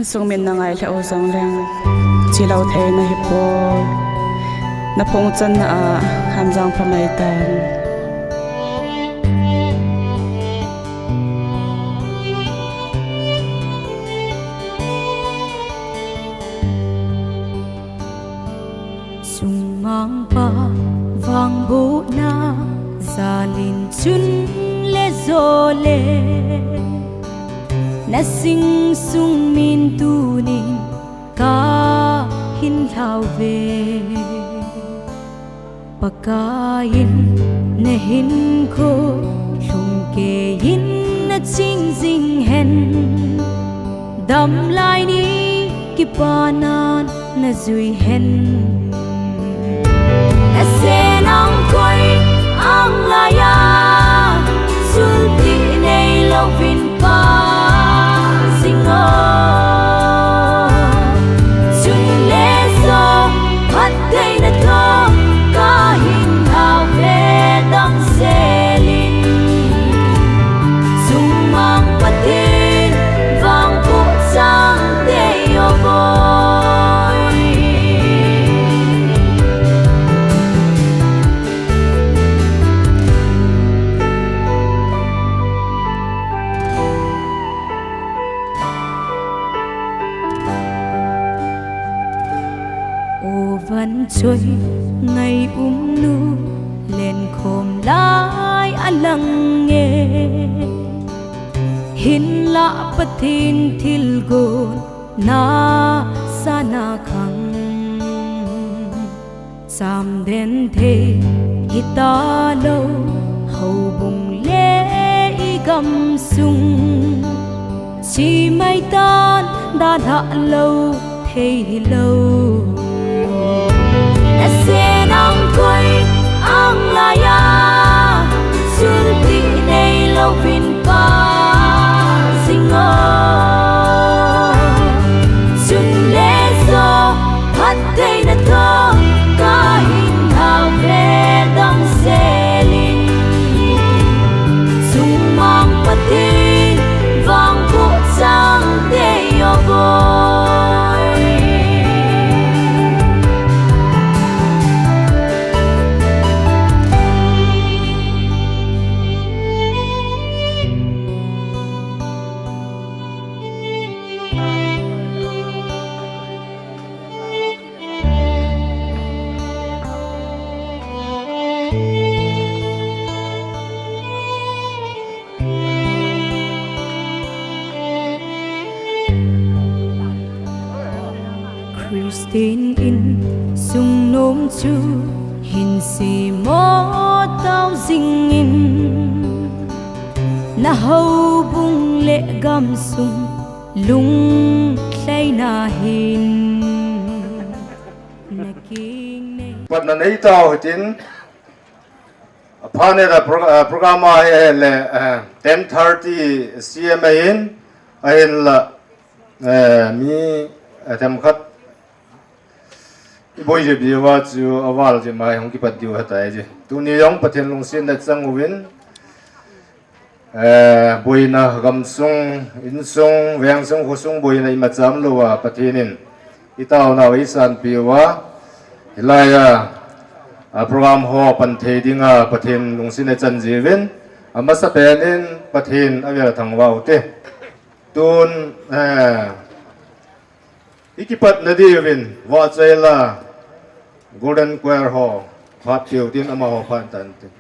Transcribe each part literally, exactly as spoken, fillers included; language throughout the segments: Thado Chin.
Sung min na ngai lheh u jong leng, chi lou thei na hi poi. Na phung channa a, Hamjang pha mai tan. Sungmangpa vangbohna jalin chun le jo le, na sing sung min tunin ka hin lhau ve. Pakai in na hinkho lhumkeiyin na ching jing hen. Damlai ni kipanan na jui hen. Na sen ang koi ang laiya, sulti nei louvin pa jing o. Chun le jo, phattheina toh ka hin lhau ve damsel in. Sungmang Pathen vangboh chang tei o boi. O van choi ngai umnu, lenkhom lai a lang e. Hinlah Pathen thilgon na sana khang. Chamden thei hita lou, houbung le i gamsung. Chi mai tan dalha lou thei hilou. Na sen ang koi ang laiya, sulti nei louvin pa jing o. Chun le jo, phattheina toh ka hin lhau ve damsel in. Sungmang Pathen vangboh chang tei o boi. Christian insung nom chu hin semo tao jing in, na houbung le gamsung lunglhaina hin na king nei. Patna nei tao hitin, aphat neta pro-, ah, program a hi ahile, ah, ten thirty C M ahin, ahinla, eh, mi, eh, themkhat i boi jep diuva chu aval jep ma hung kipat diu ahitai ji. Tuni jong Pathen lungsetna chang uvin, eh, boina gamsung, insung, vengsung, khosung boina imacha umlouva Pathen in i taonau eisanpeh uva, hilaiya, a, program ho pan thei dinga Pathen lungsetna chan jiuvin, amasapen in Pathen avel athangvah u hite. Tun, eh, i kipatna diuvin Vahchoila Golden Choir ho phat peh u hitin, amaho phat tan tin.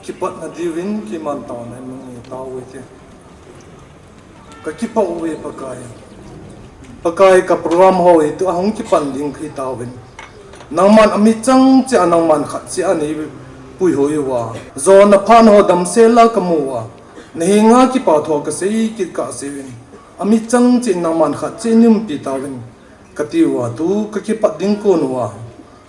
Kipatna diuvin kiman taona in nung tao ite. Ka kipa uve Pakai. Pakai, ka program ho hi tu ahung kipan ding khi tauvin. Nangman amichang cheh nangman khat cheh anei puihoi uva. Jona phat ho damsel a ka mu uva. Na henga kipa thu ka sei kit ka sei uvin. Amichang cheh nangman khat cheh nei umpi tauvin. Ka ti uva tu ka kipat ding kon uva.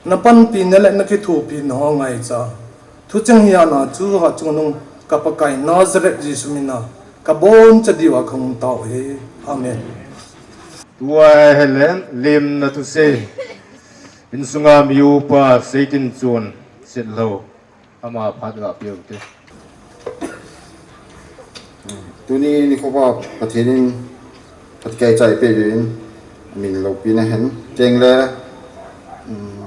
Na panpina le na kithopina ho ngaicha. Thucheng hiana chu ha chungnung ka Pakai Nazareth Jesu mina ka boncha diuva ka hung tao e. Amen. Tua helen limna thusei. Insunga mi upa Seitin chun sit lo. Ama phat ga piu te. Tuni nikhoa Pathen in phat kai chai pe in min loupina hen. Tengle, um,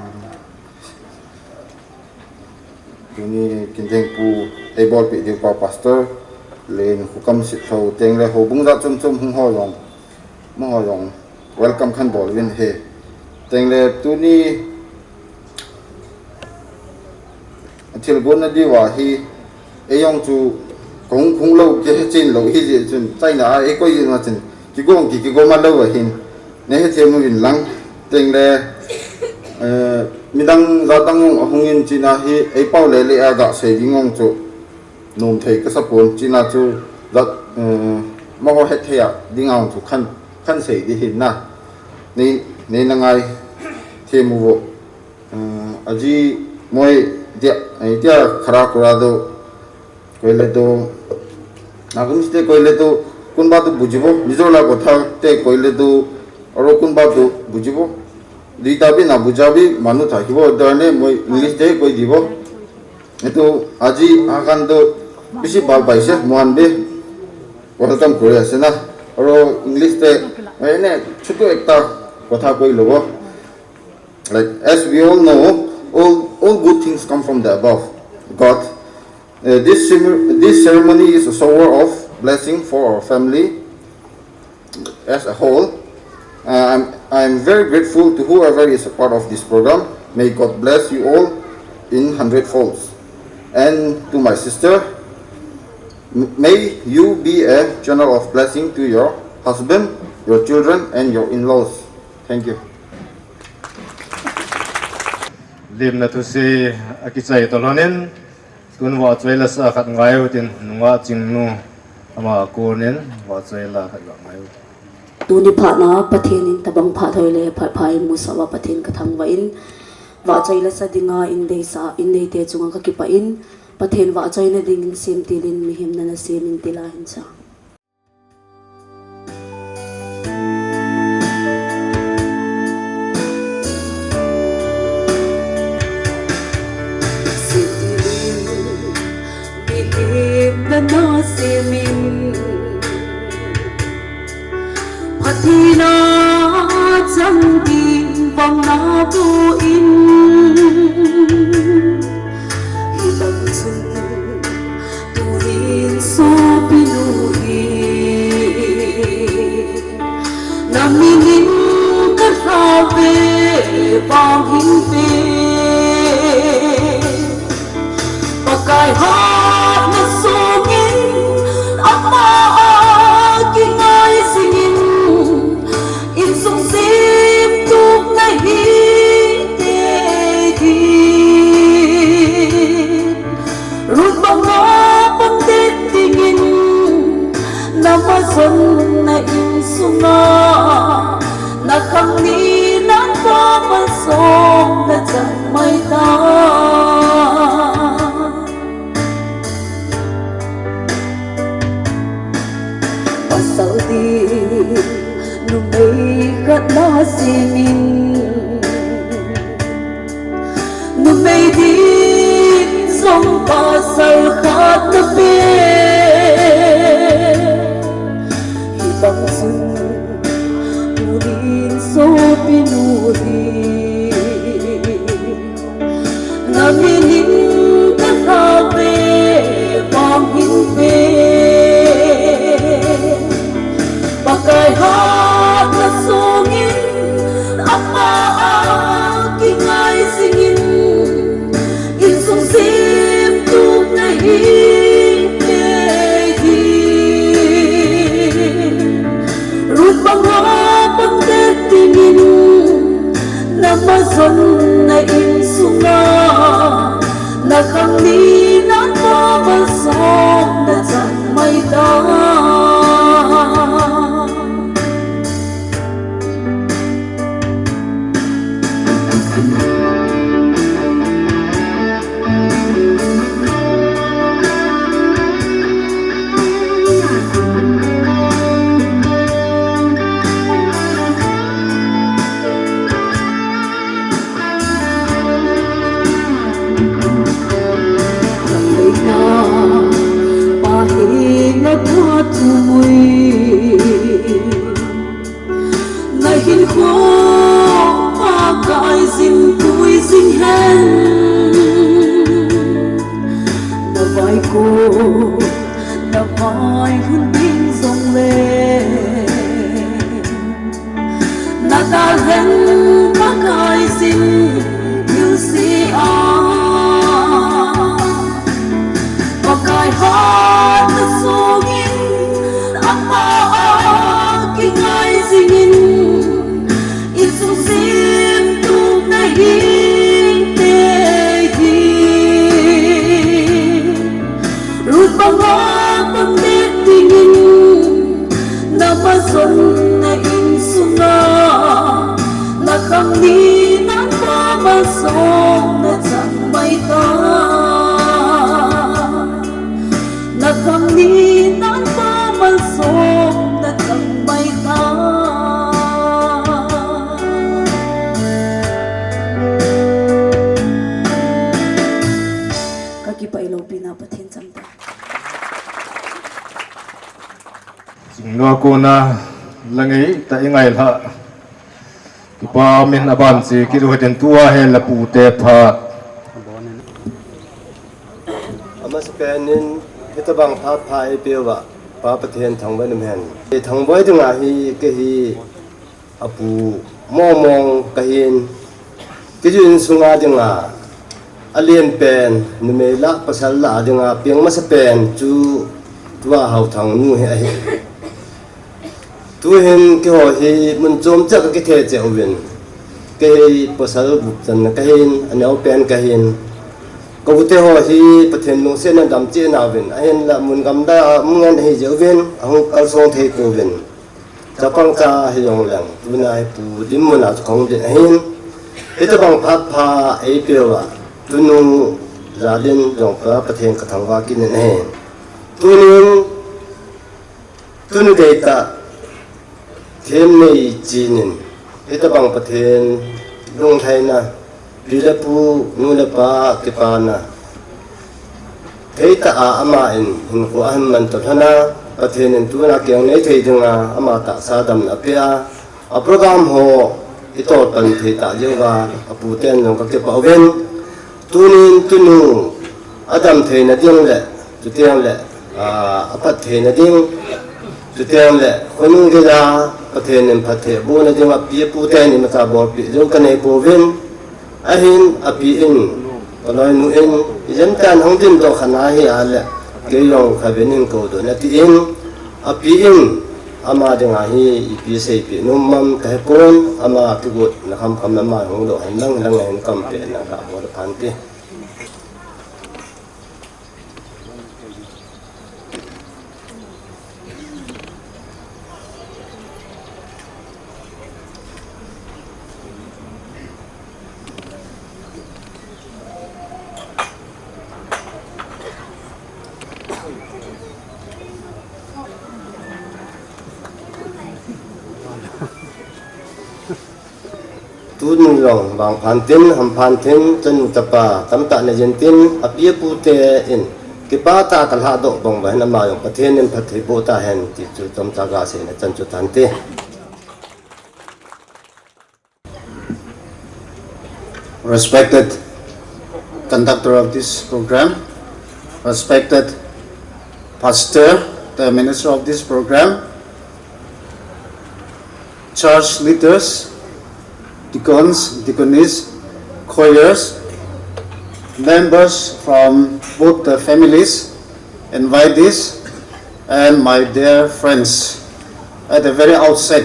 tuni kin theng pu ei bolpi diu pa pastor le in hukam sit lo tengle houbung jat chom chom hung ho jong. Mo ho jong welcome khan bol uvin he. Tengle tuni thilgon na diuva hi, ei jong chu kong kong lo ke he chin lo hi jeh chun, China a ei koi jeh ma chun, kigong ki kigom a lo ahin. Nei hethem uvin lang, tengle, eh, midang jat dang jong ahung in China hi, ei pao le le a ga sei ding jong chu. Nom thei ka sa pon, China chu jat, eh, mo ho hetthei a ding jong chu khan, khan sei di hin na. Nei, nei na ngaithem uvo. Eh, aji moi dia, eh, dia khara kura do, koile do. Na kun ste koile do, kunba do bujibo, Mizo la kotha te koile do, aro kunba do bujibo. Duita bi na bujabi, manu tha hibo, dane moi English te koi dibo. Itu aji akan tu bisi bal pai se, muan be. Welcome Korea se na. Aro English te, eh, ne, chutu ekta kotha koi lobo. Like, as we all know, all, all good things come from the above, God. Uh, this, cem- this ceremony is a shower of blessing for our family as a whole. Uh, I'm, I'm very grateful to whoever is a part of this program. May God bless you all in hundred folds. And to my sister, m- may you be a channel of blessing to your husband, your children, and your in-laws. Thank you. Limna thusei akichai talonin, tun vahchoi la sa khat ngai utin, nunga chingnu ama konin vahchoi la khat ngai utin. Tuni phatna Pathen in tabang phat hoi le phat pha in musah uva Pathen ka thangvah in, vahchoi la sa dinga in deisa, in deite chunga ka kipah in, Pathen vahchoina dingin semtilin mihem nana semin tila hin sa. Mihem nana semin. Pathen a Pang na tu in, hibang chun tunin sopi nu hi. Na minin ka lhave vang hin pe. Pakai hatna songin ama a kingai singin, insung semtup na hi te hi. Ruth banga pang det dingin, na mazon na insunga, na khang ni na pa masong na chang mai ta. Pasal di numei khat na simin, numei din song pasal khat na pe. Hibang sun tunin sopi nu hi. Na minin ka lhave vang hin pe. Pakai hatna songin ama a kingai singin, insung semtup na hi te hi. Ruth banga pang det dingin, na mazon na insunga, na khang ni na pa masong na chang mai ta. Pahi na pha thumui, na hinkho a kai zin tui zin hen. Na vai ko, na vai hun ding zong le, na dal hen Pakai sin thil si a. Pakai hatna songin ama a kingai zingin, insung semtup na hi te hi. Ruth banga pang det dingin, na mazon na insunga, na khang ni na pa masong na chang mai ta. Na khang ni na pa masong na chang mai ta. Ka kipah i loupina Pathen chang ta. Chingnu a kona la ngei ta i ngai lha. Kipa min a ban chi kilu hetin tua he la pu te pha. Ama sa pen in, hitabang pha pha e pia va, Pa Pathen thangvah in um hen. E thangvah dinga hi ke hi, a pu mong mong ka hin, kiju insunga dinga, a lian pen, numei lah pasal lah dinga, piang masa pen chu, tua Hauthang nu hi ahi. Tuhin keiho hi mun chom cha ka kithe che uvin. Kei pasal gup chan ka hin, a neo pen ka hin. Ka u te ho hi Pathen lungsetna dam cheh na uvin. Ahinla mun gamdai a um ngen ahi jeh uvin, ahung kalsong thei pouvin. Chapang cha hi jong leng, tuna hi pu dinmun a chu kahung din ahin. Hitabang phat pha ei peuva, tunu Jadin jong ka Pathen ka thangvah kit in ahi. Tunin, tunu deitah, them nei chinin, hitabang Pathen lunglhaina, pi le pu, nu le pa, kipana, theitah a ama in hinkho ahin manto lhon a, Pathen in tuna keng nei thei dinga ama tahsa damna apeh a, a program ho Itol pan thei ta jeng uva, apu ten jong kakipah uvin. Tunin tunu adam theina ding le, chuteng le, ah, aphat theina ding, chuteng le, khonung geiya, Pathen in phatthei abohna ding api apu ten imacha bolpeh jong kanei pouvin. Ahin, api in, kaloinu in, ijemtia hung dingdoh kha nahi a le, kei jong khatvei nin koudoh in atin, api in, ama dinga hi ipi seipeh nom ham kahepon, ama kigotna khamkham le ama hung doh hen lang lang hin kampehna kabol phante. Tuni jong vangphat in, hamphat in, chanu chapa tamtah nei jing tin, api apu ten kipah tah a kalhahdoh bang uva hin ama jong Pathen in phatthei boh tahen ti chu chomcha kaseina chan chu tante. Respected conductor of this program, respected pastor, the minister of this program, church leaders, deacons, deaconess, choirs, members from both the families, invitees, and my dear friends. At the very outset,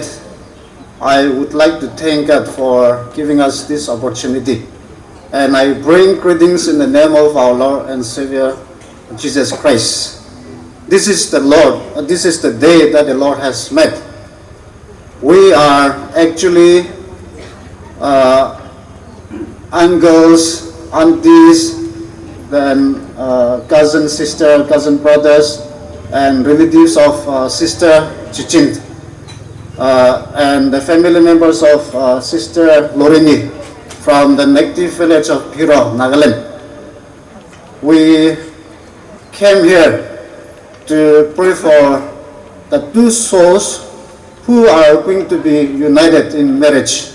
I would like to thank God for giving us this opportunity. And I bring greetings in the name of our Lord and Savior, Jesus Christ. This is the Lord, uh, this is the day that the Lord has made. We are actually, uh, uncles, aunties, then, uh, cousin sister, cousin brothers, and relatives of, uh, Sister Chichin, uh, and the family members of, uh, Sister Lorini from the native village of Phiro, Nagaland. We came here to pray for the two souls who are going to be united in marriage.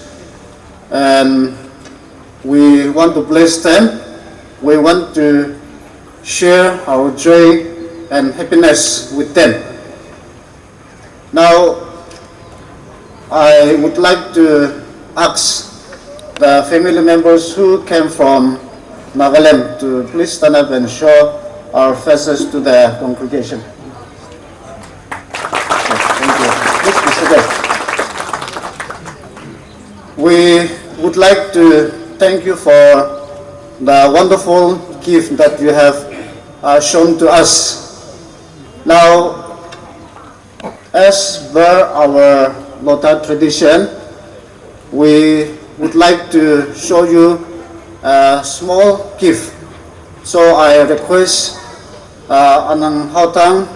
And we want to bless them. We want to share our joy and happiness with them. Now, I would like to ask the family members who came from Nagaland to please stand up and show our faces to the congregation. Thank you. Please be seated. We would like to thank you for the wonderful gift that you have, uh, shown to us. Now, as per our Lotha tradition, we would like to show you a small gift. So I request, uh, Anang Haotang,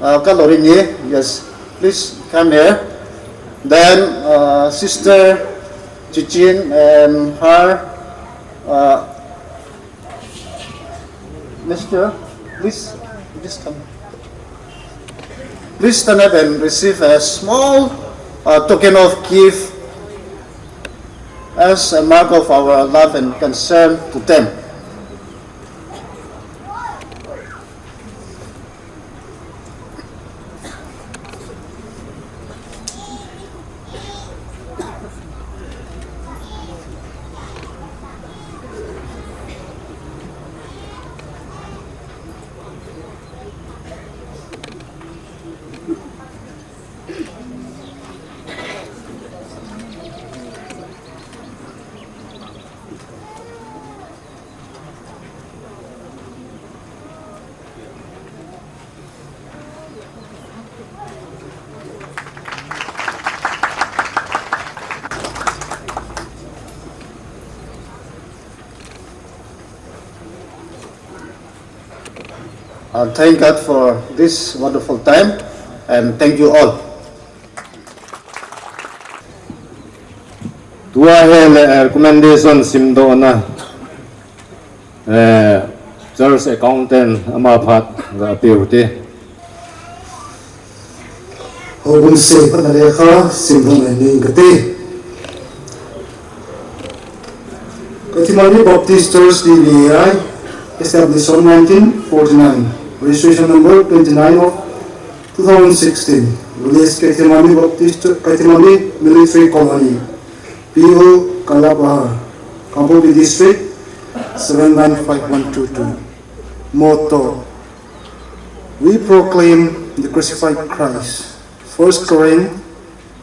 uh, Kalorini, yes, please come here. Then, uh, Sister Chichin and her, uh, Mister, please, please come. Please stand up and receive a small, uh, token of gift as a mark of our love and concern to them. Uh, thank God for this wonderful time, and thank you all. Tua hi le, eh, recommendation simdohna, eh, church accountant ama phat ga pe u te. Houbung semphatna lekha simdoh ngai ning kate. Kathmandu Baptist Church T B A I, established on nineteen forty-nine, registration number twenty-nine of two thousand sixteen, village Kathmandu Baptist Church, Kathmandu Military Colony, P O Kalapahar, Kangpokpi District, seven nine five one two two. Motto: We proclaim the crucified Christ. First Corinth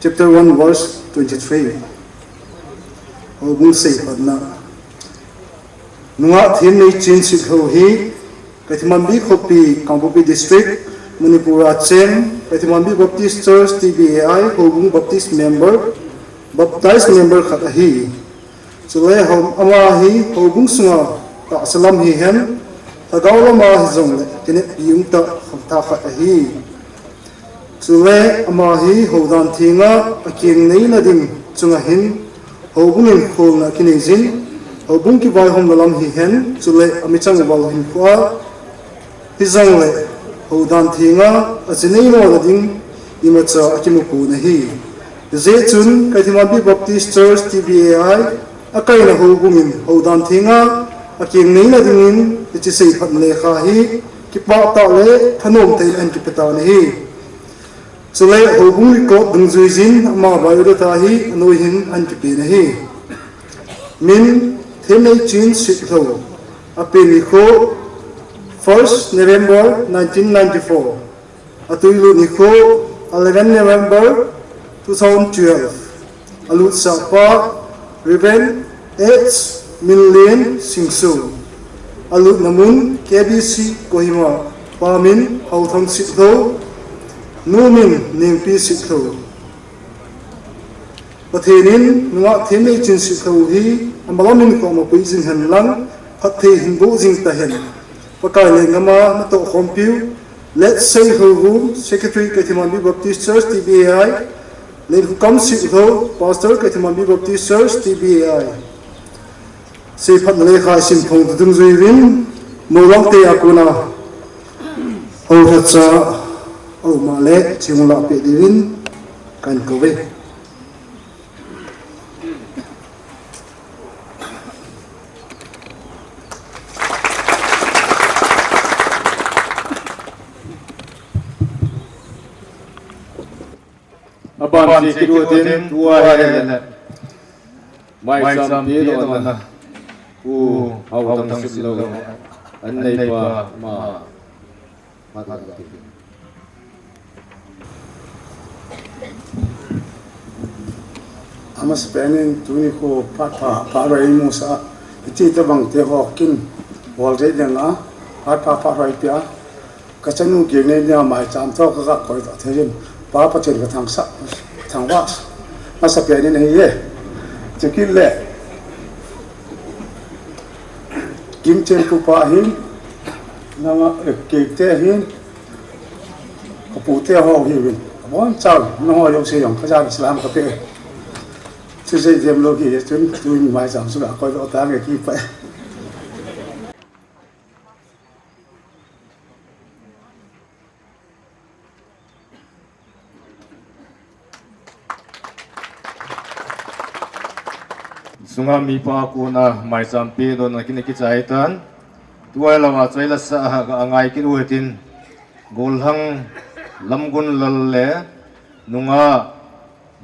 chapter one verse twenty-three. Houbung seiphatna. Nungah Themneichin Sitlhou hi Kathmandu khopi, Kangpokpi District, Manipur a cheng Kathmandu Baptist Church T B A I Houbung Baptist member, baptized member khat ahi. Chule hou-, ama hi houbung sunga tahsa lam hihen, lhagao lama hijongle kineppi umtah khangthah khat ahi. Chule ama hi houdan thenga akeng neina ding chunga hin houbung in kholna akinei jin, houbung kivaihomna lam hihen, chule amichang val hinkhoa hijongle houdan thenga aji neina ding imacha akimu pon ahi. Hijeh chun Kathmandu Baptist Church T B A I akaina houbung in houdan thenga akeng neina dingin hiche seiphatna lekha hi kipah tah le thanom tah in ahin kipe tan ahi. Chule houbung record dungjui jin ama biodata hi anoi hin ahin kipen ahi. Min: Themneichin Sitlhou. Apen nikho: first November nineteen ninety-four. Atuilut nikho: eleven November two thousand twelve. Alutsahpa: Reverend H Minlen Singso. Alutna mun: K B C Kohima. Pa min: Haothang Sitlhou. Nu min: Nengpi Sitlhou. Pathen in nungah Themneichin Sitlhou hi amalam in koma pui jing hen lang, phatthei hin boh jing tahen. Pakai lenggam a natoh khompiu Letshei Houbung, Secretary Kathmandu Baptist Church T B A I, Lenkhoukam Sitlhou, Pastor Kathmandu Baptist Church T B A I. Seiphatna lekha isim phong dungjui uvin, Molang te a kona hou lhacha aum a le, ching lah peh diuvin kahin kou uve. Aban che kit utin, tua hi le maicham pe dona Pu Haothang Sitlhou, an neipa ma Amasapen in tuni kho phat pha, phat roi imusah, iti tabang te ho kin, bol jeng ding a, phat pha, phat roi pia, kachanu keng nei nia maicham toh ka, kakoi toh thei in, Pa Pathen kathangvah, thangvah, amasapen in ahi e, chukit le, Kimchen pu pa hin, nanga, eh, kei te hin, kapu te ho hiuvin. Abon chau, nangho jouse jong, kajan salam kape. Chujeh jem lou hi, chun, tun maicham sunga koi doh tange kipa. Sunga mipa kona maicham pe dona kin kichai tan. Tua lama choi lasa a ngai kit u hitin. Golhang Lamgunlal le nunga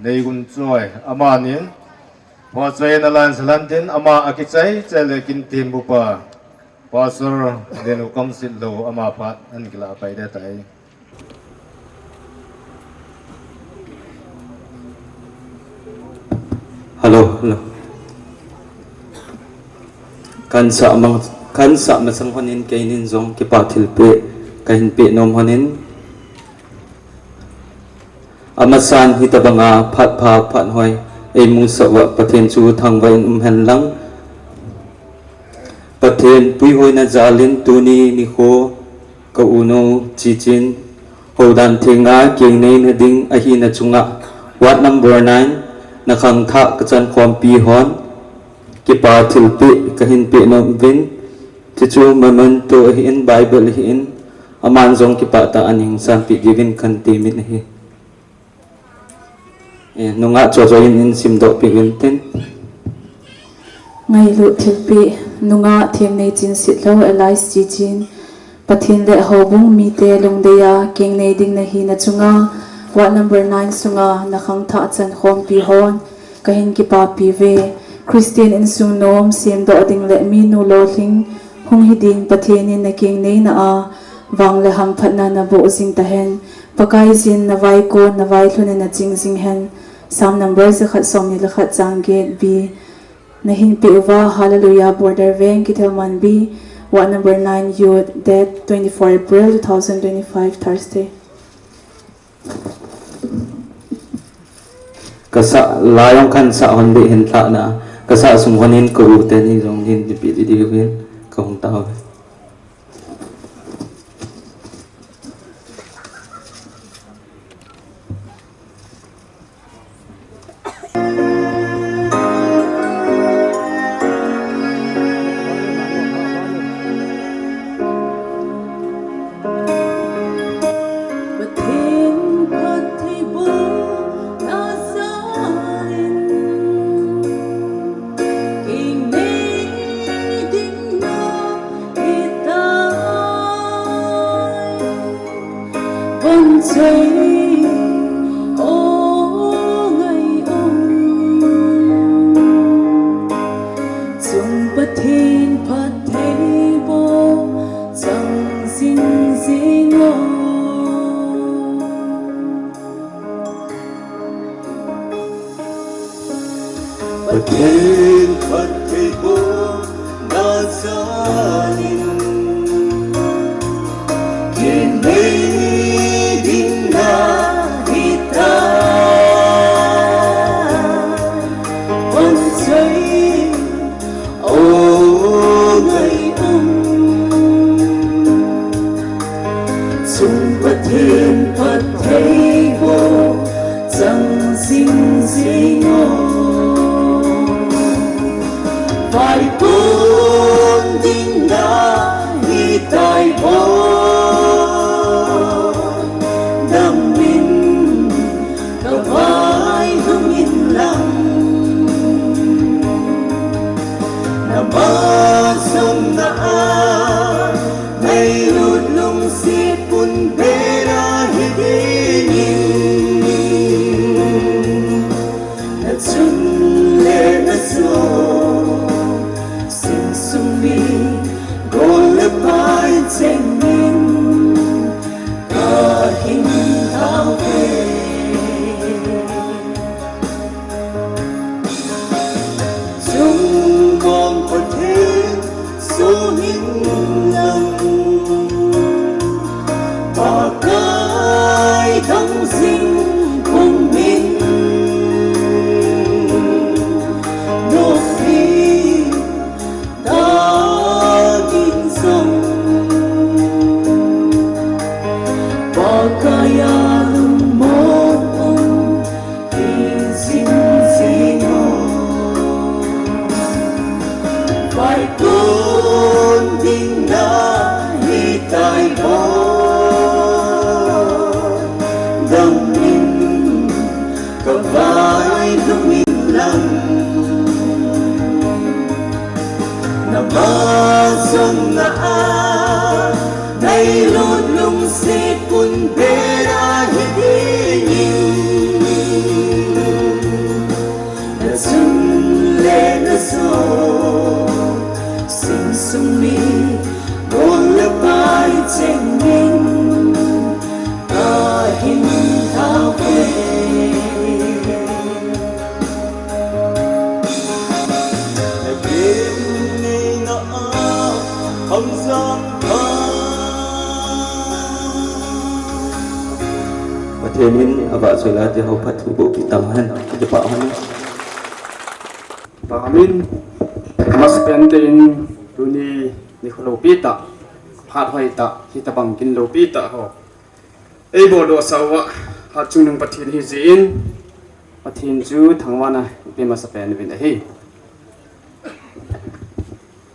Neigunchoi amanin. Pachoi na lan salantin ama akichai chai le kin tin bupa. Pastor Denu Kamsit lo ama phat an kila pai de tai. Hello, hello. Kansah mang, kansah masang honin keinin jong kipa thilpeh kahin peh nom honin. Amasan hitabanga phat pha phat hoi eimusah uva Pathen chu thangvah in um hen lang. Pathen puihoina jalin tuni nikho ka uno Chichin houdan thenga keng neina ding ahina chunga ward number nine na khangthah kachan khompi hon kipa thilpeh kahin peh nom uvin, chuchu memento ahin, Bible ahin, aman jong kipah tah a ahin sanpeh diuvin kahin temin ahi. Eh, nungah chocho in, in simdoh peh uvin tin. Ngailut thilpeh, nungah themnei chinset lou, Alice Chichin. Pathen le houbung mite lungdei a, kengnei ding nahi na chunga, ward number nine sunga, na khangthah chan khompi hon, kahin kipapi uve. Christian insung nom, semdoh ding le minu lolhing, hung hi ding Pathen in na kengnei na a, vang le hamphatna naboh jing tahen. Pakai jin na vaikon, na vailhun in na ching jing hen. Psalm number jakhat somni le khat chang get B. Nahin peh uva, Hallelujah, Border Veng, Kithelmanbi, ward number nine, youth, date twenty-four April two thousand twenty-five, Thursday. Kasah, la jong kahin sah hon ding hin lhah na, kasah sung hon hin ka u teni jong hin nipi di di hin kahung tao. Pathen phattheibohna jal in, kengnei ding nahitai. Vangchoi o ngai um, chung Pathen phattheiboh chang jing jing o. Pathen phattheibohna jal in, kengnei ding nahitai. Vangchoi o ngai um, chung Pathen phattheiboh chang jing jing o. Vaikon ding nahitai o, dam in kavailhung in lang, na ma jong na a, ngailut lungset pun bera hi ding in, na chun le na jo, sing sung mi, gol le pai cheng in, kahin thao ve. Chung kong Pathen soh in lang, Pakai thang jing kong min, noppi ta ding jong, Pakai a lungmong um hi jing jing o. Vaikon ding nahitai o, dam in kavailhung in lang, na ma jong na a, ngailut lungset pun bera hi ding in, na chun le na jo, sing sung mi, gol le pai cheng in, kahin thao ve. Na kengnei na a, hamjang pha. Pathen in avahchoi la te ho phattheiboh pi tang hen, kipah hen. Amen. Masapen te in tuni nikho loupi tah, phat hoi tah, hitobang kin loupi tah ho eiboldoh sah uva, hatchungnung Pathen hi jeh in, Pathen chu thangvahna ipe masapen uvin ahi.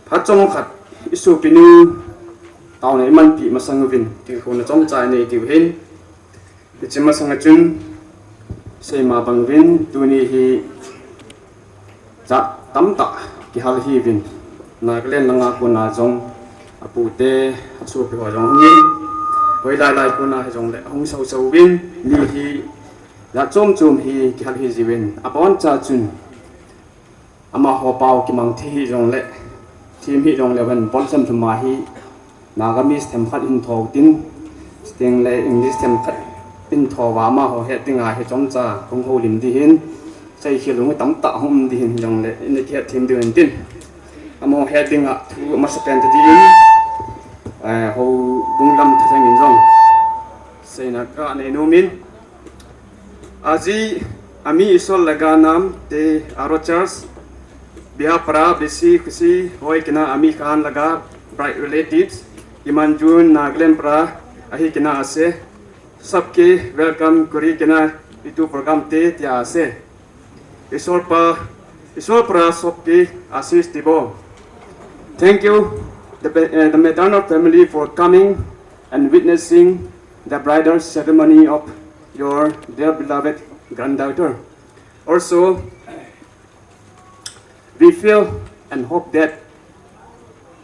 Phat chomkhat, isopinu taona imanpi masang uvin, tilkhouna chomcha inei diu ahin. Hiche masanga chun, seima bang uvin, tuni hi jat tamtah kihal hiuvin, Nagaland langa kona jong apute, asopi ho jong hungin, hoilai lai kona hijongle hung sau sau uvin, mi hi jat chom chom hi kihal hi jiuvin, aboncha chun amaho pao kimang thei hijongle, thim hijongle, ven pon sam thuma hi Nagamese themkhat hin thou tin, chuteng le English themkhat hin thou va amaho het dinga hi chomcha hung houlim ding hin, seikhel hung tamtah hung um ding hin jongle, ina kihet them ding hin tin. Amaho het dinga thu masapen ta ding in, eh, houbung lam thalheng in jong seina kanei nom in, আজি আমি ঈশ্বৰ লগা নাম তে আৰু চাৰ্চ বিয়া পৰা বেছি খুচি হৈ কিনা আমি খান লগা ব্ৰাইট ৰিলেটিভছ কিমান জুন নাগালেণ্ড পৰা আহি কিনা আছে। চবকে ৱেলকাম কৰি কিনা এইটো প্ৰগ্ৰাম তে দিয়া আছে। ঈশ্বৰ পৰা, ঈশ্বৰ পৰা চবকে আশীষ দিব। Thank you, the, uh, the Metanor family, for coming and witnessing the bridal ceremony of your dear beloved granddaughter. Also, we feel and hope that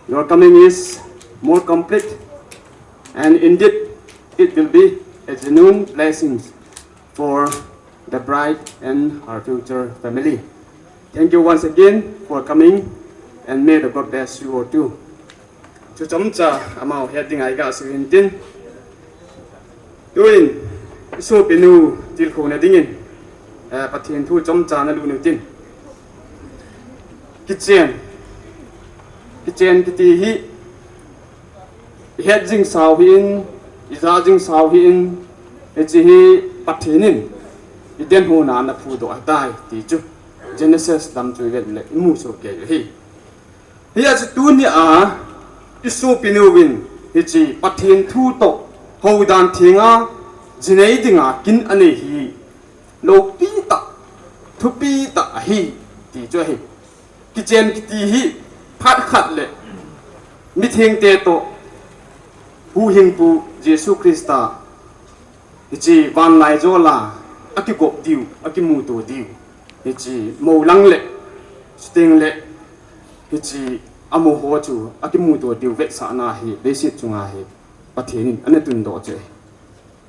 your coming is more complete, and indeed, it will be a genuine blessing for the bride and her future family. Thank you once again for coming, and may the God bless you all too. Chu chomcha amaho het dinga iga seiyin tin. Tuin, isopinu tilkhouna dingin, eh, Pathen thu chomcha nalut u tin. Kichen. Kichen kiti hi, ihet jing sau hin, ija jing sau hin, hiche hi Pathen in Eden hon a ana phudoh ahitai ti chu Genesis lam chu ivet le imu soh kei u ahi. Hijeh chun tunia isopinu vin hiche Pathen thu toh houdan thenga jinei dinga kin anei hi loupi tah, thupi tah ahi ti chu ahi. Kichen kiti hi phat khat le mithengte toh Huhhingpu Jesu Christa hiche vanlaijol a akigop diu, akimuto diu. Hiche mou lang le, chuteng le, hiche amou ho chu akimuto diu vetsahna hi leiset chunga hi Pathen in ana tundoh chu ahi.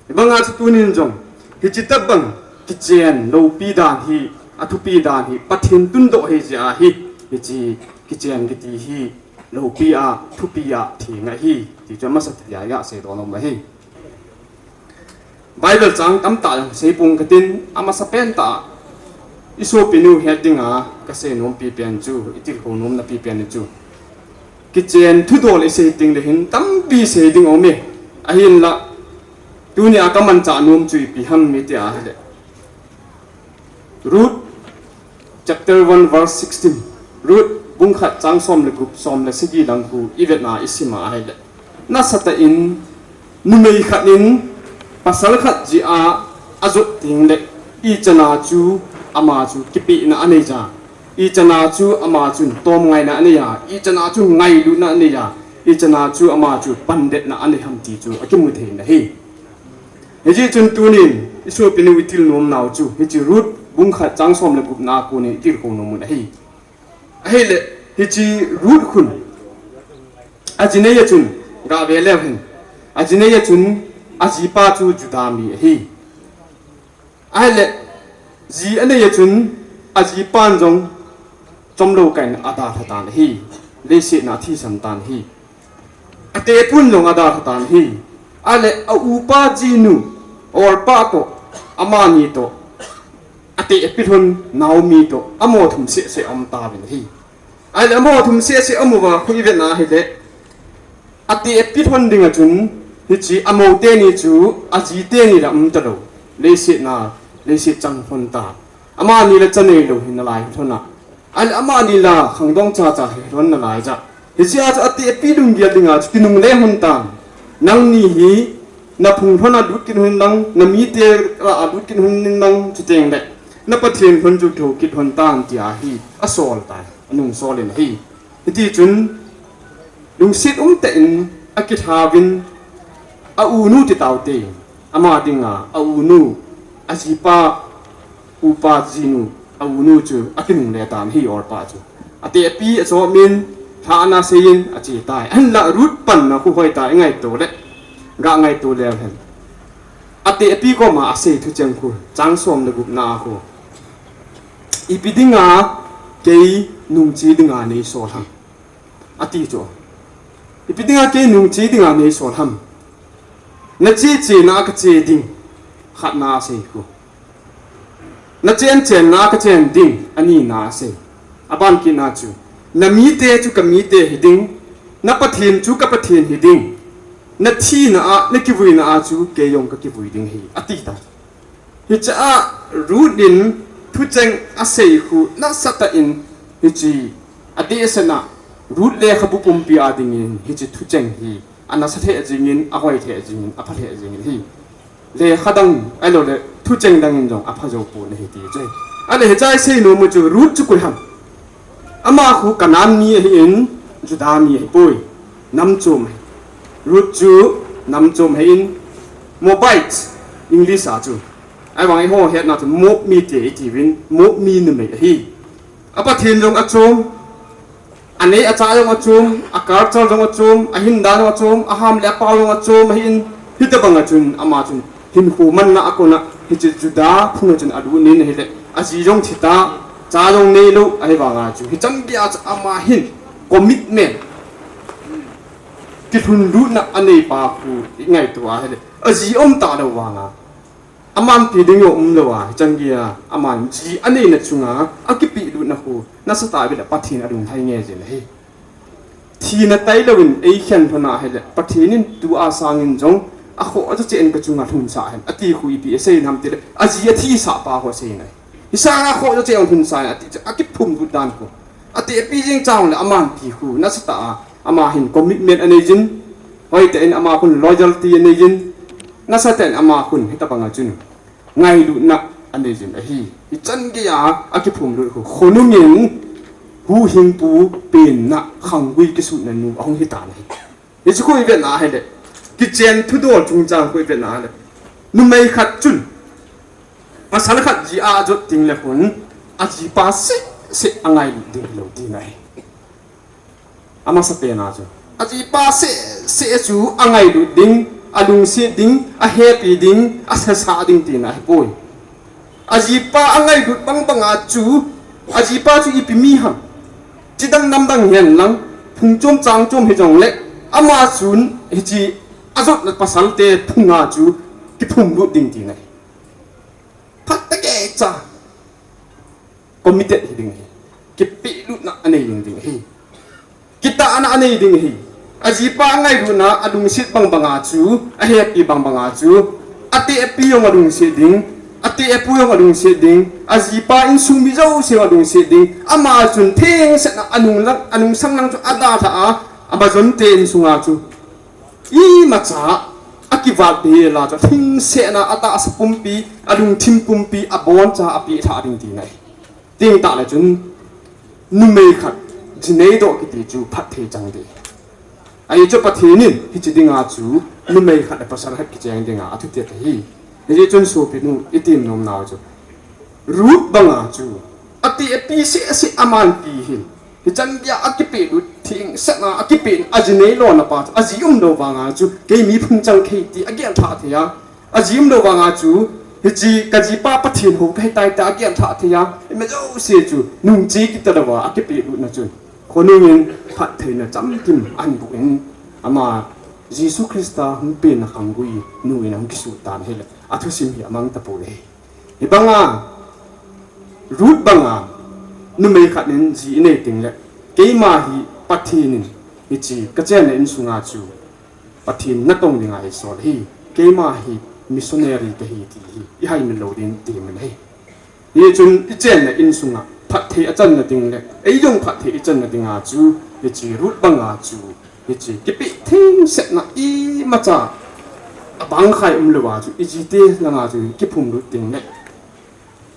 Hibanga chu tunin jong, hiche tobang kichen loupi dan hi, athupi dan hi Pathen tundoh ahi jeh ahi, hiche kichen kiti hi loupi a, thupi a theng ahi ti chu amasa tah a iga seidoh nom ahi. Bible chang tamtah jong seipong katin, amasapen tah a isopinu het dinga kasei nompi pen chu, itilkhou nomna pi pen chu, kichen thudol isei teng le hin tampi sei ding aume. Ahinla, tunia kamanchah nom chu ipi ham iti ahile, Ruth chapter one verse sixteen. Ruth bung khat chang som le gup, som le sagi lang khu ivet a isim a ahile, nasatah in numei khat in pasal khat jeh a ajot teng le, ichan a chu ama chu kipehna anei ja, ichan a chu ama chun tomngaina anei a, ichan a chu ngailutna anei a, ichan a chu ama chu pandetna anei ham ti chu akimu thei in ahi. Hijeh chun tunin isopinu itil nomnau chu hiche Ruth bung khat chang som le gupna a konin itilkhou nom u ahi. Ahile hiche Ruth khun ajinei a chun gave leu hen, ajinei a chun ajipa chu Juda mi ahi. Ahile ji anei a chun ajipan jong chomlou kah in adalha tan ahi. Leiset a athisan tan ahi. Atepun jong adalha tan ahi. Ahile aupa jinu Orpah toh, amani toh, atehpi lhon Naomi toh, amaho thum sehseh aum tauvin ahi. Ahile amaho thum sehseh aum uva khu ivet a ahile, atehpi lhon dinga chun hiche amou teni chu aji teni la um talou, leiset a, leiset chang lhon ta. Amani la cha neilou hi nalai lhon a, ahile amani la khangdong chacha hi lhon nalai jeh, hijeh a chu atehpi lunggel dinga chu kinungle lhon tan. Nangni hi naphung lhon a lut kit un lang, namite lah a lut kit un lang, chuteng le na Pathen lhon chu thou kit lhon tan tia hi asol tai, anungsol in ahi. Hitichun lungset umtah in akithauvin, aunu ti taute, ama dinga aunu, ajipa upa jinu, aunu chu akinungle tan ahi Orpah chu. Atehpi achom in, lhahna asei in, ache tai. Ahinlah Ruth panna khu hoitah in ngaito le, ga ngaito leu hen. Atehpi koma asei thucheng khu, chang som le gupna a khu, ipi dinga kei nungche dinga neisol ham, ati chu. Ipi dinga kei nungche dinga neisol ham. Nache chena kache ding, khatna asei khu. Nachen chenna kachen ding, anina asei. Aban kitna chu, namite chu kamite hiding, na Pathen chu ka Pathen hiding, nathina a, nakivuina a chu kei jong kakivui ding ahi, ati tai. Hichea Ruth in thucheng asei khu nasatah in, hiche adehset a Ruth lekhabu pumpi a dingin hiche thucheng hi anasa lheh jengin, ahoi lheh jengin, apha lheh jengin ahi. Lekha dang ahiloule thucheng dangin jong apha jou pon ahi ti chu ahi. Ahile hichea isei nom u chu Ruth chu koi ham? Ama khu Canaan mi ahin, Judah mi ahipoi. Namchom ahi. Ruth chu namchom ahin, Moabite, English a chu. Ahivang eiho hetna chu Moab mite itiuvin, Moab mi numei ahi. A Pathen jong achom, anei acha jong achom, a culture jong achom, ahindan jong achom, aham le apao jong achom ahin, hitobanga chun ama chun hinkho manna a kona hiche Judah phunga chun alut in ahile, aji jong thita, cha jong neilou ahivanga chu hichan geiya chu ama hin commitment, kilhunlutna aneipa khu ingaito a ahile, aji umtalou vanga, amanpi ding jong umlouva hichan geiya aman ji aneina chunga akipehlutna khu nasatah in Pathen alunglhai nge jin ahi. Thina tailouvin eikhen lhona ahile, Pathen in tua sangin jong akhoh jocheh in kachunga lhunsah hen ati khu ipi asei ham tile, aji athisah pa khu asei ahi. Hisanga khoh jocheh in lhunsah hen ati chu akiphumlut dan khu. Atehpi jeng chang le amanpi khu nasatah a ama hin commitment anei jin, hoitah in ama khun loyalty anei jin, nasatah in ama khun hitobanga chun ngailutna anei jin ahi. Hichan geiya akiphumlut khu khonungin huhhingpu penna khanggui kisutna nu ahung hitan ahi. Hiche khu ivetna ahile, kichen thudol chungchang khu ivetna ahile, numei khat chun pasal khat ji a ajot tengle khun ajipa sehseh angailut ding hilou tina ahi. Amasapena chu, ajipa sehseh chu angailut ding, alungset ding, ahepi ding, asesah ding tina ahipoi. Ajipa angailut bangbanga chu, ajipa chu ipi mi ham? Chidang namdang hihen lang, phung chom chang chom hijongle, ama chun hiche ajotna pasalte phunga chu kiphumlut ding tina ahi. Phatah keicha committed hiding ahi. Kipehlutna anei ding ding ahi. Kitahna anei ding ahi. Ajipa angailutna alungset bangbanga chu, ahepi bangbanga chu, atehpi jong alungset ding, atehpu jong alungset ding, ajipa insung mi jouse jong alungset ding, ama chun thengsetna anung lang, anungsang lang chu adalhah a, amajonte insunga chu imacha akivat behseh a chu, thengsetna atahsa pumpi, alungthim pumpi, aboncha apehlhah ding tina ahi. Tengtahle chun, numei khat jinei doh kiti chu phatthei chang ding. Ajeh chu Pathen in hiche dinga chu numei khat le pasal khat kicheng dinga athutet ahi. Hijeh chun sopinu, item nomnau chu, Ruth banga chu atehpi sehseh amanpi hin hichan geiya akipehlut, thengsetna akipeh, ajinei lona pa chu aji umlou vanga chu kei mi phung chang kei ti agel lhah thei a, aji umlou vanga chu hiche kajipa Pathen hou kahitai tia agel lhah thei a, ima jouse chu nungche kiti louva akipehlutna chun khonungin phattheina chamkim ahin boh in, ama Jesu Christa hung penna khanggui nu in ahung kisuh tan ahile, athusim hi amang tapoi. Hibanga, Ruth banga, numei khat in ji inei tengle, keima hi Pathen in hiche kachenna insunga chu Pathen natong dinga eisol ahi, keima hi missionary kahi ti hi ihai min lou ding ti min ahi. Hichun ichenna insunga phatthei achanna ding le eijong phatthei ichanna dinga chu hiche Ruth banga chu hiche kipeh thengsetna imacha abangkhai umlouva chu ijite langa chu kiphumlut ding le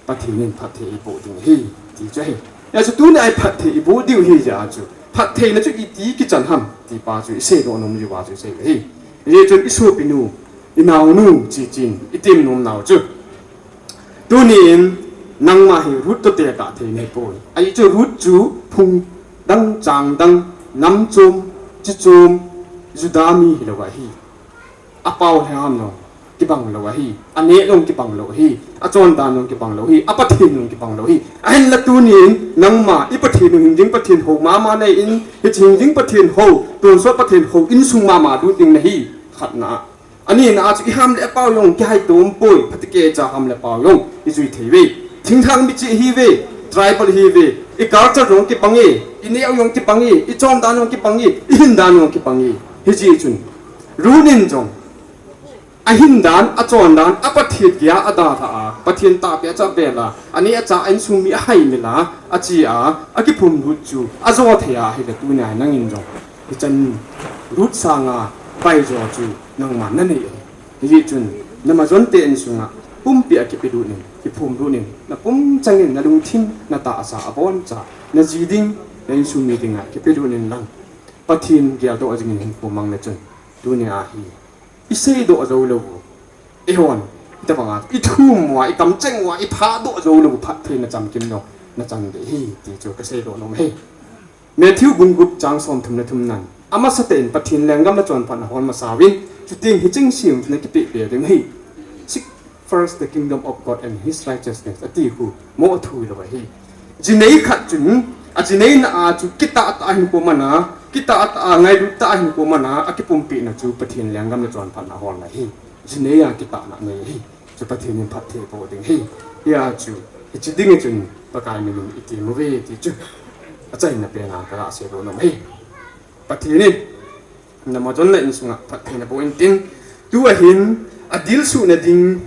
Pathen in phatthei eiboh ding ahi, ti chu ahi. Hijeh chun tunia iphatthei iboh diu ahijeh a chu, phattheina chu iti kichan ham ti pa chu iseidoh nom diuva chu isei ahi. Hijeh chun isopinu, inaonu, chichin, item nomnau chu, tunin nangma hi Ruth toh tekah thei nahipoi. Ajeh chu Ruth chu phung Dang chang dang, nam chom, chi chom, Juda mi hilou ahi. Apao le ham lou, kibang lou ahi. Aneh lou kibang lou ahi. Achondan lou kibang lou ahi. A Pathen lou kibang lou ahi. Ahinla tunin, nangma, i Pathen u hing ding Pathen hou mama nei in, hiche hing ding Pathen hou, tonsot Pathen hou, insung mama lut ding nahi, khatna. Anina a chu i ham le apao jong kihai tom poi, phatecha ham le apao jong i jui thei uve. Thinglhang michih ihi uve, tribal ihi uve, i culture jong kibang e, i neh u jong kibang e, i chondan jong kibang e, i hindan jong kibang e. Hijeh chun, Ruth in jong, ahindan, achondan, a Pathen geiya adalhah a, Pathen tahbeh a chu avel a, aneh achah a insung mi ahaimil a, ache a, akiphumlut chu, ajo thei a, ahile tunia nangin jong. Hichan Ruth sanga paijo chu nangman nanei ahi. Hijeh chun, na majon te insunga, pumpi a kipelut in, kiphumlut in, na pumchang in, na lungthim, na tahsa, abonchan, na ji ding, na insung mi dinga, kipelut in lang. Pathen geldoh jing in hinkho mang le chun, tunia hi, i seidoh jou lou u. Eihon, itobanga, i thum uva, i kamcheng uva, i phahdoh jou lou u, phattheina chamkim jong, na chan ding ahi, ti chu ka seidoh nom ahi. Matthew bung gup chang somthum le thumnan, amasapen in Pathen lenggam le chonphatna hol masa uvin, chuteng hiche cheng sung chu na kipehpeh ding ahi. Seek first the kingdom of God and his righteousness, ati khu, mo thu lou ahi. Jinei khat chun, ajineina a chu kitah tah a hinkho man a, kitah tah a ngailut tah a hinkho man a, akipumpina chu Pathen lenggam le chonphatna holna ahi. Jinei a kitahna nei ahi. Chu Pathen in phatthei boh ding ahi. Hia chu, hiche ding chun Pakai min in i tem uve ti chu, achaina pen a ka ga seidoh nom ahi. Pathen in, na majon le insunga phattheina boh in tin, tua hin, adilsuhna ding,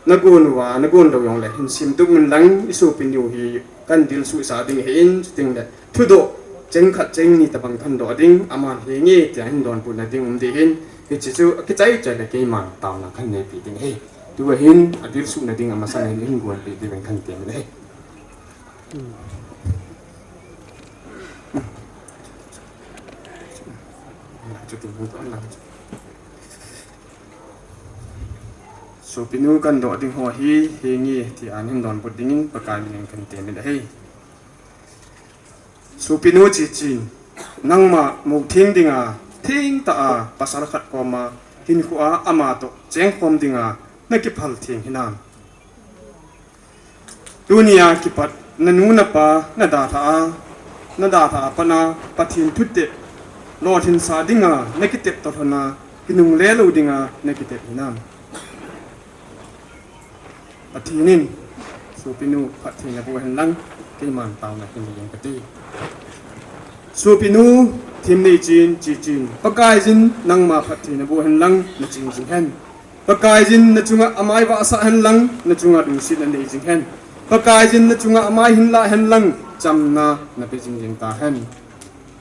na gon uva, na gon lou jongle, hin simtup un lang, i sopinu hi, kan dilsuh sah ding ahin, chuteng le, thudoh, cheng khat cheng ni tobang kan doh ding, aman henge, tia hin donbutna ding um ding ahin, hiche chu, akichai chai le keiman, taona kan neipi ding ahi. Tua hin, adilsuhna ding, amasan hin, hin gonpeh ding kan tem in ahi. Sopinu kan doh ding ho hi, henge, tia hin donbut dingin Pakai min in kan tem in ahi. Sopinu Chichi, nangma mou theng dinga, thengtah a, pasal khat koma, hinkhoa ama toh chengkhom dinga, na kiphal theng hinam. Tunia kipat, na nu na pa, na dalhah a, na dalhah a pat a, Pathen thutep, lolhinsah dinga, na kitep toh lhon a, kinungle lou dinga, na kitep hinam. Pathen in, sopinu phattheina boh hen lang, keiman taona hin nei jeng kate. Sopinu, thim nei chin, chi chin. Pakaiyin, nangma phattheina boh hen lang, na ching jing hen. Pakaiyin, na chunga amai vahsah hen lang, na chunga lungsetna nei jing hen. Pakaiyin, na chunga amai hin lah hen lang, chamna, na pe jing jing ta hen.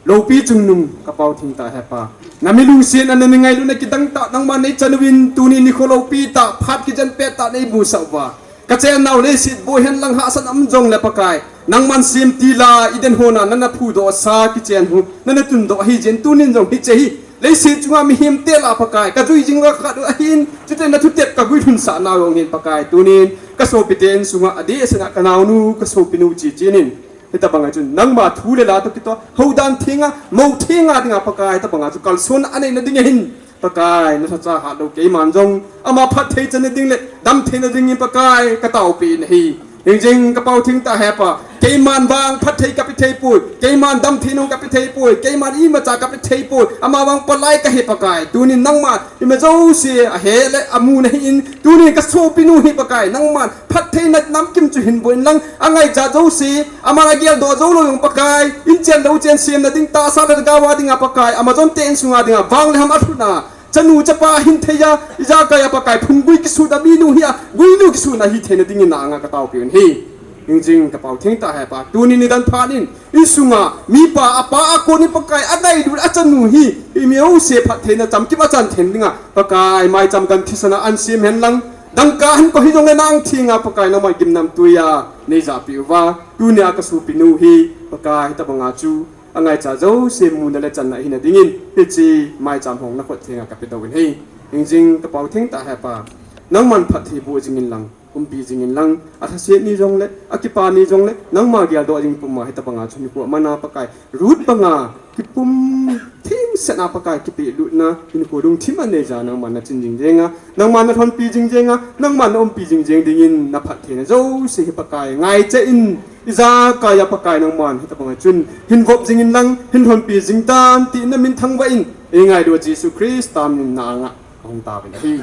Loupi chungnung, ka Paothengtah hepa. Na mi lungsetna, na mi ngailutna kidang tah, nangman nei chan uvin, tuni nikho loupi tah, phat kijen pet tah nei musah uva. Ka chennau leiset boi hen lang hahsatna um jongle Pakai. Nangman semtil a, Eden hon a, nana phudoh sa kichen hu, nana tundoh ahi jeh in tunin jong hiche hi. Leiset chunga mihem tel a Pakai, ka jui jing uva khat u ahin, chuteng na thutep ka guilhunsah nau jong hin Pakai, tunin, ka sopite insunga, adeh seh a ka naonu, ka sopinu Chichi in. Hitabang a chun, nangma thu le la toh kitoh, houdan thenga, mou thenga dinga Pakai, hitabang a chu kalson anei na ding ahin, Pakai, na lhacha hat lou keiman jong, ama phatthei chan na ding le, damthei na dingin Pakai, ka taopi nahi. Hingjing ka Paothengtah hepa, keiman vang phatthei ka pe thei poi, keiman damthei nung ka pe thei poi, keiman imacha ka pe thei poi, ama vang palai ka hi Pakai, tunin nangma, ima jouse, ahe le, amu nahin, tunin ka sopinu hi Pakai, nangman, phattheina namkim chu hin boh in lang, angaichat jouse, aman ageldoh jou lou jong Pakai, inchen lou chen semna ding tahsa le gava dinga Pakai, amajonte insunga dinga, vang le ham athuna, chanu chapa hin thei a, ijakai a Pakai, phunggui kisut a minu hi a, guinu kisut a hitheina dingin na anga ka taopi un ahi. Hingjing ka Paothengtah hepa, tuni nidan phat in, insunga, mipa, apa, akon in Pakai, anailut, achanu hi, imi jouse phattheina chamkim achan thei dinga, Pakai, maicham kan thisan a an sem hen lang, Dangka hin ko hijongle nang thenga Pakai nangma gimnamtui a nei japi uva. Tunia ka sopinu hi Pakai hitabanga chu angaichat jouse muna le channa hina dingin hiche maicham hong na khut thenga ka pedoh in ahi. Hingjing ka Paothengtah hepa. Nangman phatthei boh jingin lang. umpi jingin lang, athaset ni jongle, akipa ni jongle, nangma geldoh jing puma hitabanga chun nikho mana Pakai, Ruth banga, kipum thimsetna Pakai, kipehlutna, hinkho lungthim anei ja, nangma nachin jing jenga, nangma nalhonpi jing jenga, nangma naumpi jing jeng dingin, naphattheina jouse hi Pakai, ngaicha in, ijakai a Pakai nangman, hitabanga chun, hinvop jingin lang, hinlhonpi jing tan, ti namin thangvah in, eingailu Jesu Christa min na anga, kahung tauvin ahi.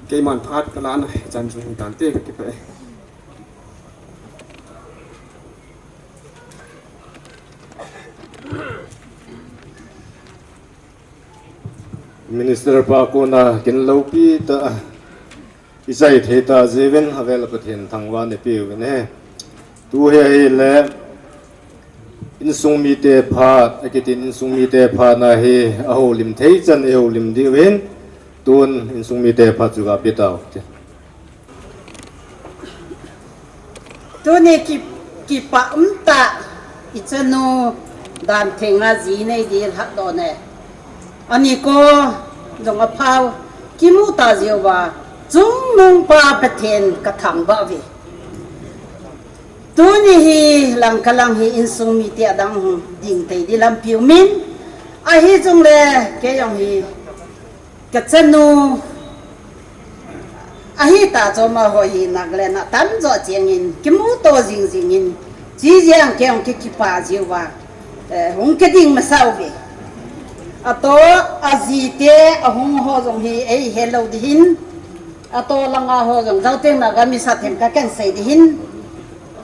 Keiman phat kalahna, chan chu hung tante kakipah e. Minister pa kona kin loupi ta, ichai thei ta jiuvin, avel a Pathen thangvah in eipeuvin ahi. Tu hi ahile, insung mite phat, akitin insung mite phat na hi, ahoulim thei chan, ihoulim diuvin, tun insung mite phat chu gape tau. Tuni ki, kipah umtah, ichanu Dan Thenga ji nei di lhatdoh ne. Anikho jong aphau, kimu ta jiuva, chungnungpa Pathen kathangvah uve. Tuni hi lang kalang hi insung mite adang hung ding tei di lampi umin, ahi jongle kei jong hi kachanu ahita chu amaho hi Nagaland a tamjo chengin, kimuto jing jingin, chijeng kei jong kei kipah jiuva, eh, hung kiding masa uve. Ato ajite ahung ho jong hi eihelou ding ahin, ato langa ho jong Gauteng Naga misa themkhat kahin sei ding ahin,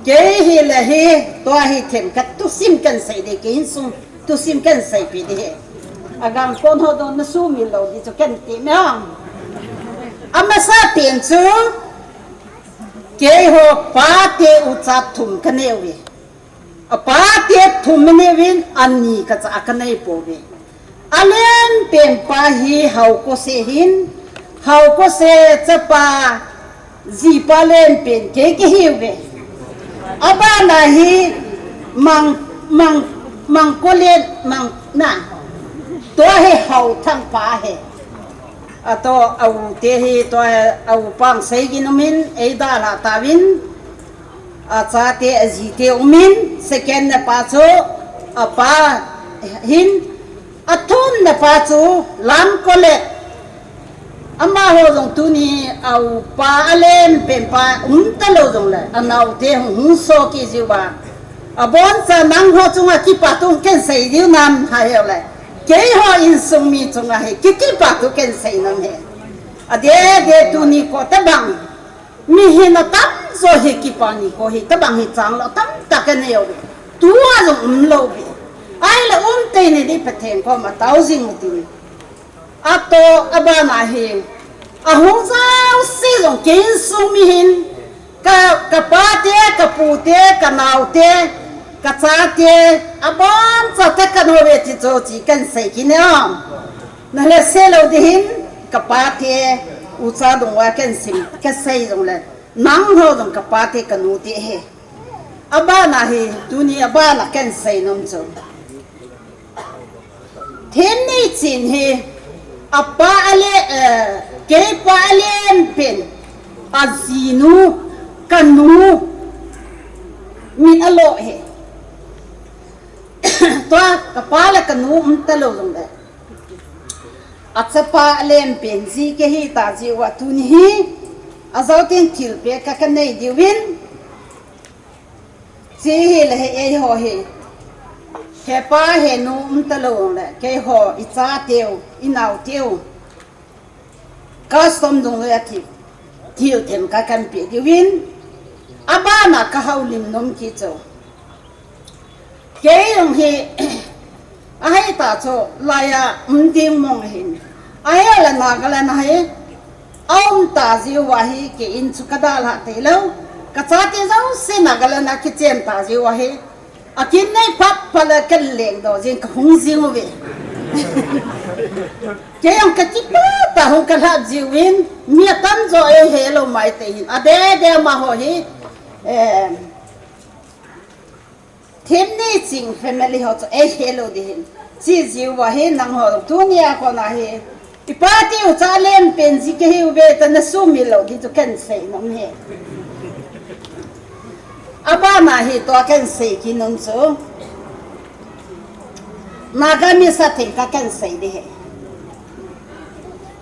kei hile hi, tua hi themkhat thusim kahin sei ding, kei insung thusim kahin seipeh ding ahi. Agangkon ho dong nasumil lou ding chu kahin ti me ham. Amasapen chu, keiho pate ucha thum kanei uve. Apate thum aneiyuvin, ani kacha a kanei pouve. Alenpen pa hi Haokose ahin, Haokose chapa jipa lenpen kei kahiuve. Abana hi Mang, Mang, Mangkolen, Mang, na. Tua hi Haothang pa ahi. Ato a u te hi, tua hi a u Pangsei gin umin, eidalha tauvin. Achate, ajite umin, second na pa chu, apa hin, athum na pa chu, Lamkole. Amaho jong tuni a upa alenpen pa umtalou jongle, anaote hung hung so kit jiuva. Aboncha nangho chunga kipah thu kahin sei diu nam ha hile. Keiho insung mi chunga hi, ki kipah thu kahin sei nam ahi. Adeh deh tuni kho tabang. Mihem atamjo hi kipah nikho hi, tabang hi changlou tamtah kanei uve. Tua jong umlou uve. Ahile um tei ni di Pathen koma tao jing u tin. Ato abana hi. Ahung jouse jong kei insung mi hin. Ka, kapate, kapute, kanaote, kachate, aboncha te kanouve ti chu chi kahin sei kit ne o. Nalhahsel lou ding ahin, kapate, ucha dunguva kahin sim, kasei jongle, nangho jong kapate kanute ahi. Abana hi, tuni abana kahin sei nom chu. Themnei chen hi, apa ale, eh, keipa alenpen, ajinu, kanu, min alo ahi. Tua, kapa le kanu umtalou jongle. Achapa alenpen ji kei hita jiuva tuni hi, ajou teng thilpeh khat kanei diuvin. Chi hile hi eiho hi. Hepa henu umtalou jongle, keiho ichateu, inaoteu. Custom dungjui a thil, thil themkhat kahin peh diuvin, abana kahoulim nom kit chu. Kei jong hi, ahita chu, laiya um ding mong ahin. Ahile Nagaland a hi, aum ta jiuva hi, kei in chu kadalhah teilou. Kachate jouse Nagaland a kichen ta jiuva hi, akin nei phat phat le kalengdoh jing kahung jing uve. Kei jong kakipah tah a hung kalhap jiuvin, mi atamjo eihelou maitei hin. Adeh deh amaho hi, eh, Themnei Ching family ho chu eihelou ding ahin. Chi jiu va hi nangho tunia kona hi. I party u cha len pen ji ke hi u ve ta na sumil lou di chu ken sei nom he. Abana hi tua ken sei ki nom chu. Naga mi sa thei ka ken sei di he.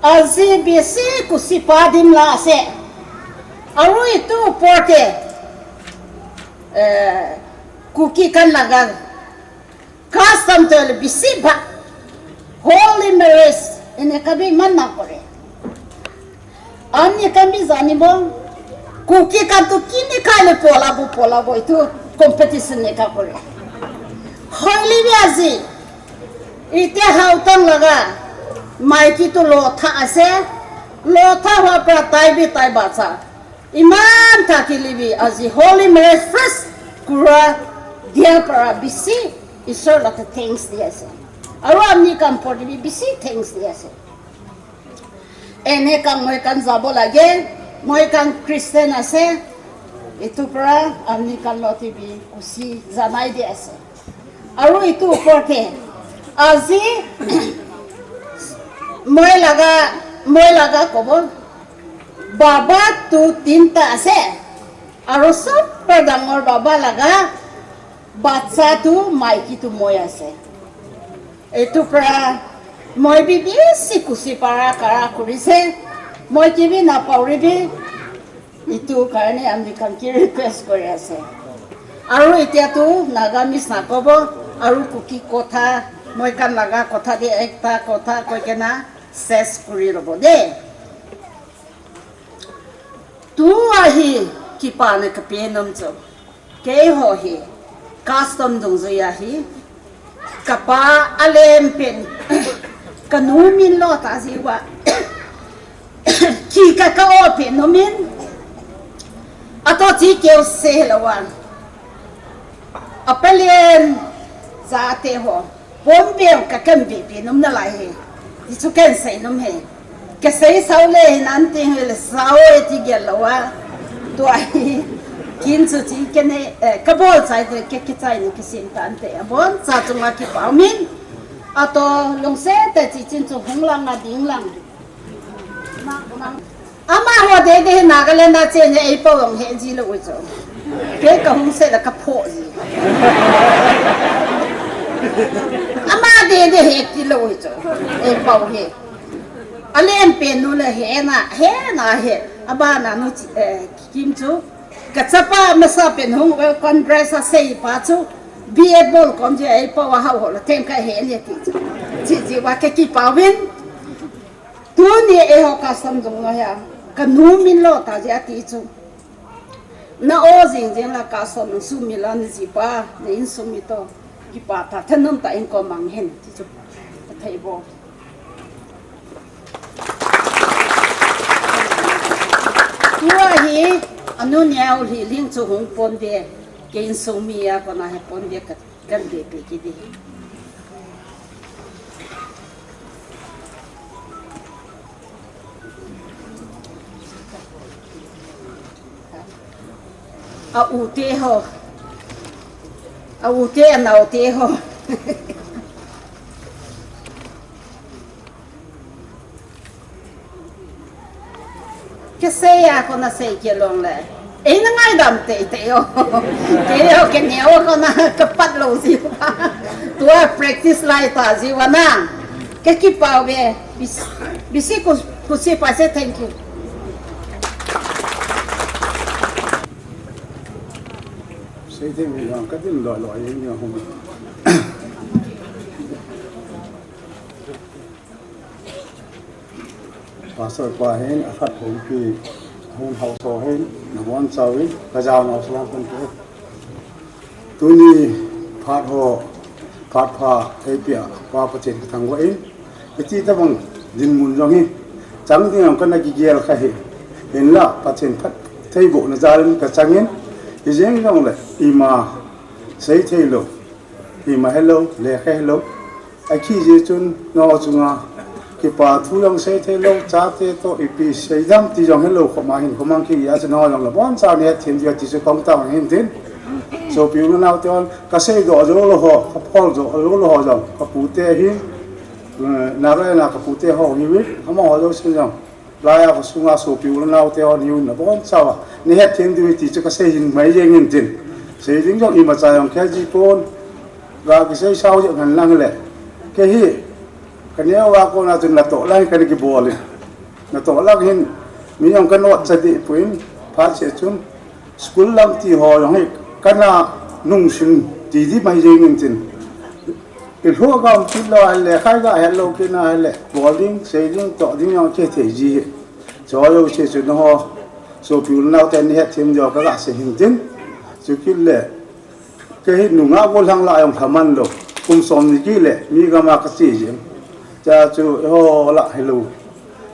A G B C kusi pa dim la se. A rui tu porte. Eh, Kuki kan laga. Custom tole bisi ba. Holy marriage. Ene kabi man na kore. Ani kabi jani bo. Kuki kan tu kini kai le pola bo pola bo itu competition ne ka kore. Holy bi aji. Ite hau tang laga. Mai ki tu lo tha ase. Lo tha wa pra tai bi tai ba cha. Iman ta ki libi aji holy marriage first kura dia para bisi Isor la ta thanks dia ase. Aru amni kam por bi bisi thanks dia ase. Ene kam moi kan jabo lage, moi kan Christian ase. Itu para amni kan lo ti bi kusi janai dia ase. Aru itu porte. Aji moi laga, moi laga kobo. Baba tu tinta ase. Aru sob para dangor baba laga. Bacha tu maiki tu moi ase. Itu para moi bi bisi kusi para kara kuri se. Moi ki bi na pauri bi. Itu karone ami kan ki request kori ase. Aru itia tu Naga mi sa kobo, aru Kuki kotha, moi kan laga kotha de ekta kotha koi kena ses kuri lobo de. Tu ahi kipa ne kape nom chu. Kei ho hi, custom dungjui ahi. Kapa alem pen, kanu min lo ta jiu va. Ki ka ka o pen no min. Ato chi keu se lo wan. Apalen jate ho. Pon beng ka kan bi bi nom na lai he. Ti chu kan sei nom he. Ka sei sao le nan ti he le sao e ti gel lo wa. Tua hi. Kin chu chi ke ne, eh, ka bol chai te ke ke chai ni kisin tan te. Abon cha chunga kipau min. Ato lungset te chi chin chu hung lang a ding lang. Ama ho de de Nagaland a che ne ei pau ang he ji lo u chu. Ke ka hung se la ka pho ji. Ama de de he ki lo u chu. Ei pau he. Alen pen nu le he na, he na he. Abana nu chi, eh, kim chu. Ka chapa masa pen hung, eh, Congress a sei pa chu. B A bol kom ji ei pau a hau ho la theng ka he le ti chu. Chi ji wa ke kipau vin. Tuni eiho custom jong lo hia, ka nu min lo ta jeh a ti chu. Na o jing jing la custom sum mi la ni ji pa, na insung mi to, kipa ta, thanom ta in ko mang hen, ti chu. Ka thei bo. Tua hi, anu niau hi ling chu hung pon ve, ke insung mi a ko na he pon ve ka Kan be pe ki di. A u te ho. A u te, a nau te ho. Ka sei a kona sei ke long le. Ei na ngaidam tei tei o. Ke o ke neo kona ka pat lo ji. Tua practice lai ta ji wa na. Ka kipau ve. Bis-, bisi ku, kusi pa se thank you. Sei thank you ka din lo lo ye ni hum. Pastor pa hin, a phat hung pi, hun hausa hin, na bon chau in, ka jao nau salam kan pe. Tuni phat ho, phat pha, ei pia, pa Pathen ka thangvah in, iti tabang dinmun jong hi, chang ding ang ka na kigel kha hi, hinla, Pathen phattheibohna jal in ka chang in, hijeng jongle, ima, sei thei lou, ima helou, lekha helou, Ahi jeh chun, nao chunga, kipa thu jong sei thei lou, chate toh ipi sei dam ti jong helou, khoma hin, khomang ki a chu nao jong la bon cha ni a thim dia ti chu kong tang hin tin. Sopi u le nao te hon, kasei doh jou lou ho, kaphol jou lou ho jong, kapute hi, eh, Nagaland a kapute ho hiuvin, amaho jousen jong. Laiya khosunga sopi u le nao te hon hiuvin, nabonchauva nahet them diu ahi ti chu kasei hin mai jeng in tin. Sei ding jong imacha jong kei jipon, ga kisei sao jeng hen lang le. Kei hi, kaneo a kona chun natoh lang kana kibol in. Natoh lang hin, mi jong kana otcha deh poi, phat seh chun, school lam ti ho jong hi, kana nungsun ti di mai jeng in tin. Ilhuh gam kit lou ahile, khai ga het lou kit na ahile, bol ding, sei ding, toh ding jong kithei ji hi. Chu jouse chu nangho, sopi u le nao te nahet them diu kaga sei hin tin. Chukit le, kei hi nungah gollhang lah jong lhaman lou. Kum som ni kit le, mi gam a kache jeng. Cha chu, eiho lah hilou.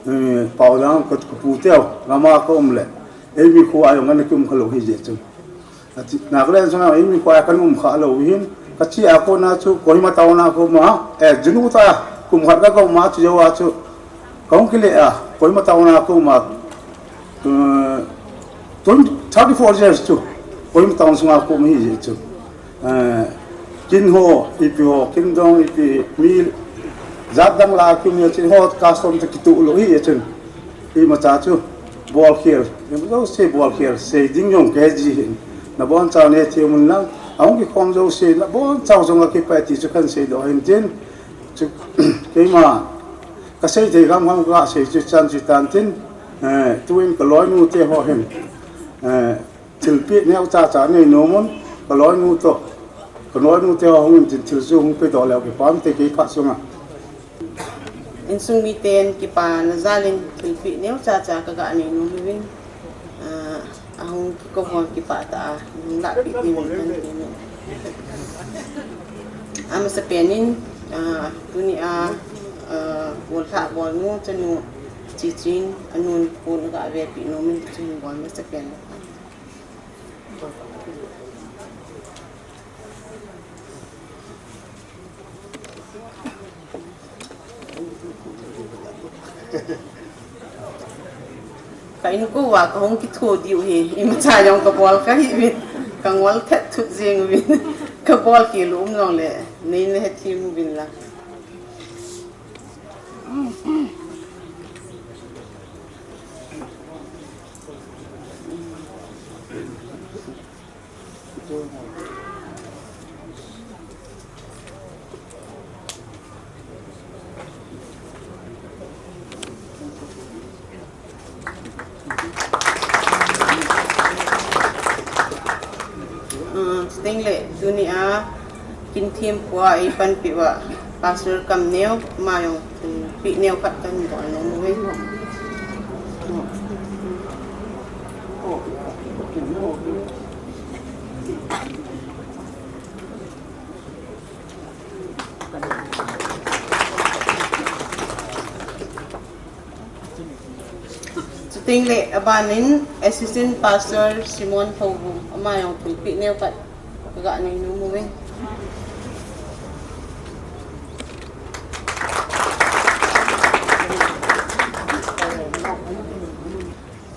Eh, Paodang ka, kaputeu, gam a kaum le. Eimi kho a jong ana kium kha lou hijeh chun. Ati, Nagaland sunga eimi kho a kana um kha lou hin, kache a kona chu Kohima town a kaum a, eh, Junut a kum khat kaga um a chu jou a chu, kahung kile a, Kohima town a kaum a, eh, twenty, thirty-four years chu, Kohima town sunga kaum hijeh chu. Eh, kin ho, ipi ho, kin jong ipi, mi jat dang lah a kium hijeh chun, ho custom toh kitoh lou hijeh chun. Imacha chu, bolkhel, imacha chu bolkhel, sei ding jong kei ji hin. Nabonchauva nahet them un lang, ahung kikhom jouse, nabonchauva jong kakipah e ti chu kahin seidoh hin tin. Chu, keima, kasei thei kham kham kasei chu chan chu tan tin, eh, tuin kaloinu te ho hin, eh, thilpeh neocha cha nei nom un, kaloinu toh, kaloinu te ho hung in tin thil chu hung pedoh leu kipah inte kei phat sunga. Insung miten kipana jal in thilpeh neocha cha kaga nei nom uvin, ah, ahung kikou ho kipah tah a, hung lahpeh diuvin kahin ti nom. Amasapen in, ah, tuni a, ah, gollhah bolnu, chanu, Chiching, anun pon kaga vepeh nom in, chun bol masapen. Ka inko uva kahung kitho diu hi, imacha jong kabol kahiuvin, kangol thet thut jeng uvin, kabol khel u um jongle, nei nahet them uvin lang. Ah, chuteng le, tuni a, kin thempu a eipanpi uva, Pastor Kamneo, ama jong, um, thilpeh neo khat kahin bol nom uve. Chuteng le, aban in Assistant Pastor Simon Thouvum, ama jong thilpeh neo khat kaga nei nom uve.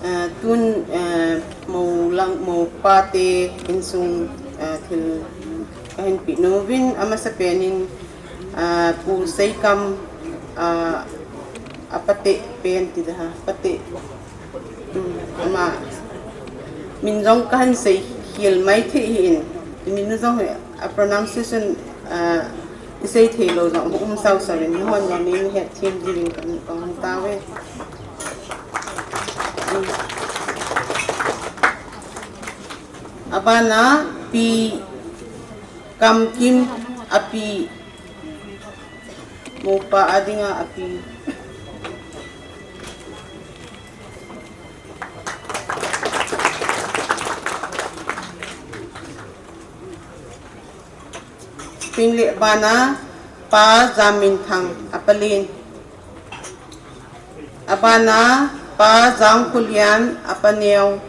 Ah, tun, ah, mou lang, mou pate insung, ah, thil kahin pe nom uvin, amasapen in, ah, Pu Seikam, ah, apate pen ti da ha, pate. Hmm, ama min jong kahin sei khel mai thei hin, min jong hi a pronunciation, ah, isei thei lou jong um sau sau in, nahon jong nei nahet them diuvin kahin, kahin tao e. Abana Pi Kamkim, api, mopa a dinga api. Chuteng le abana Pa Jamminthang, apalen. Abana Pa Jangkhulian, apaneo.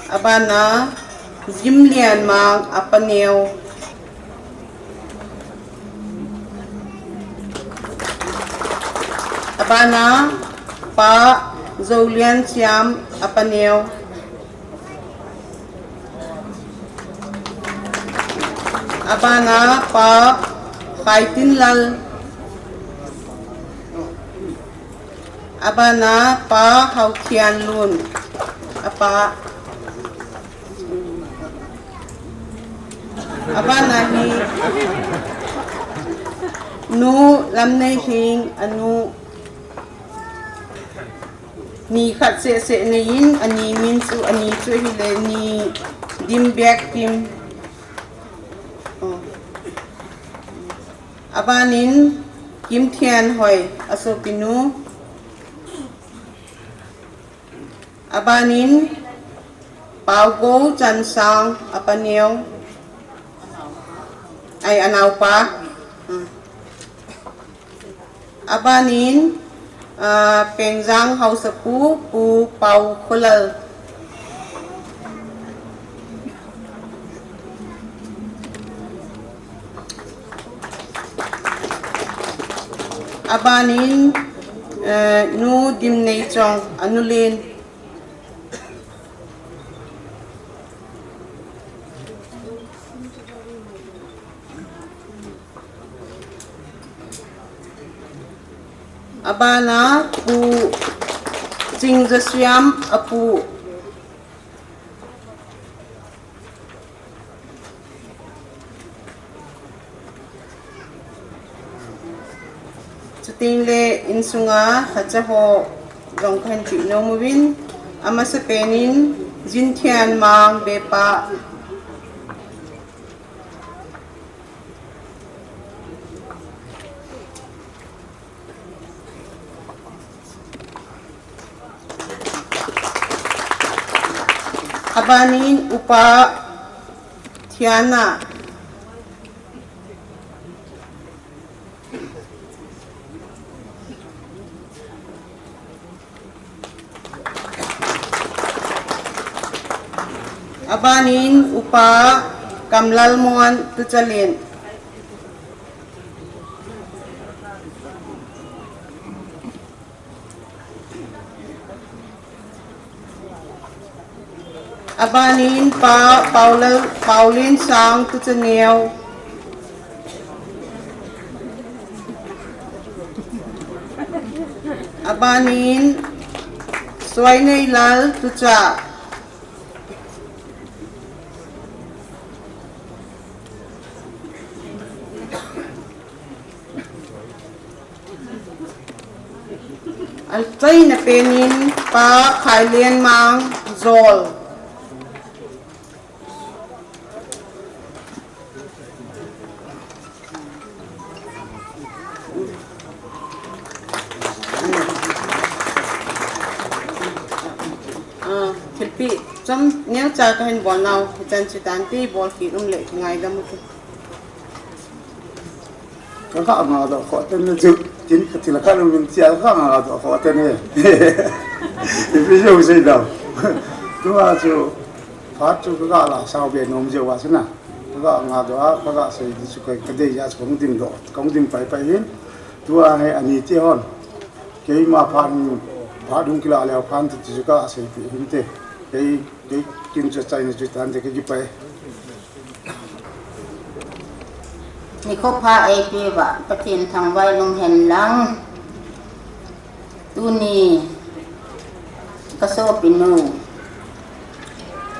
Abana Jimlianmang, apaneo. Abana Pa Zolian Siam, apa neo. Abana Pa Khaitinlal. Abana Pa Hauthianlun. Apa. Abana hi Nu Lamneihing, anu. Ni khat seh seh nei in, ani min chu, ani chu hile Ni Dimbiakkim. Oh. Abanin Kimthianhoi, asopinu. Abanin Paugou Chansang, apa neo. Ai, anaopa. Hmm. Abanin, ah, Pengjang Haosapu, Pu Paukholal. Abanin, eh, Nu Dimneichong, anulen. Abana Pu Chingjasiam, apu. Chutengle insunga lhacha ho jong kahin peh nom uvin, amasapenin Jinthianmang Bepa. Abanin Upa Thiana. Abanin Upa Kamlalmon Tuchalen. Abanin Pa Paulal, Paulinsang Tuchaneo. Abanin Suaineilal Tucha. Achaina penin Pa Khailenmang Jol. Ah, thilpeh chomcha kahin bol nau, hichan chu tante, bol kit um le ngaidam u te. Ka, ka ngadoh khoh tene chu, kin ka thil khat um in chia ka ngadoh khoh tene. Ipi jong sei dam. Tua chu, phat chu ka ga la sao be nom jeh a chu na. Ka ga ngadoh a, ka ga sei di chu ka, ka dei a chu kong dim doh, kong dim pai pai hin. Tua hi ani te hon. Keima phat, phat hung kila leu phat ti chu ka seipeh hinte. Kei, kei kin chu achaina chu tante, kei kipa e. Nikho pha eipeuva Pathen thangvah in um hen lang. Tuni ka sopinu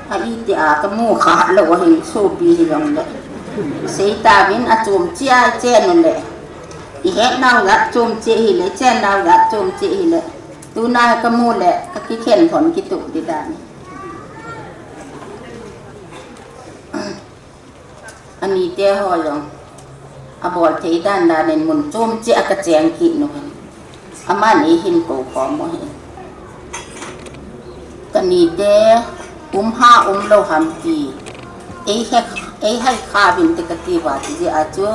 a, iti a ka mu kha lou ahin, sopi hijongle. Seitauvin, achom cheh a ichen u le, ihet nau jat chom cheh hile, ichen nau jat chom cheh hile. Tuna ka mu le ka kikhen thon kitoh di dan. Ani te ho jong abol thei dan dan in mun chom cheh a ka cheng kit nu hin. Amani hin kou khom u hin. Ka ni te um ham um lou ham ti ei he, ei hai kha vin te ka ti uva, ti jeh a chu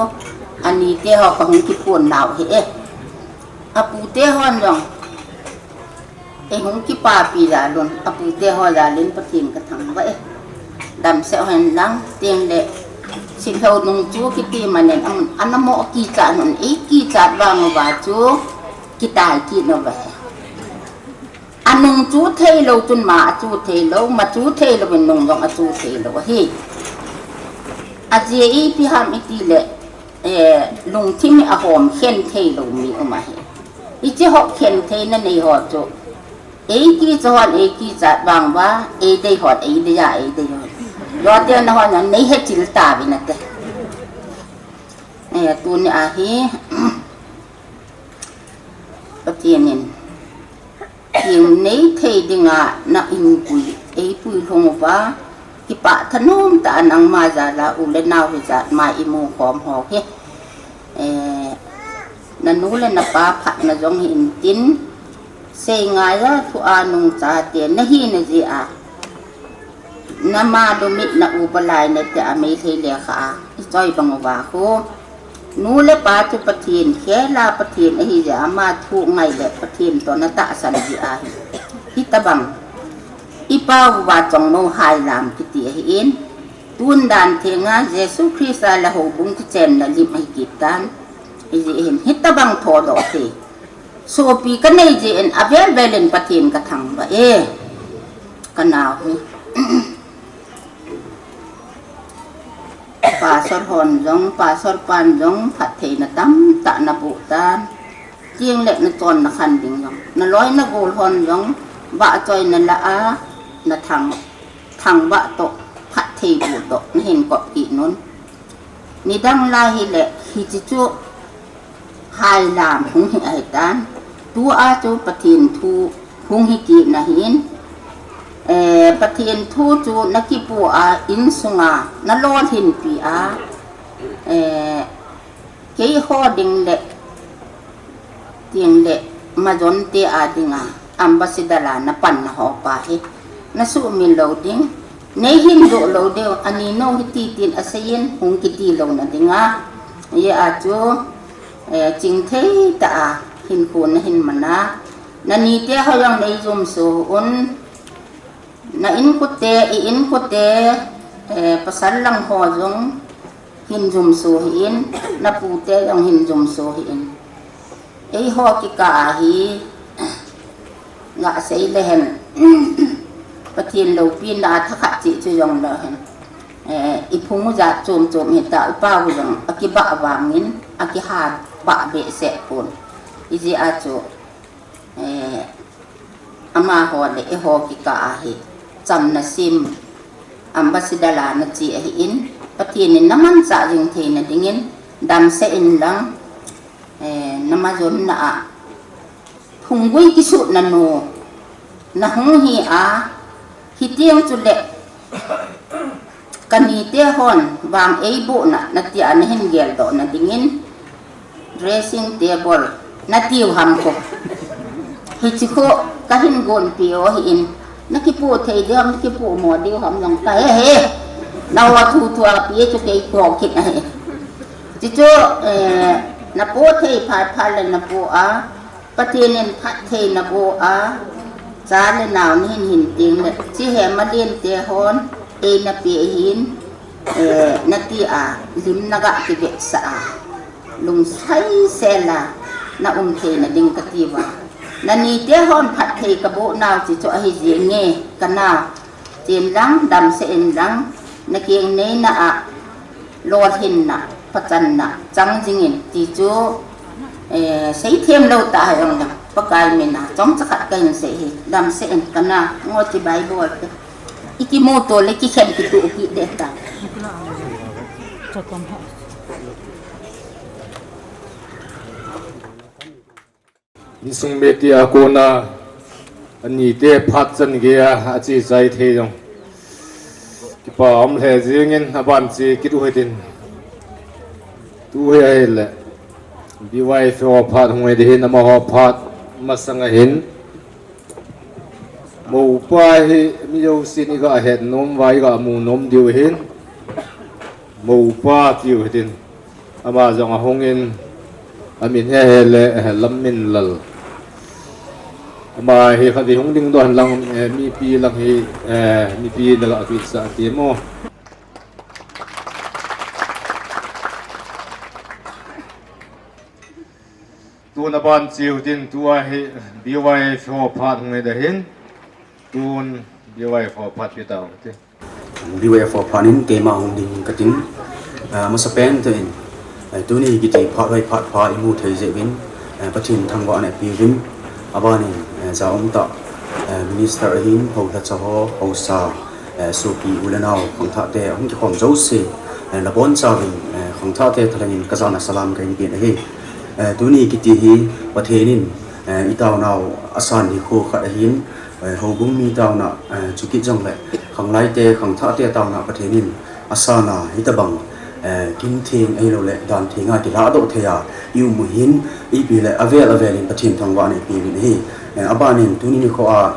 ani te ho ka hung kipon nau hi e. Apu te hon jong ei hung kipapi jal un, apu te ho jal in Pathen ka thangvah e. Damsel u hen lang, tengle, silhou nung chu kiti manin, amun, ana mo kichat un, ei kichat vang uva chu, kitai kit uva hi. Anung chu thei lou chun ma a chu thei lou, ma chu thei lou in nung jong a chu thei lou ahi. Ajeh ipi ham iti le, eh, lungthim hi ahom khen thei lou mi um ahi. Hiche ho khen theina nei ho chu, ei kichat hon ei kichat vang uva, ei dei hon ei dei a, ei dei hon. Lote na hon nei hechil tauvin ate. Eh, tuni ahi, Pathen in Thil nei thei dinga na eipui, eipui lhung uva, kipah thanom tah a nangma jal a u le nao hijat ma imu khom ho hi. Eh, nanu le napa phatna jong hi intin, seingai a thu a nungcha te nahi na jeh a. Nama lumitna uva lainat te a Meitei lekha a ichoi bang uva khu. Nu le pa chu Pathen khel a Pathen ahi jeh a ama thu ngai le Pathen toh na tahsan jeh ahi. Hitabang. Ipa uva chongmo hailam kiti ahin. Tun dan thenga Jesu Christa le houbung kichenna lim ahi kit tan. Hijeh hin hitabang thodoh thei. Sopi kanei jeh in avel vel in Pathen kathangvah e. Kanao hi. Pastor hon jong, Pastor pan jong, phattheina tamtah naboh tan. Chule nachon nakhan ding jong. Naloi nagol hon jong, vahchoi nalah a, nathang, thangvah toh, phatthei boh toh, nahin kop kit un. Nidang lai hile, hiche chu, hailam hung hi ahitan. Tua chu Pathen thu hung hi kit na hin. Eh, Pathen thu chu nakipu a insunga nalolhinpi a. Eh, keiho ding le, ding le, majon te a dinga. Ambassador la napanna ho pa hi. Nasuhmil lou ding. Neihin doh lou ding. Ani nou hiti tin aseiyin hung kiti lou na dinga. Hijeh a chu, eh, chingthei tah a hinkho nahin man a. Nanite ho jong neijumso un. Na inkote, i inkote, eh, pasal lang ho jong hin jumso hih in, napute jong hin jumso hih in. Eiho kikah a hi, nga sei le hen, Pathen loupina a thakhat cheh chu jong le hen. Eh, iphung u jat chom chom hita, ipa u jong, akibah vangin, akiha bah behseh pon. Hijeh a chu, eh, amaho le eiho kikah a hi, chamna sim, ambassador la nache ahin, Pathen in namanchah jing theina dingin, damsel in lang, eh, namajonna a, thunggui kisutna nu, nahung hi a, hiteng chule, Kanite hon vang eibohna, natia nahin geldoh na dingin, dressing table, natiu ham ko. Hiche kho, kahin gonpi u ahin, nakipoh thei diu ham, nakipoh mo diu ham jong kahe he. Naho thu thu a pi chu kei ko kit ahi. Hichu, eh, napoh thei phat phat le napoh a, Pathen in phattheina boh a, cha le nao nahin hin teng le, hiche Hema Lien te hon, eina pe hin, eh, natia, lim naga kivetsah a, lungsaisel a, naum theina ding kati uva. Nanite hon phatthei kaboh nau hichu ahi jenge, kanao. Chen lang, damsel in lang, nakeng neina a, lolhinna, pachanna, chang jingin, ti chu, eh, seithem lou tah a jong lang, Pakai min a, chomcha khat kahin sei hi, damsel in kana, ngo chibai bol te. Ikimuto le kikhen kituh kit ding ta. Insung mite a kona, anite phat chan geiya, ache chai thei jong. Kipa um lheh jengin, aban che kit u hitin. Tu hi ahile. B Y F ho phat hung hi ding hin, amaho phat masang ahin. Moupa hi, mi jousen iga het nom uva, iga mu nom diu hin. Moupa tiu hitin. Ama jong ahungin, amin hi ahile, eh, Lamminlal. Ama hi khatvei hung dingdoh hen lang, eh, mipi lang hi, eh, mipi naga kisa ti mo. Tun aban cheu tin tua hi B Y F ho phat hung hi da hin. Tun B Y F ho phat pi tau ti. B Y F ho phat in keima hung ding katin. Ah, masa pen te in. Eh, tuni kiti phat vai phat pha imu thei jeh uvin. Eh, Pathen thangvahna ipi uvin. Abanin, eh, ja um ta. Eh, minister ahin, hou lhacha ho, hou sa. Eh, sopi u le nau, khangthah te, hung kikhom jouse, eh, nabonchauvin, eh, khangthah te thalheng in kajana salam kahin pe ahi. Eh, tuni kiti hi, Pathen in, eh, itaonau asan nikho khat ahin, eh, houbung mi taona, eh, chukit jongle, khanglai te, khangthah te taona Pathen in asan a, hitabang, eh, kin theng ahilouleh, dan theng a kilahdoh thei a, i um u hin, ipi le, avel avel in Pathen thangvahna ipi uvin ahi. Eh, abanin, tuni nikho a,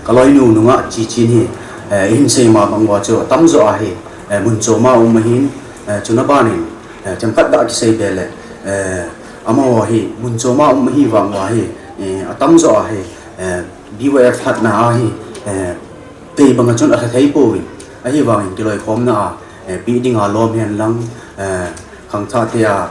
Kaloinu nungah Chichin hi, eh, ihin sei ma bang uva chu atamjo ahi, eh, mun chom a um ahin, eh, chuna banin, eh, themkhat dah kisei be le, eh, amaho hi mun chom a um ahi vang uva hi, eh, atamjo ahi, eh, B Y F lhatna ahi, eh, kei banga chun alha thei pouvin, ahivangin kiloikhomna a, eh, pe dinga lom hen lang, eh, khangthah te a,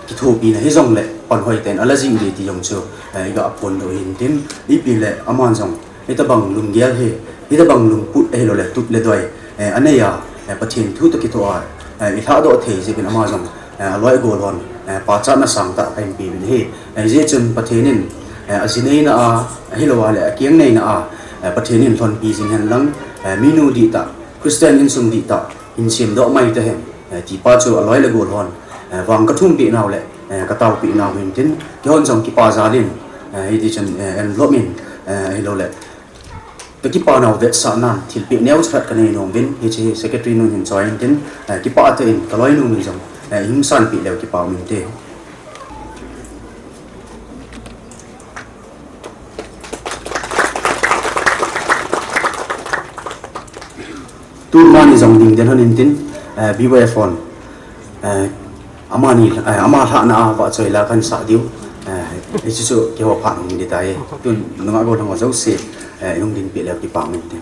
kithopina hijongle, panhoi ten ala jing ding ti jong chu, eh, iga phondoh hin tin, ipi le aman jong, hitabang lunggel hi, hitabang lungput ahilouleh tup le doi, eh, anei a, eh, Pathen thu toh kithoa, eh, ilhahdoh thei jeh in ama jong, eh, aloi agol hon, eh, pachatna sangtah kahin pe uvin ahi. Eh, hijeh chun Pathen in, eh, aji neina a, ahilou a le akeng neina a, eh, Pathen in lhonpi jing hen lang, eh, minu dihtah, Christian insung dihtah, hin semdoh mai tahen, eh, tipa chu aloi le agol hon, eh, vang kathum peh nau le, eh, kataopeh nau hin tin, keihon jong kipa jal in, eh, hiti chun, eh, envelope in, eh, ahilouleh, kakipa nau vetsahnan, thilpeh neocha khat kanei nom uvin, hiche secretary nun hin choi in tin, eh, kipah tah in, kaloinu min jong, eh, ihung sanpeh leu kipa um inte. Tun amani jong ding den hon in tin, eh, B Y F hon, eh, amani, eh, ama lhahna a vahchoi la kahin sah diu, eh, hichu chu keiho phat hung ding tai. Tun nungah gollhang ho jouse, eh, ihung ding peh leu kipa um inte.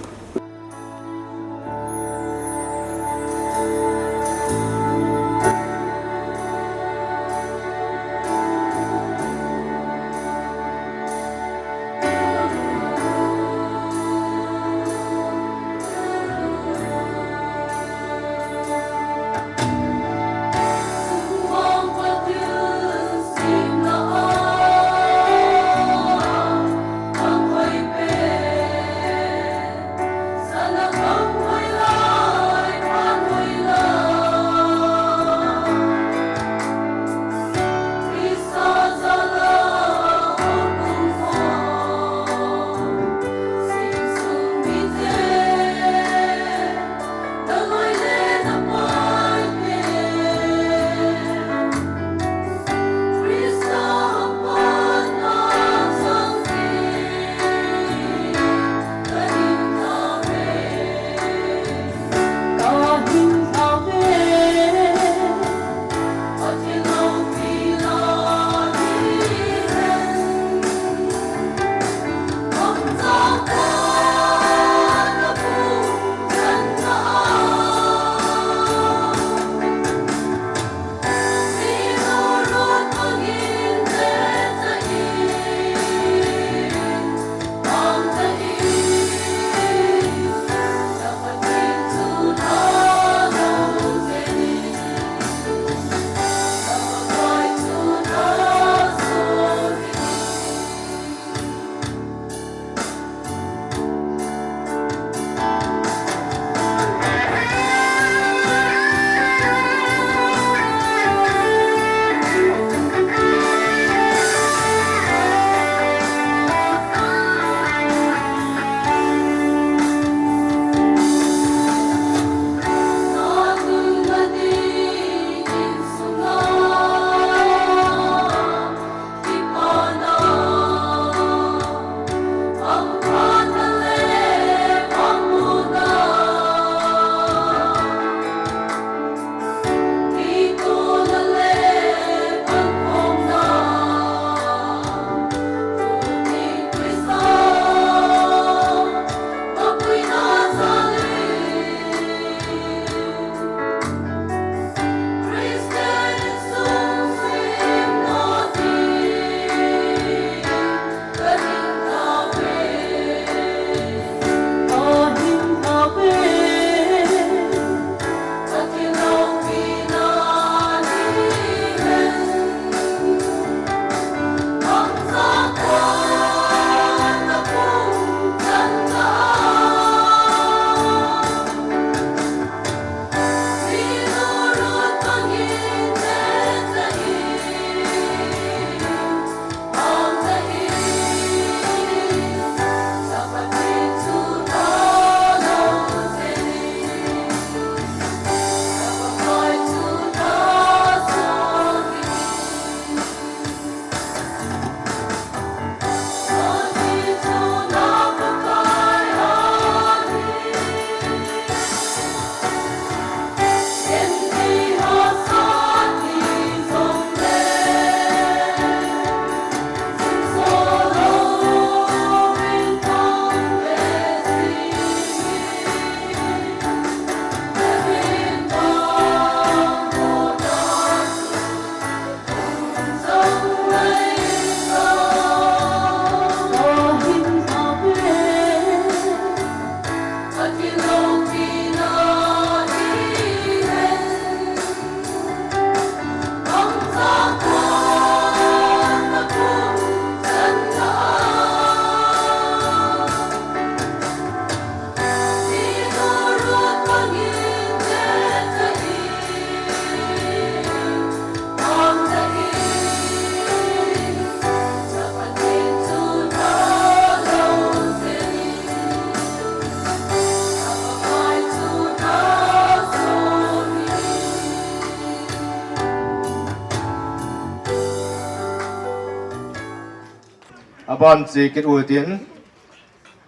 Aban che kit u hitin,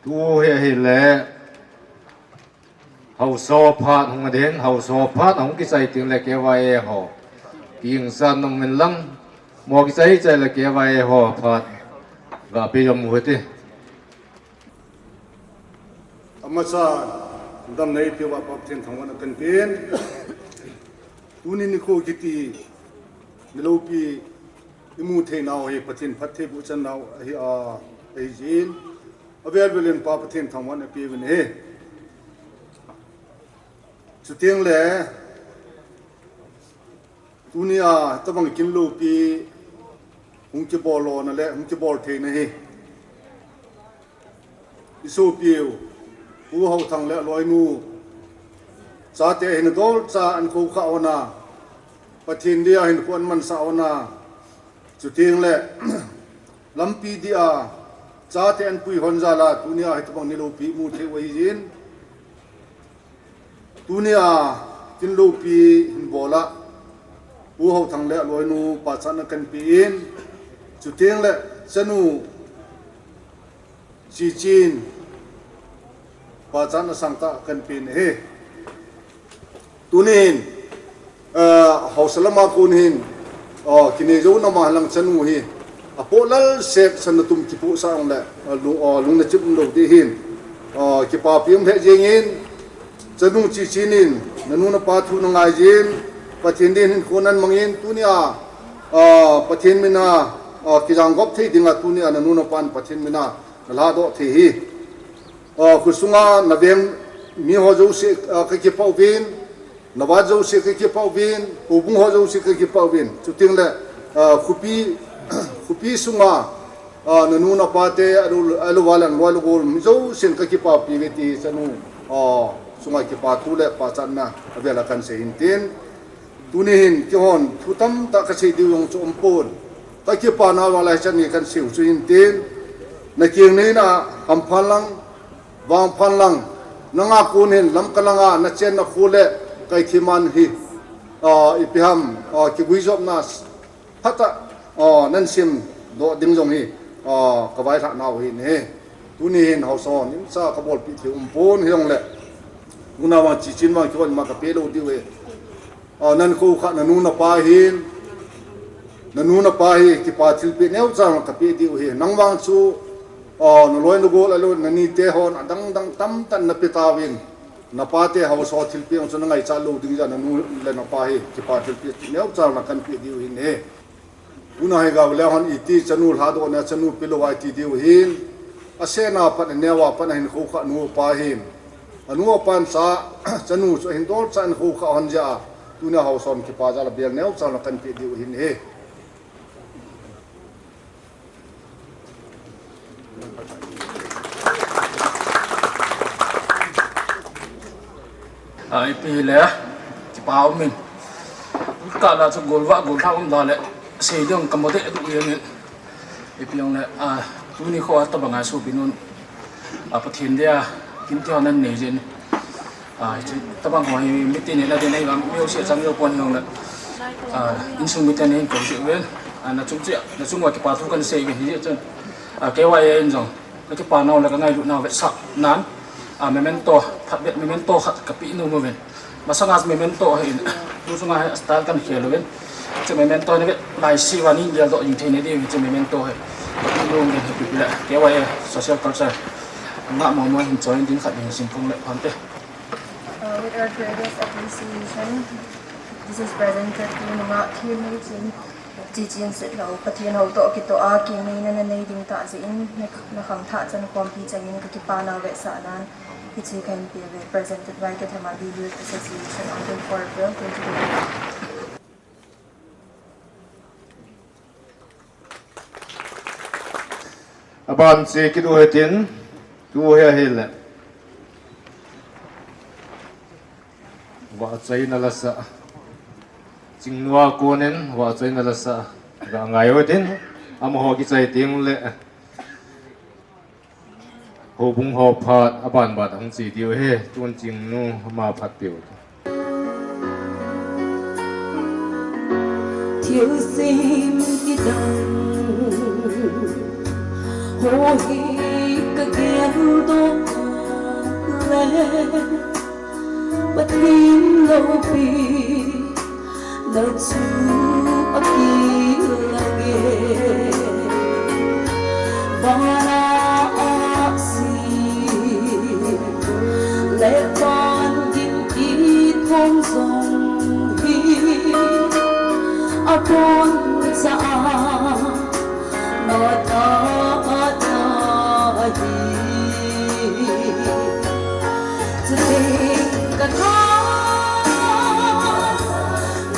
tu hi ahile, haosa phat hung adin, haosa phat hung kichai teng le K Y A ho. Kingsan nom min lang, mo kichai chai le K Y A ho phat. Ga pe jom u hiti. Amacha damna eipeuva Pathen thangvahna kahin pen. Tuni nikho kiti, niloupi imu theinau hi Pathen phattheiboh channau ahi a, ahi jin. Avel velin Pa Pathen thangvahna peuvin ahi. Chuteng le, tunia, tabang kin loupi, hung kibol lona le, hung kibol theina hi. Isopiu, Pu Haothang le aloinu, chate hin dolcha an khoukhah u ana, Pathen dia hin kho an mansah u ana, chuteng le, lampi dia, chate an pui hon jal a, tunia hitabang niloupi imu thei u ahi jin. Tunia, kin loupi hin bol a, Pu Haothang le aloinu pachatna kahin pe in, chuteng le, chanu, Chichin, pachatna sangtah kahin pe in ahi. Tunin, eh, haosa lama kon hin, oh, kinei jou nama lang chanu hi, apoh lal sek san natum kipohsah le, eh, lung, oh, lung nachim lou ding hin, oh, kipapi um lheh jengin, chanu Chichin in, nanu napa thu nangai jin, Pathen din hin kho nan mangin, tunia, ah, Pathen mina, ah, kijang gop thei dinga tunia, nanu napan Pathen mina, nalhadoh thei hi. Ah, khosunga naveng mi ho jouse, ah, kakipah uvin, navat jouse kakipah uvin, houbung ho jouse kakipah uvin. Chuteng le, ah, khopi, khopi sunga, ah, nanu napate, alu, alu valan, loi le gol, mi jousen kakipapi uve ti chanu, ah, sunga kipa thu le pachatna, avel a kahin sei hin tin. Tuni hin keihon thu tamtah kasei diu jong chu umpon. Kakipa nau val a hichan hi kahin seiu chu hin tin. Nakeng neina hamphan lang, vangphan lang. Nanga kon hin Lamka langa nachenna kho le kaithiman hi, ah, ipi ham, ah, kiguijopna phatah, ah, nahin sem doh ding jong hi, ah, kavailhah nau ahi. Tuni hin haosa hon, imsa kabolpeh thei umpon hijongle. Tuna vang Chichin vang keihon ma kape lou diu ahi. Ah, nahin khoukhah nanu napa hin, nanu napa hi kipa thilpeh neocha kape diu ahi. Nang vang chu, ah, naloi nagol alu nanite hon adang dang tamtah in nape tauvin. Napate haosa thilpeh chu nangaichat lou ding jeh a nanu le napa hi kipa thilpeh neocha kahin pe diu ahi. Tuna hi gao le hon iti chanu lhadoh na chanu pilou a iti diu ahin. Asena pat aneo a pat ahin khoukhah nu pa hin. Anu apan cha chanu chu ahin dolcha ahin khoukhah hon jeh a. Tuna haosa hon kipa jal a bel neocha kahin pe diu ahi. Ah, ipi hile, kipa umin. Kala chu golvah golvah um da le, sei ding kamu deh duh jengin. Ipi jongle, ah, tuni kho a tabang a sopinun, ah, Pathen dia, kin tia nan nei jin. Ah, hiche tabang ho hi mite nehna din ahi vang, mi jouse chang jou pon hijongle. Ah, insung miten hin kou jeh uvin. Ah, nachung cheh, nachung uva kipa thu kahin sei uvin hijeh chun. Ah, K Y A in jong kakipa nau le kangailut nau vetsah nan. Ah, memento, phatvet memento khat kapeh nom uvin. Masanga memento hi, tu sunga hi style kahin khel uvin. Hiche memento hi navet laise uva nei geldoh jing thei nadiu hiche memento hi. Kapeh nom uvin hi pipila. K Y A social culture. Nga mo mo hin choi ding khat ding sin kong le phante. Uh, with our greatest appreciation, this is presented to Nungah Thirneichin, Chichin Setlhou, Pathen hou toh kitoh a, keng neina nanei ding tah jeh in, na, nakhangthah chan khompi changin kakipa nau vetsah nan, hiche kahin pe uve, presented by Kethama Belu Youth Association, on twenty-four April twenty twenty-five. Aban che kit u hitin, tu hi ahile. Vahchoina lasa. Chingnu a konin, vahchoina lasa. Ga ngai u hitin, amaho kichai teng le. Houbung ho phat, aban ban ahung che diu ahi, tun Chingnu ama phat peh u. Thilsem kidang, Pohi ka geldoh le, Pathen loupina chu akilang e. Vana ahsi le van gin kithong jong hi aboncha a Chuteng ka tha,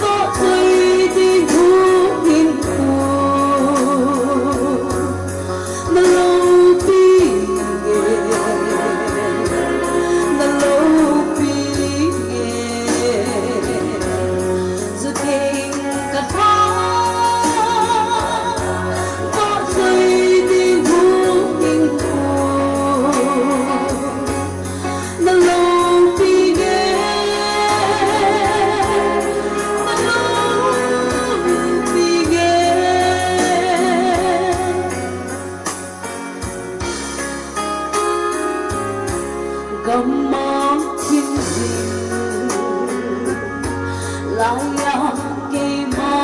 vahchoi ding hung hing ko. Na loupi nge, na loupi nge. Gamang thim jing laiya keima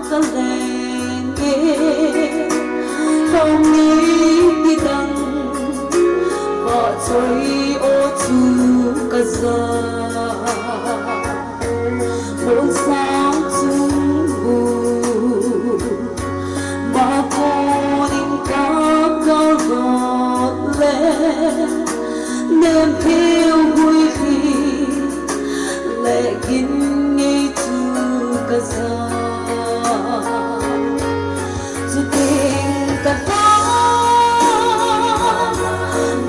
ka leng e, kami kidang vahchoi o chu ka ja. Bolsang chung bu, ma konin ka kal dot le, nem theu hui hi, le gin ngei chu ka ja. Chuteng ka tha,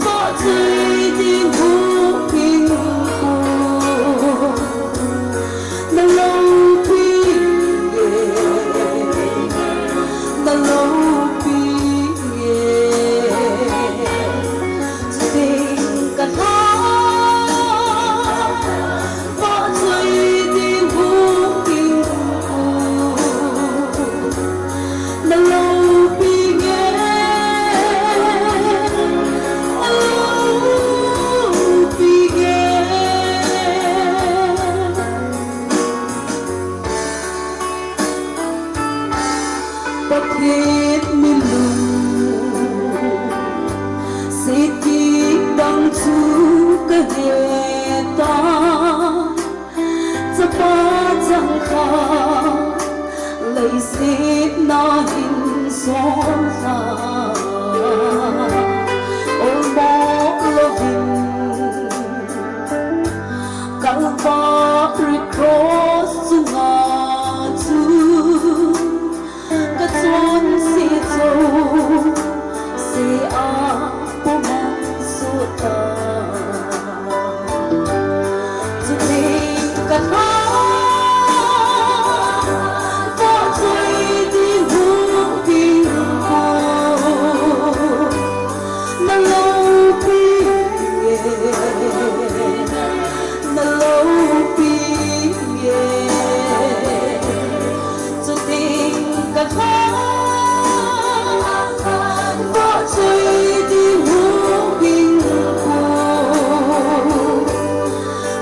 vahchoi ding hung hing ko. Na loupi nge, na loupi nge. Chuteng ka tha, vahchoi ding hung hing ko. Na loupi nge, na loupi nge. Pathen mi lungset kit dang chu ka he ta. Chapa changkhat leiset na hin sol ta, olmo louvin Calvary cross chunga chu ka chonse jouse a pumang sot ta. Chuteng ka tha, vahchoi ding hung hing ko. Na loupi nge, na loupi nge. Chuteng ka tha, vahchoi ding hung hing ko.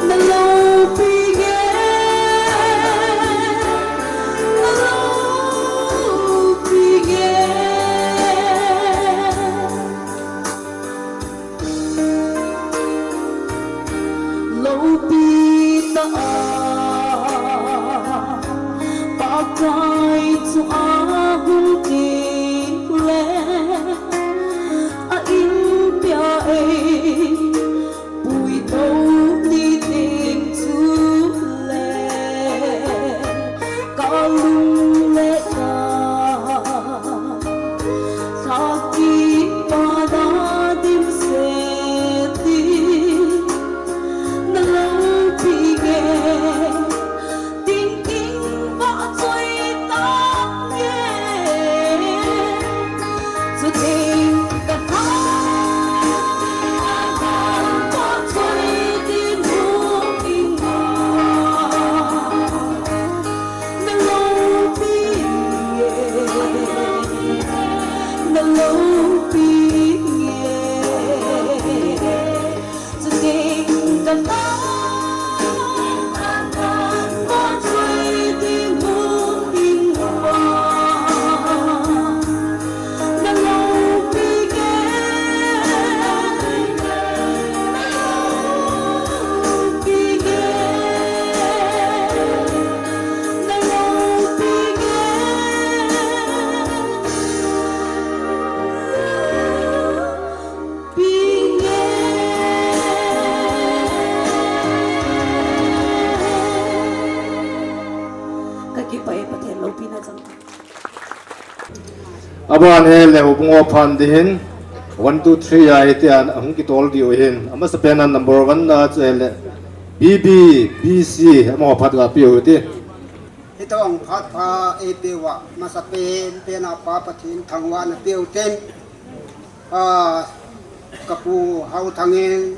Na loupi nge, na loupi nge. Loupi tah a Pakai chu ahung kit le, a inpia ei puitou ni ding chu le, ka lung le ka lha kipana dimset ding na loupi nge, ding ding vahchoi tah nge. Aban ahile houbung ho phat ding hin, one, two, three a hiti a hung kitol diu hin. Amasapen a number one na chu ahile B B B C amaho phat ga peh u hite. Hitobang phat pha eipeh uva, masapen pen a Pa Pathen thangvahna peh u hite. A, kapu Haothangin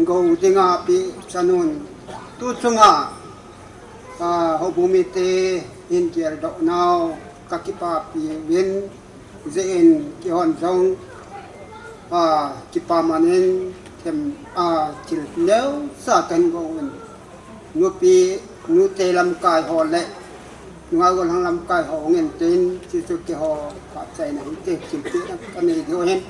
gou dinga peh chanun, tu chunga, a, houbung mite hin geldoh nau kakipapi uvin, jeh in keihon jong, a, kipa man in them, a, thil neocha kahin gou uvin. Nupi, nute lamkai ho le nungah gollhang lamkai ho hung in tin, chuchu keiho phatchaina hite, thilpehna kanei diu ahin.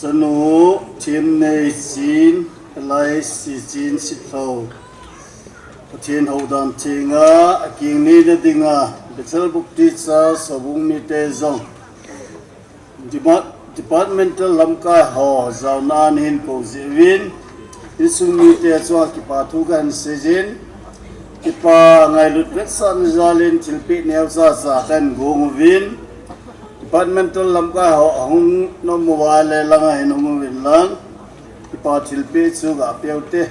Chanu Themneichin, L I C Chin Sitlhou, Pathen houdan thenga akeng neina dinga Bethel Baptist Church houbung mite jong Dema-, departmental lamkai ho jaona a nahin kou jeh uvin, insung mite chunga kipa thu kahin seijin, kipa ngailut vetsahna jal in thilpeh neocha cha kahin gong uvin, departmental lamkai ho ahung nom uva le langa hin hung uvin lang, kipa thilpeh chu ga peh u hite.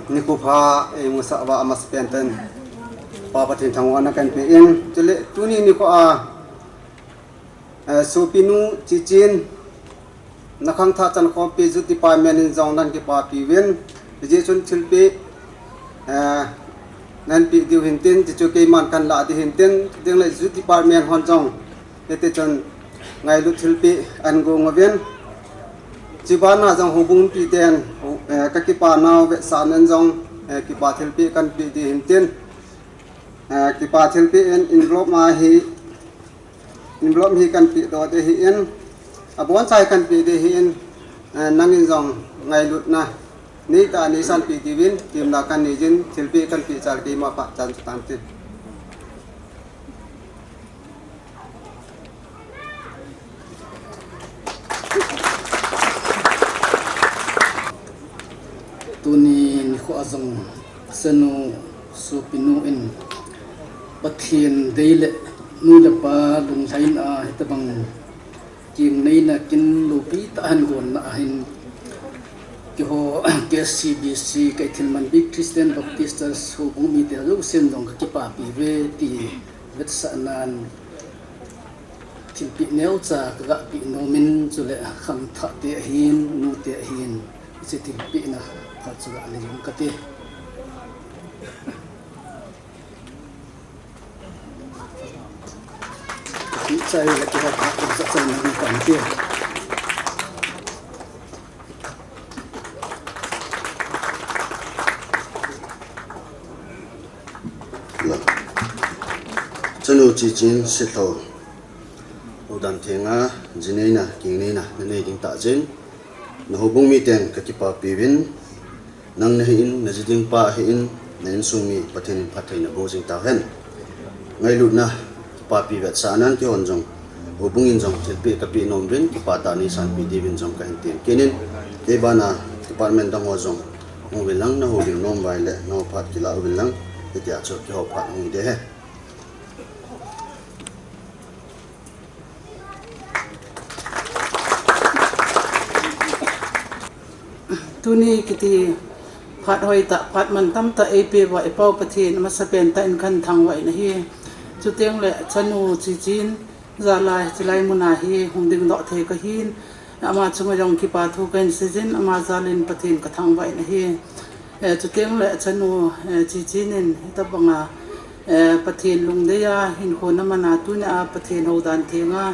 Nikho pha eimusah uva amasapen tah in Pa Pathen thangvahna kahin pe in, chule tuni nikho a, eh, sopinu Chichin, nakhangthah chankhompi Youth Department in jong nahin kipapi uvin, hijeh chun thilpeh, eh, nahin peh diu hin tin, chuchu keiman kahin lah ding hin tin, chutengle Youth Department hon jong hiti chun ngailut thilpeh ahin gong uvin. Chubana jong houbung mipiten, eh, kakipa nau vetsahnan jong, eh, kipa thilpeh kahin peh ding hin tin, eh, kipa thilpeh in envelope ma hi, envelope hi kahin pehdoh ding ahin, aboncha hi kahin peh ding ahin, eh, nangin jong ngailutna neitah a neisanpeh diuvin temna kahin neijin, thilpeh kahin peh chal keima phat chan chu tante. Tuni nikho a jong chanu sopinu in Pathen dei le nu le pa lunglhaina a hitobang keng neina kin loupi tah a hin gonna ahin, keiho K C B C, Keithelmanbi Christian Baptist Church houbung mite jousen jong kakipapi uve ti vetsahnan thilpeh neocha kaga peh nomin, chule khangthahte ahin, nute ahin, hiche thilpehna khat chu ga nei ing kate. Kapeh chai le keiho phat jat chai nang kante. Chanu Chichin Sitlhou, houdan thenga ji neina, keng neina nanei ding tah jeh in, nahoubung miten kakipapi uvin, nang nahin, naji ding pa ahin, na insung mi Pathen in phatthei naboh jing tauhen. Ngailutna, kipapi vetsahnan keihon jong, houbung in jong thilpeh kapeh nom uvin, kipah tah a neisanpeh diuvin jong kahin tem kit in, kei bana department dang ho jong hung uvin lang, nahoulim nom uva ahile nahou phat kilah uvin lang, hitia chu keiho phat hung hi ding ahi. Tuni kiti phat hoitah, phat mantam tah eipeh uva i Pau Pathen amasapen tah in kahin thangvah in ahi. Chutengle chanu Chichin jal a hichelai muna hi hung dingdoh thei kahin, ama chunga jong kipa thu kahin seijin, ama jal in Pathen kathangvah in ahi. Eh, chutengle chanu, eh, Chichin in hitobanga, eh, Pathen lungdei a hinkho naman a, tunia Pathen houdan thenga,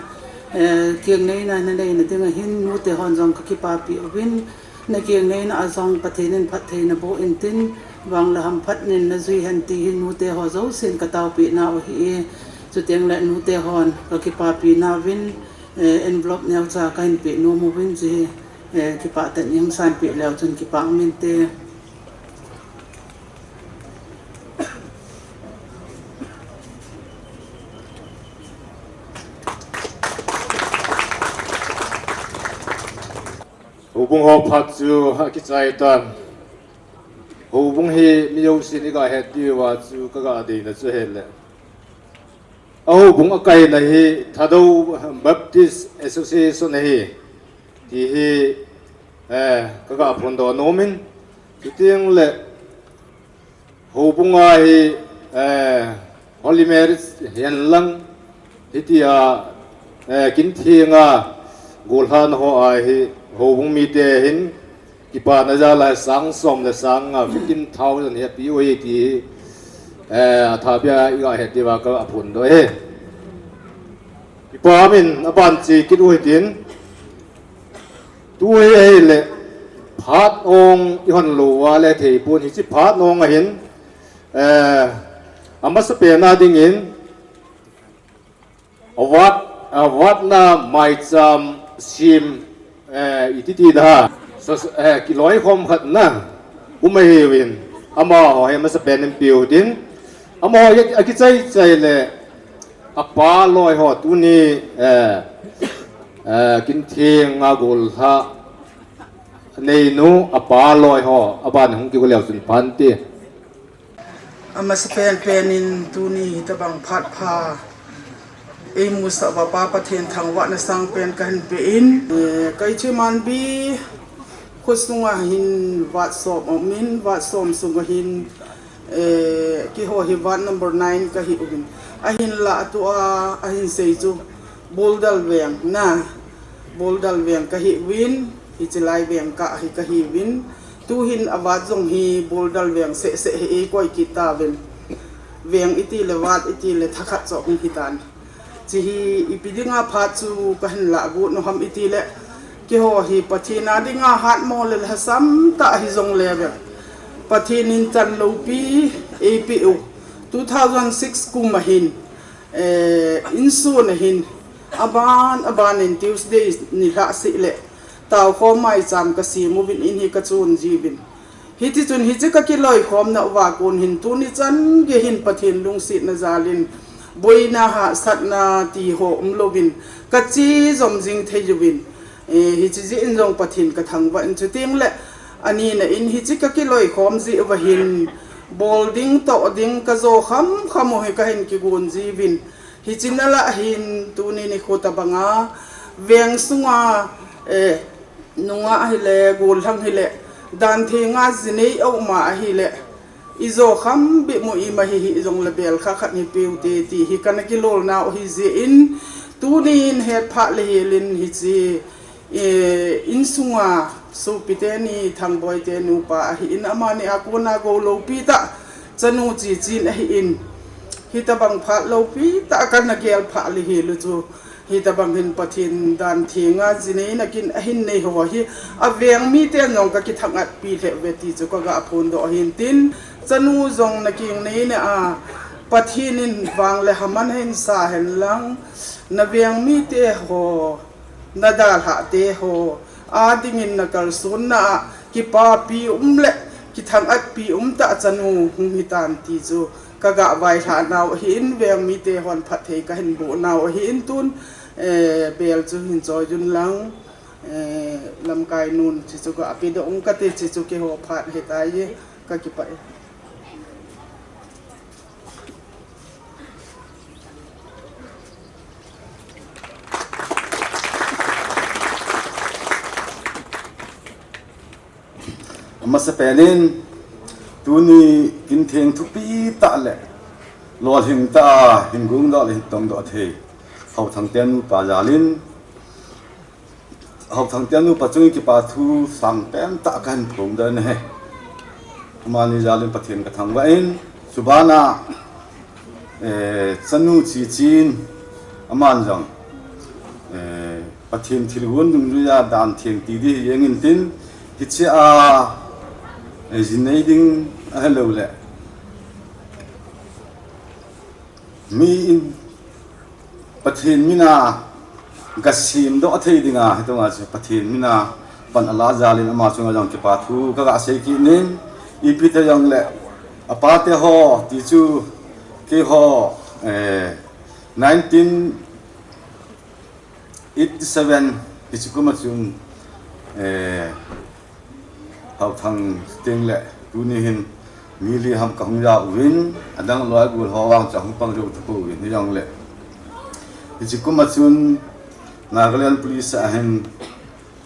eh, keng neina naneina dinga hin nute hon jong kakipapi uvin, nakeng neina a jong Pathen in phatthei naboh intin, vang le hamphat in najui hen ti hi nute ho jousen kataopeh nau ahi. Chutengle nute hon kakipapi nauvin, Eh, envelope neocha kahin peh nom uvin, hiche hi, eh, kipah tah in eihin sanpeh leu chun kipah um inte. Houbung ho phat chu akichai tan. Houbung hi mi jousen iga het diuva chu kaga deina chu ahile, a houbung akaina hi Thadou Baptist Association ahi, ti hi, eh, kaga phondoh nomin, chuteng le houbunga hi, eh, Holy Marriage hihen lang, hitia, eh, kin thenga gollhahna ho ahi, houbung mite hin kipana jal a sang som le sang nga, fifteen thousand hi ape u ahi ti hi, eh, athahbeh a iga het diuva kaphondoh e. Kipa umin, aban che kit u hitin. Tu hi ahile, phat ong ihon lou uva le thei pon, hiche phat ong ahin, eh, amasapen a dingin, award, award na maicham sem, eh, iti ti da. So, eh, kiloikhom khat na um ahiuvin, amaho hi amasapen in pe u hitin. Amaho hi akichai chai le, apa loi ho tuni, eh, eh, kin thenga gollhah neinu apa loi ho, aban hung kigo leu chun phante. Amasapen pen in tuni hitabang phat pha eimusah uva Pa Pathen thangvahna sangpen kahin pe in, eh, Kaiche Manbi khosunga hin ward som aumin, ward som sunga hin, eh, keiho hi ward number nine kahi uvin. Ahinlah atua ahin sei chu Boldal veng na, Boldal veng kahi uvin, hiche lai veng kah hi kahi uvin. Tuhin a ward jong hi Boldal veng seh seh hi eikoi kit tauvin. Veng iti le ward iti le thakhat chu hung hitan. Hiche hi ipi dinga phat chu kahin lah got u ham iti le, keiho hi Pathen a dinga hatmo le lhasam tah hijongle vang, Pathen in chan loupi eipeh u. Two thousand six kum a hin, eh, insung a hin, aban aban in Tuesday nilhah seh le, taokhom maicham kasem uvin, in hi kachon jiuvin. Hiti chun hiche kakiloikhomna uva kon hin tuni chan gei hin Pathen lungsetna jal in, boina hahsatna ti ho umlouvin, kache jom jing thei uvin. Eh, hiche jeh in jong Pathen kathangvah in, chuteng le, anina in hiche kakiloikhom jeh uva hin, bol ding toh ding kajo kham kham u hi kahin kigon jiuvin. Hiche na lah hin tuni nikho tabanga veng sunga, eh, nungah hile, gollhang hile, dan thenga jinei a um a ahile, ijo kham bep u ima hihi jongle bel kha khat hi pe u te ti hi kana kilolna u ahi jeh in, tunin hetphah le hel in hiche, eh, insunga sopi teni, Thangboi te nupa ahin, amani a kona gou loupi tah chanu Chichin ahin, hitabang phat loupi tah kana gelphah le hel u chu, hitabang hin Pathen dan thenga jinei nakin ahin nei ho hi, aveng miten jong kakithang-at pi lheh uve ti chu kaga phondoh ahin tin, chanu jong nakin nei na a, Pathen in vang le haman hin sa hen lang, naveng mite ho, nadalhah te ho a dingin nakalsonna a kipapi um le kithang-at pi um tah chanu hung hitan ti chu kaga vailhah nau ahin, veng mite hon phatthei kahin boh nau ahin tun, eh, bel chu hin choi un lang, eh, lamkai nun hiche chu ga pedoh ung kate, hiche chu keiho phat ahitai, kakipah e. Amasapen in, tuni kin theng thupi tah le lolhing tah a hin gungdoh le hin tongdoh thei Haothang te nupa jal in, Haothang te nupa chung in kipa thu sangpen tah kahin phongdoh in ahi. Amani jal in Pathen kathangvah in, chubana, eh, chanu Chichin, aman jong, eh, Pathen thilgon dungjuia dan theng ti ding hi jeng in tin, hiche a, eh, jinei ding ahilou le, mi in Pathen mina Ka simdoh thei dinga, hitobanga chu Pathen mina pan ala jalin ama chunga jong kipa thu kaga sei kit in, ipi ti jongle, apate ho, ti chu, keiho, eh, nineteen eighty-seven, hiche kuma chun, eh, Haothang teng le tuni hin mi li ham kahung ja uvin, adang loi gol ho vang chu ahung pang jou tapouvin, hijongle. Hiche kuma chun Nagaland Police a hin,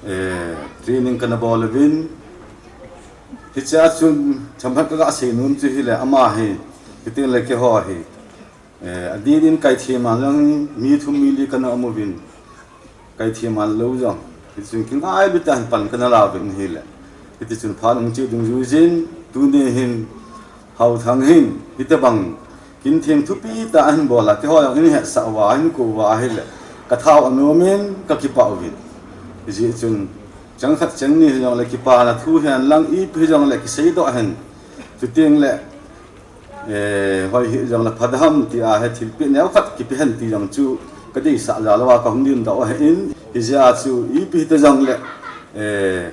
eh, training kana bol uvin. Hichea chun themkhat kaga sei nom chu hile ama hi, hiteng le keiho hi, eh, adin in kaithem a jong mi thum mi li kana um uvin. Kaithem a lou jong. Hiti chun kingailut tah in pan kana la uvin ahile. Hiti chun phat hung che dungjuijin, tuni hin Haothang hin, hitobang, kin theng thupi tah ahin bol a, keiho jong hin hetsah uva, hin kou uva ahile. Ka thao anom in, ka kipah uvin. Hijeh chun, chang khat chang ni hijongle kipana thu hen lang, ipi hijongle kiseidoh hen. Chuteng le, eh, hoi hijongle phat ham tia hi thilpeh neo khat kipe hen ti jong chu ka deisah jal uva kahung dindoh u ahin, hijeh a chu ipi hita jongle, eh,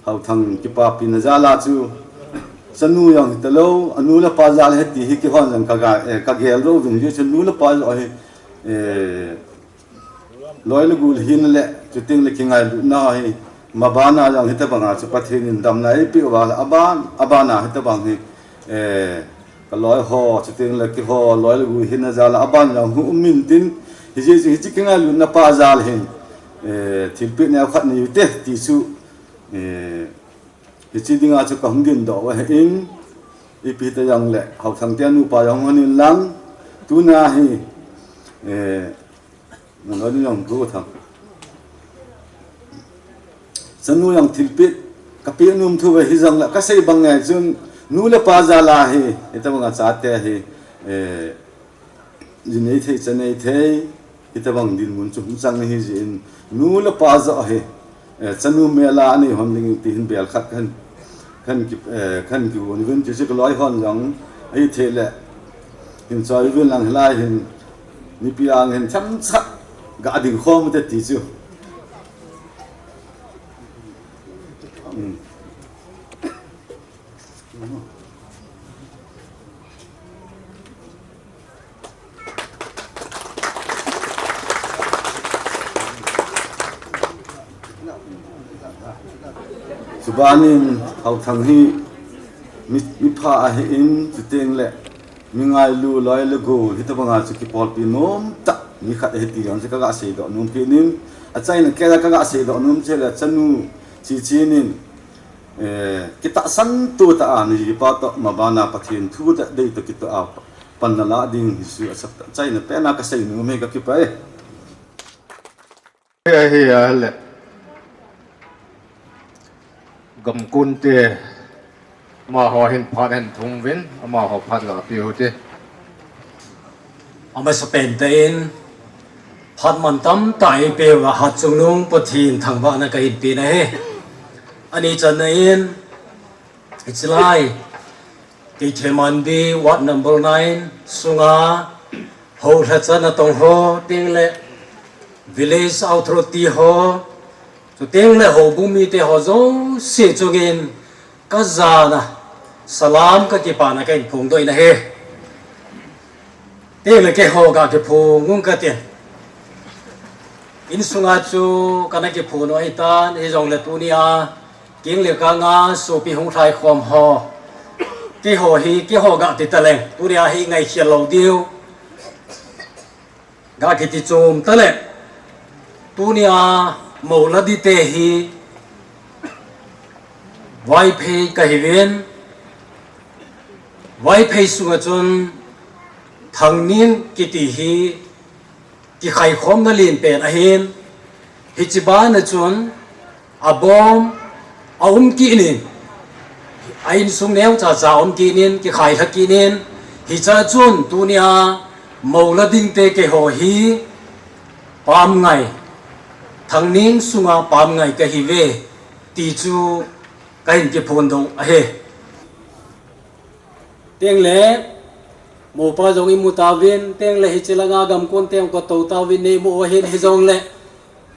Haothang kipapina jal a chu chanu jong hitalou, anu le apa jal ahi ti hi keihon jong ka ga, eh, ka gel lou uvin, hijeh chun nu le pa jong hi, eh, loi le gol hina le, chuteng le kingailutna hi, mabana jong hitobanga chu Pathen in damna eipeh uva le, aban, abana hitobang hi, eh, ka loi ho, chuteng le keiho, loi le gol hina jal a, aban jong hung um intin, hijeh chun hiche kingailutna pa jal hin, eh, thilpeh neo khat nei ute, ti chu, eh, hiche dinga chu kahung dindoh u ahin, ipi hita jongle, Haothang te nupa jong hung hon in lang, tuna hi, eh, Naloi ni jong gu thang. Chanu jong thilpeh, kapeh nom thu ve hijongle, kasei bang nge chun, nu le pa jal a hi, hitobanga chate hi, eh, ji nei thei, cha nei thei, hitobang dinmun chu hung chang ahi jeh in, nu le pa joh hi, eh, chanu mel a anei hon ding ti hin bel khat kahin, kahin ki, eh, kahin kivon uvin, ti chu ka loi hon jong, ahithei le, hin choi uvin lang hilai hin, mipi ang hin themcha, ga ding khom ute ti chu. Hmm. Chubanin Haothang hi mi, mipha ahin, chuteng le mi ngailu, loi le gol, hitobanga chu kipolpi nom tah mi khat ahi ti jong chu kaga seidoh nom kit in, achaina kei a kaga seidoh nom chu le chanu Chichi nin, eh, kitahsan to tah a, najipa toh mabana Pathen thu dei toh kitoh a, pan nala ding hi chu asap tah, achaina pen a kasei nom e, kakipah e. Hi, hi, ahile. Gamkon te, amaho hin phat ahin thum uvin, amaho phat ga pe u hite. Amasapen tah in, phat mantam tah eipeuva Hatchungnung Pathen thangvahna kahin pe ahi. Ani channa in, hiche lai, Keithelmanbi, Ward number nine sunga, houlhacha natong ho, chuteng le Village Authority ho, chuteng le houbung mite ho jouse chungin kajana salam kakipana kahin phongdoh in ahi. Chuteng le keiho ga kiphong ung katin. Insunga chu kana kiphong u ahitan, hijongle tunia, keng le kanga sopi hung lhaikhom ho, keiho hi, keiho ga ti taleng, tunia hi ngaikhel lou diu. Ga kiti chom taleh, tunia mouladi te hi Vaiphei kahiuvin, Vaiphei sunga chun Thangning kiti hi kikhaikhomna lenpen ahin, hiche bana chun abom aum kit in, a insung neocha cha aum kit in, kikhailha kit in, hichea chun tunia moula dingte keiho hi Pamngai, Thangning sunga Pamngai kahiuve, ti chu kahin kiphondoh ahi. Chuteng le, mopa jong imu tauvin, chuteng le hiche langa gamkon te jong katou tauvin, neimu u ahin, hijongle,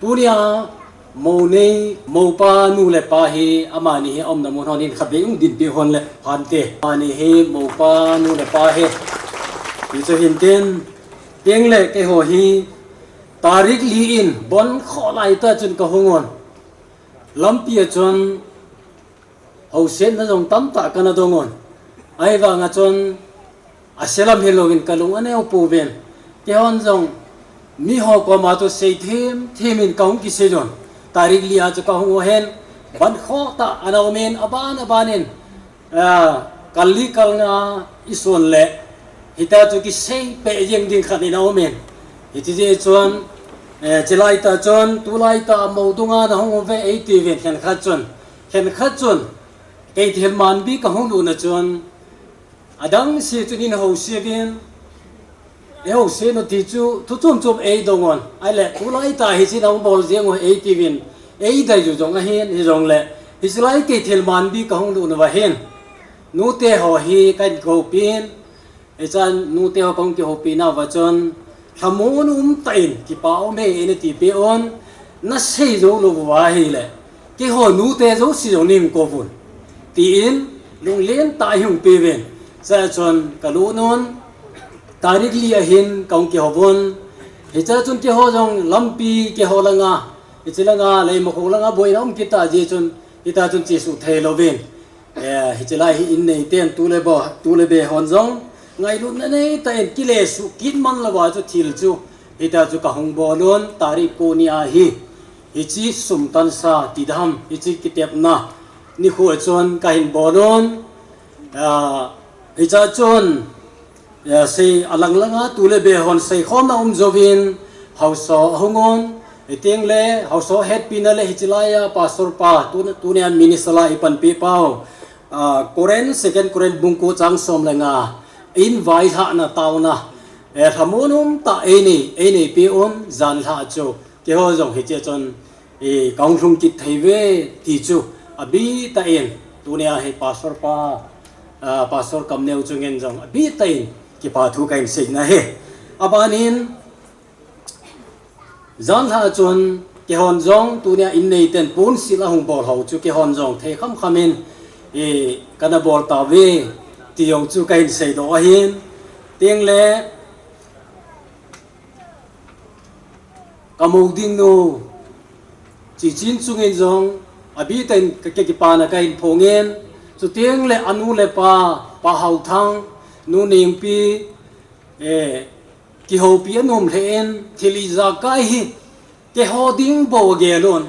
Tunia mou nei, moupa nu le pa hi, amani hi aumna mun hon in khatvei ung dinpi hon le phante. Amani hi moupa nu le pa hi. Hichu hintin, teng le keiho hi tarik li in bon kho lai ta chun kahung un. Lampi a chun housetna jong tamtah kana dong un. Ahivanga chun ase lam hilouvin kalung aneo pouvin. Keihon jong miho koma chu sei thim thim in kahung kisei un. Tarik li a chu kahung u ahin, bon kho tah ana um in, aban aban in, ah, kal li kal nga ison le hita chu kisei peh jeng ding khat in aum in. Hiche jeh chun, eh, chulai tah chun, tulai tah mou dunga nahung uve eitiuvin, khenkhat chun. Khenkhat chun, kei thilmanbi kahung lutna chun, adang se chun in houseuvin, ei house u ti chu thu chom chom eidong un. Ahile, tulai tah hiche nahung bol jeng u eitiuvin, eidei u jong ahin, hijongle, hiche lai kei thilmanbi kahung lutna uva hin, nute ho hi kahin koupin, hiche a nute ho kahung kihoupi nauva chun, lhamon umtah in, kipa ume, eina tipeh un, nasei jou lou uva ahile, keiho nute jouse jong neihin kouvun, tin lunglen tah a eihung peuvin. Chua chun kalut un, tarik li a hin kahung kihouvun. Hichea chun keiho jong lampi keiho langa, hiche langa, Leimakhong langa boina um kit tah jeh chun, hita chun chesuh thei louvin. Eh, hiche lai hi in neiten tu le bo, tu le be hon jong ngailutna neitah in kilesuh kit man louva chu thil chu, hita chu kahung bol un, tarik ko ni a hi, hiche sum tansa ti dam, hiche kitepna nikho chun kahin bol un. Ah, hichea chun, eh, sei alang langa tu le be hon seikhomna um jouvin, haosa ahung un, hiteng le haosa hetpina le hiche laiya pastor pa, tu, tunia minister a ipanpi pau, ah, Corinth, Second Corinth bung ko chang som le nga, in vailhahna taona, eh, lhamon umtah einei, einei peh un, janlhah chu keiho jong hichea chun, eh, kahung lhung kit thei uve ti chu, abitah in, tunia hi pastor pa, ah, pastor Kamneo chungin jong abitah in kipa thu kahin seina ahi. Abanin, janlhah chun keihon jong tunia in neiten ponsil ahung bol ho chu keihon jong thei khamkham in, eh, kana bol tauve ti jong chu kahin seidoh ahin. Tengle, kamou ding nu Chichin chungin jong abitah in ka, ka kipana kahin phongin, chutengle anu le pa, Pa Haothang, Nu Nengpi, eh, kihoupi anom lheh in, thil ijakai hi keiho ding bou agel un,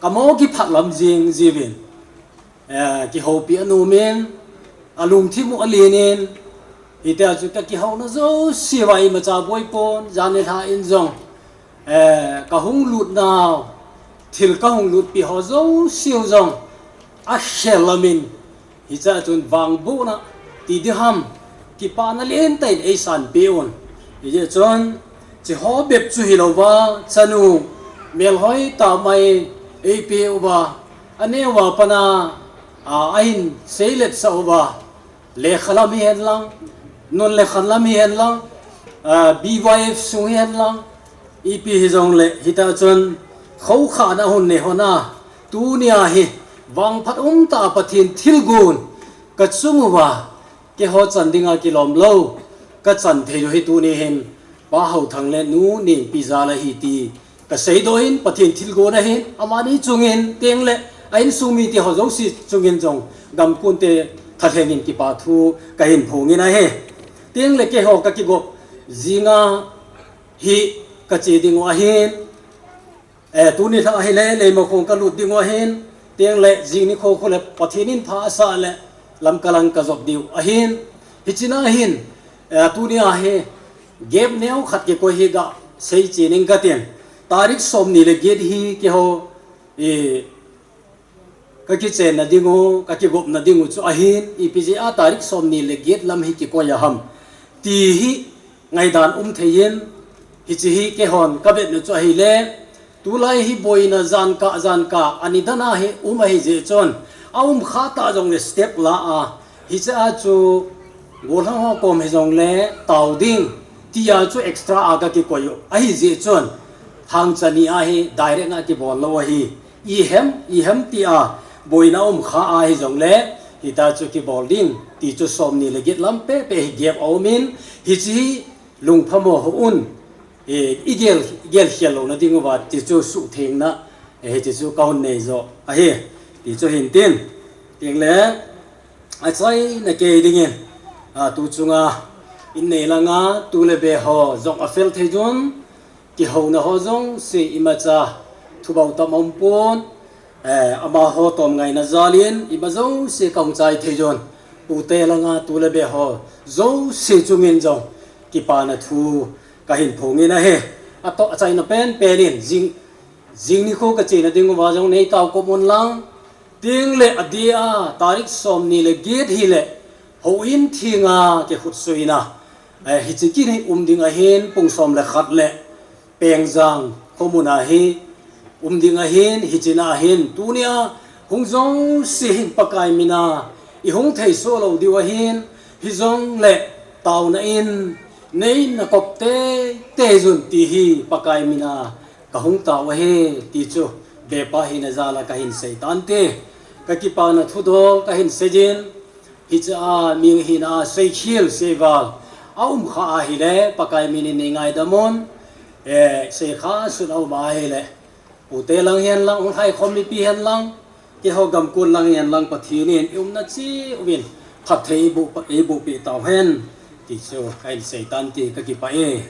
kamo kiphat lam jing jiuvin, eh, kihoupi anom in, alungthim u alen in, hitia chu kakihouna jouseuva imacha boipon, jan le lha in jong, eh, kahung lutnau, thil kahung lutpi ho jouseu jong akhel lam in, hichea chun vangbohna ti ding ham, kipana lentah in eisanpeh un. Hijeh chun, hicheho bep chu hilouva, chanu melhoi tah mai eipeh uva, aneo a pat a, a, ahin seiletsah uva, lekha lam hihen lang, nun le khan lam hihen lang, a, B Y F sung hihen lang, ipi hijongle, hitia chun, khoukhahna hun nei hon a, tunia hi, vangphat umtah a Pathen thilgon kachung uva, keiho chan dinga kilom lou kachan thei u hi tuni hin, Pa Haothang le Nu Nengpi jal ahi ti kaseidoh in, Pathen thilgon ahin, amani chungin, tengle a insung mite ho jouse chungin jong, gamkunte thalheng in kipa thu kahin phongin ahi. Tengle keiho kakigop jinga hi kache dingu ahin, eh, tuni lha hile Leimakhong kalut dingu ahin, tengle jing nikho khu le Pathen in pha asah le Lamka lang kajot diu ahin, hichea hin, eh, tunia hi gap neokhat kikoi hi gasei chen ing katin, tarik somni le get hi keiho, eh, kakichenna dingu, kakigopna dingu chu ahin, ipi jeh a tarik somni le get lam hi kikoi a ham ti hi ngaidan um thei in, hiche hi keihon kavetnu chu ahile, tulai hi boina jankah jankah anidan a hi um ahijeh chun, aumkha tah jongle step la a, hichea chu gollhang ho kom hijongle tao ding tia chu extra a kakikoi u ahijeh chun, Thangcha ni a hi direct a kibol lou ahi. Ihem, ihem ti a boina um kha ahi jongle, hita chu kibol ding ti chu som ni le get lam pepe hi gap a um in, hichi hi lungphamo hou un, eh, i gel, i gel khel louna ding uva ti chu suhthengna, eh, hichi chu ka hon nei jo ahi, ti chu hin tin. Tin le, achaina kei dingin, a, tu chunga, in nei langa, tu le be ho, jong a fel thei jun, kihouna ho jong, si imacha, thubau tam um pon, eh, amaho tom ngaina jalin, ima jong si kaung chai thei jun, tu te langa, tu le be ho, jong si chungin jong, kipana thu, ka hin phongin ahi, ato achaina pen penin, jing, jing nikho ka chena ding uva jong nei tao ko mun lang, Tin le adia, tarik som ni le get hi le, houin thinga ke khut suina. Eh, hichi kin hi um ding ahin, pung som le khat le, Pengjang, khomun a hi, um ding ahin, hichina ahin, tunia, hung jong si hin Pakai mina, i hung thei so lou diu ahin, hi jong le, tauna in, nei na kop te, te jun ti hi, Pakai mina, ka hung tao ahi, ti chu, bepa hina jala ka hin sei tan ti. Ka kipana thudol ka hin sei jin, hicha a ming hina sei khel sei val. A um kha ahile, Pakai minin nei ngaidam un, eh, sei kha sun a um ahile. Ute lang hen lang, hung hai khom mipi hen lang, keiho gamkun lang hen lang Pathen in, i umna chiuvin, phatthei eiboh, eiboh peh tau hen, ti chu, ka hin sei tan ti, ka kipah e.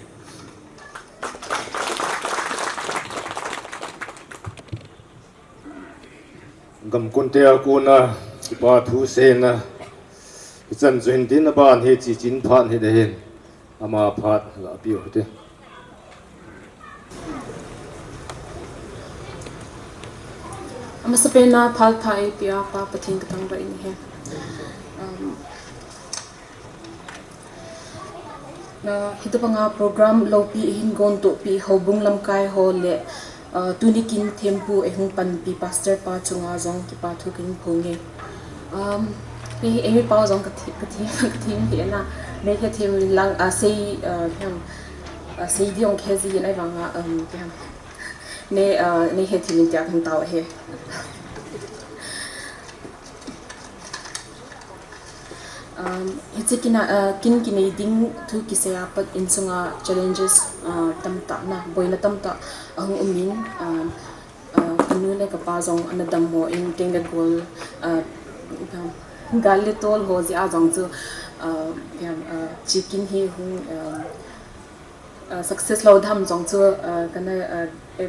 Gamkunte a kona kipa thu seina, hichan chu hin tin aban hi chi chin phat hi de hin, ama phat la piu hite. Amasapen a phat pha eipea Pa Pathen ka thangvah in ahi. Um, Na, hitobanga program loupi eihin gontohpi houbung lamkai ho le, ah, tuni kin thempu eihung panpi pastor pa chunga jong kipa thu kahin phonge. Um, ei, eimi pao jong ka thi-, ka thi-, ka thim hi na, nei hethem lang, ah, sei, ah, hiam, ah, sei ding ong khe ji hin ahivanga, um, hiam, nei, ah, nei hethem in tia kahin tao ahi. Um, hiche kin a, uh, kin kinei ding thu kisei a pat insunga challenges, uh, tamtah na, boina tamtah ahung um in, um, uh, kanu le kapa jong ana dammo in, teng le gol, uh, gal le tol ho jeh a jong chu, uh, hiam, uh, hiche kin hi hung, um, Uh, success lou dam jong chu, uh, kana, uh, eh,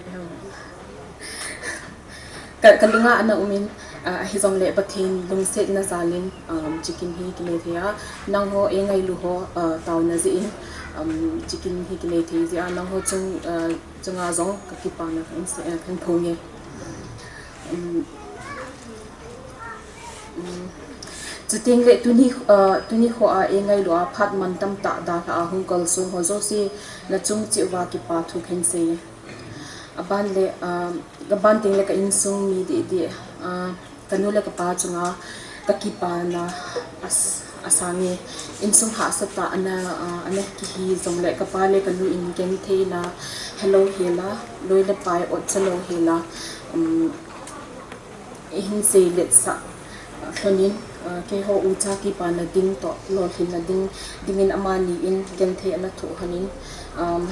ka, ka lunga ana um in, uh, ahijongle Pathen lungsetna jalin, um, hiche kin hi kinei thei a, nangho eingailu ho, uh, taona jeh in, um, hiche kin hi kinei thei jeh a, nangho chung, uh, chunga jong ka kipana kahin se-, uh, kahin phonge. Um, Um, chuteng le tuni, uh, tuni kho a eingailu a phat man tamtah dalha a hung kalsong ho jouse na chung cheh uva kipa thu kahin sei. Aban le, uh, aban teng le ka insung mi deh deh, uh, kanu le kapa chunga ka kipana as-, asange. Insung hahsa tah ana, uh, ana kihi jongle kapa le kanu in gentheina helou hela, loi le pai otcha lou hela, um, Eihin seiletsah lhonin, ah, keiho ucha kipana ding toh, lolhinna ding, dingin amani in genthei ana thoh lhonin, um,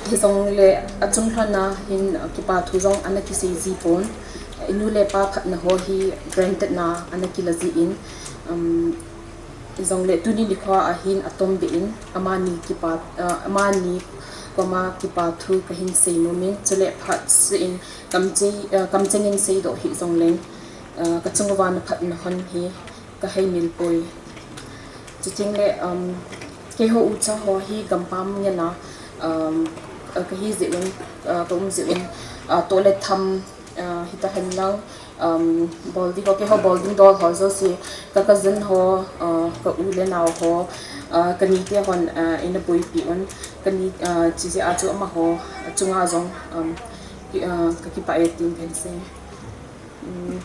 hijongle achung lhona hin, ah, kipa thu jong ana kisei ji pon, inu le ipa phatna ho hi granted na ana kila jin, um, hijongle tuni nikho a hin atom be in, amani kipa, ah, amani koma kipa thu kahin sei nomin, chule phat se in, Kamcheng, eh, kamcheng in seidoh hih jongleng, eh, kachung uva na phatna hon hi kaheimil poi. Chuteng le, um, keiho ucha ho hi gampam ngen a, um, eh, kahi jeh un, eh, kaum jeh un, eh, toh le tham, eh, hita hen lang, um, bol ding ho, keiho bol ding dol ho jouse, ka cousin ho, eh, ka u le nao ho, eh, kanite hon, eh, eina boipi un, kani, eh, chujeh a chu amaho, chunga jong, um, Ki-, ah, kakipah e tin kahin sei. Um,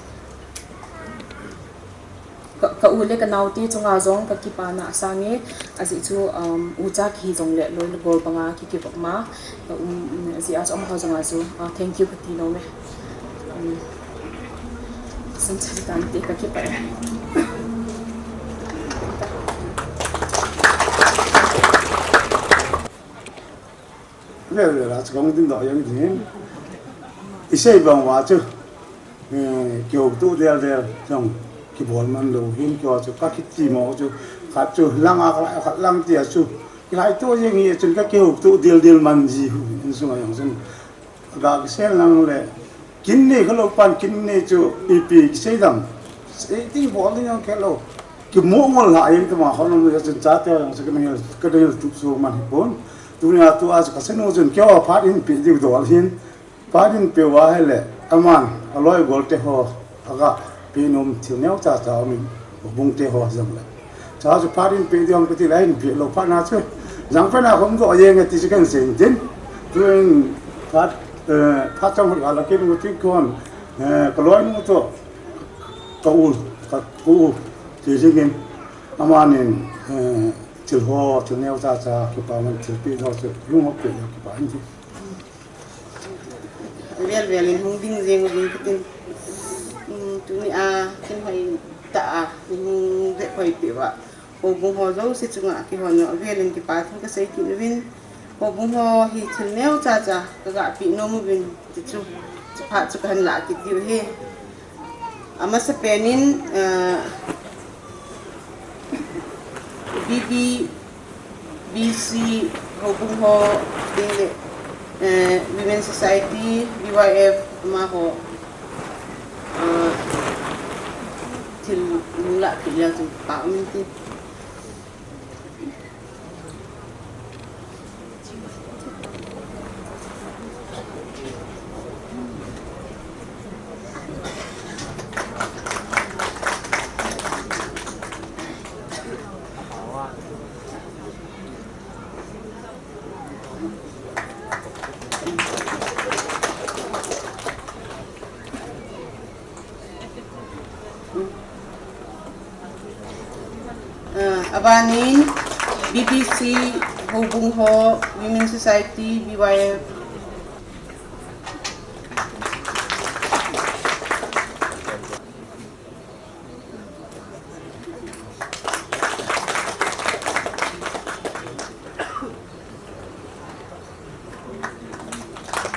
ka, Ka u le ka naote chunga jong ka kipana asange, ajeh chu, um, ucha kihi jongle loi le gol banga kikivop ma, ka um, um, ajeh a chu amaho jonga chu, uh, thank you kati nom e. Um, sun chan tan te ka kipah e. Vel vel a chu kong ding doh jeng ding. I sei bang uva chu, eh, kihouto del del jong kibol man lou hin, keiho chu ka kiti mo chu, khat chu lang a, khat lang tia chu, kilai to jeng hi chun ka kihouto del del man ji hu, insunga jong chun. Ga kisei lang le, kin nei khalou pan kin nei chu ipi kisei dam. Sei ding bol ding jong khelou. Kimu ngol ha jeng tama kholom le chun chate jong chu ka dang hil, ka dang hil tup su man hi pon. Tunia tua chu ka senu chun keiho phat in pe diu dol hin. Phat in pe uva ahile, aman, aloi gol te ho, aga pe nom thil neo cha cha um in, bung te ho jong le. Cha chu phat in pe diu ka ti le, in pe lou phat na chu. Jang phat na khom doh jeng e ti chu ken sei tin. Tuin phat, eh, phat chang hoi ala kin u ti kon, eh, ka loi nu to, ka u, ka u, ti jing in. Amanin, eh, thil ho, thil neo cha cha, kipa man thil pe doh chu, lung ho pe doh kipa in ti. Vel vel in hung ding jeng uvin katin. Um, tunia, kin hoi ta a, hung ve hoi pe uva. Houbung ho jouse chunga, kihon uva, vel in kipa thu kasei kit uvin. Houbung ho hi thil neo cha cha, ka ga pe nom uvin, ti chu, chu phat chu ka han la kit diu ahi. Amasapen in, ah, B B B C houbung ho, tin le, eh, Women Society, B Y F, amaho, ah, thil nung la kit jeng chu pa um in ti. Ah, abanin B B C houbung ho, Women Society, B Y F.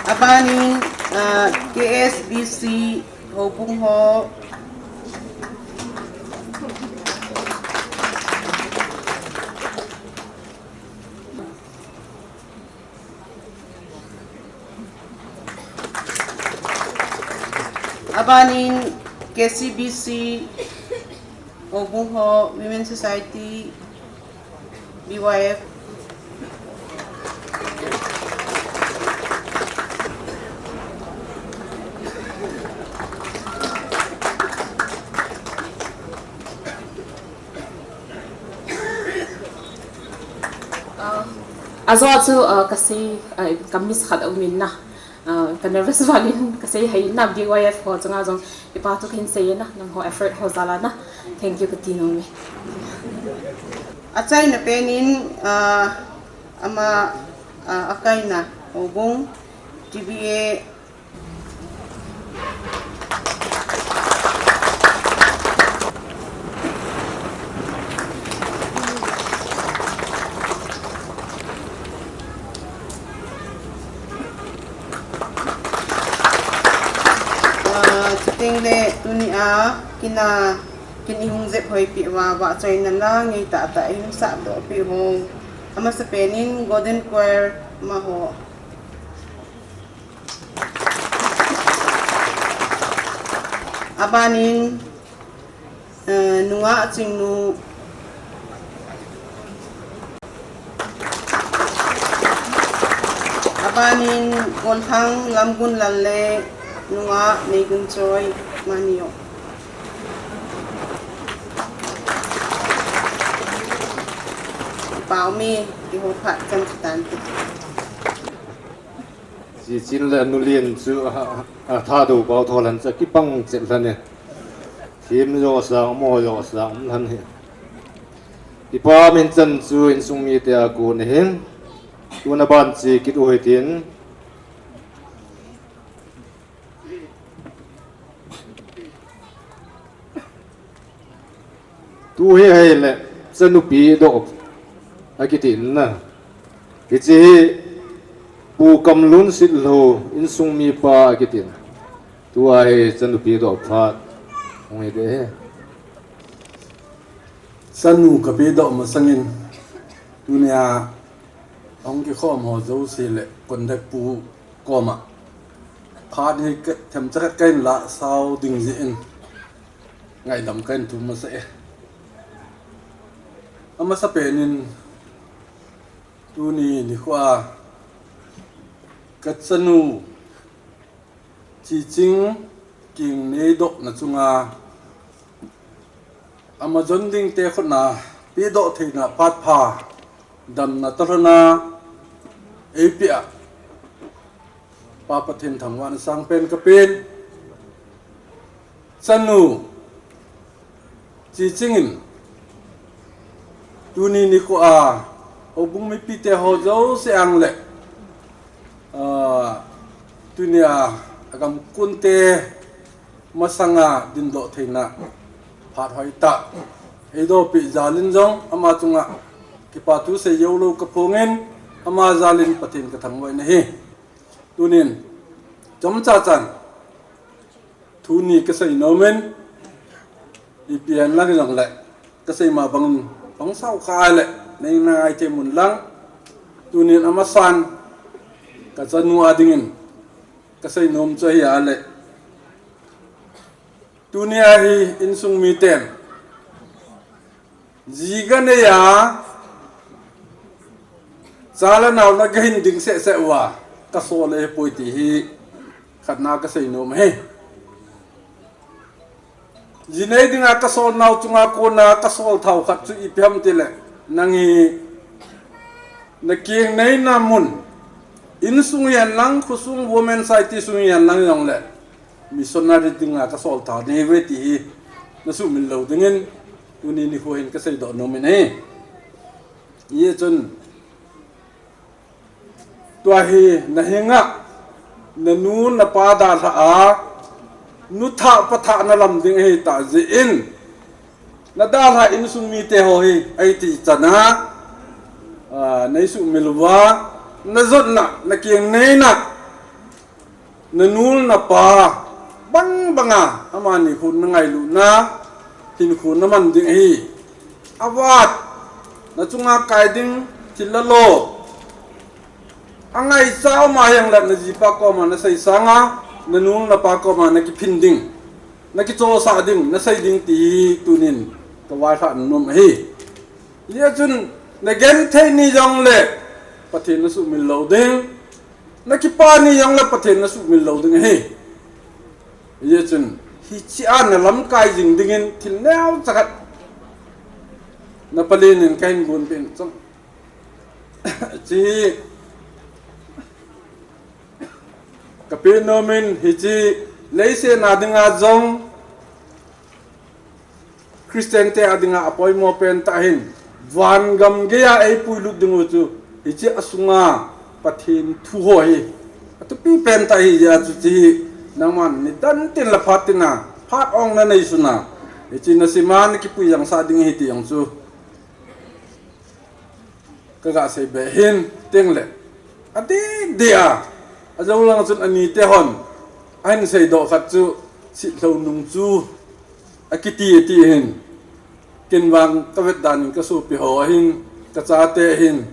Abanin, ah, K S B C houbung ho. Abanin K C B C, houbung ho, Women Society, B Y F. Ah, ajo chu, ah, kasei, ah, ka miss khat aum in na. Ah, ka nervous val in kasei hih in na, B Y F ho chunga jong kipa thu kahin sei e na, nangho effort ho jal a na. Thank you kati nom e. Achaina pen in, ah, ama, ah, akaina houbung, T B A, Ah, chuteng le tunia, kin a, kin ihung jep hoi peh uva, vahchoina la, ngei tah tah ihung sah doh peh u. Amasapen in Golden Choir amaho. Abanin, eh, nungah Chingnu. Abanin, Golhang Lamgunlal le nungah Neigunchoi, amani o. Pau mi, kihou phat chan chu tan ti. Jichin le Nulien chu a, a, a Thadou pau tho lan cha kipang chet lan e. Thim jo sang, mo jo sang, um lhan hi. Ipa min chan chu insung mite a kon ahin. Tuna ban chi kit u hitin. Tu hi ahile, chanupi doh akitin na. Hiche hi Pu Kamlun Sitlhou insung mipa akitin. Tua hi chanupi doh phat hung hi de hi. Chanu kape doh masangin, tunia hung kikhom ho jouse le conduct pu koma phat hi ka, themcha khat kahin lah sao ding jeh in ngaidam kahin thum masa e. Amasa pen in tuni nikho a ka chanu Chiching Kingneidoh na chunga ama jon ding te khut na pedoh theina phat pha damna toh lhona eipeh a Pa Pathen thangvahna sangpen kapen. Chanu Chiching in tuni nikho a houbung mipite ho jouse ang le, ah, tunia agam kunte masanga dindoh theina phat hoitah eidoh peh jal in jong ama chunga kipa thu sei jou lou kaphongin ama jal in Pathen kathangvah in ahi. Tunin chomcha chan thu ni kasei nom in, ipi hen lang jong le kasei ma bangin, bang sao kha le nei na ngai thei mun lang. Tunin amasan ka chanu a dingin kasei nom chu ahi a le, tunia hi insung miten ji ganei a, cha le nao na gahin ding seh seh uva, kasol ahipoi ti hi khatna kasei nom ahi. Ji nei dinga kasol nau chunga kona kasol thao khat chu ipi ham tile, nang hi na keng neina mun, insung hihen lang, khosung women society sung hihen lang jong le, missionary dinga kasol thao nei ve ti hi na sumil lou dingin, tuni nikho hin kasei doh nom in ahi. Hijeh chun, tua hi na henga na nu na pa dalha a, nu thah pa thah na lam ding ahi tah jeh in, na dalha insung mite ho hi, ahi ti chan a, ah, nei sumil uva, na jotna, na keng neina, na nu na pa bang banga amani khun na ngailutna, hinkho na man ding ahi. Avat, na chunga kai ding thil la lo. Angaicha um a hijongle na jipa koma na sei sanga, na nu na pa koma na kiphin ding, na kichosah ding, na sei ding ti hi tunin ka vailhah nom ahi. Hijeh chun na genthei ni jongle Pathen na sumil lou ding. Na kipah ni jongle Pathen na sumil lou ding ahi. Hijeh chun hiche a na lamkai jing dingin thil neocha khat na palen in kahin gon peh in chang. Hiche hi kapeh nom in, hiche leiset a dinga jong Christian te a dinga apoimo pen tah ahin, van gam geiya eipuilut ding u chu hiche a sunga Pathen thu ho hi athupi pen tah ahi jeh a chu hiche hi nangman nidan tin le phat tin a phat ong na neisun a, hiche na sim a na kipui jangsah ding ahi ti jong chu ka ga sei be hin teng le, adeh deh a, ajou lang chun ani te hon ahin seidoh khat chu, Sitlhou nung chu akiti ati hin, ken vang ka vet dan in ka sopi ho ahin, ka chate ahin,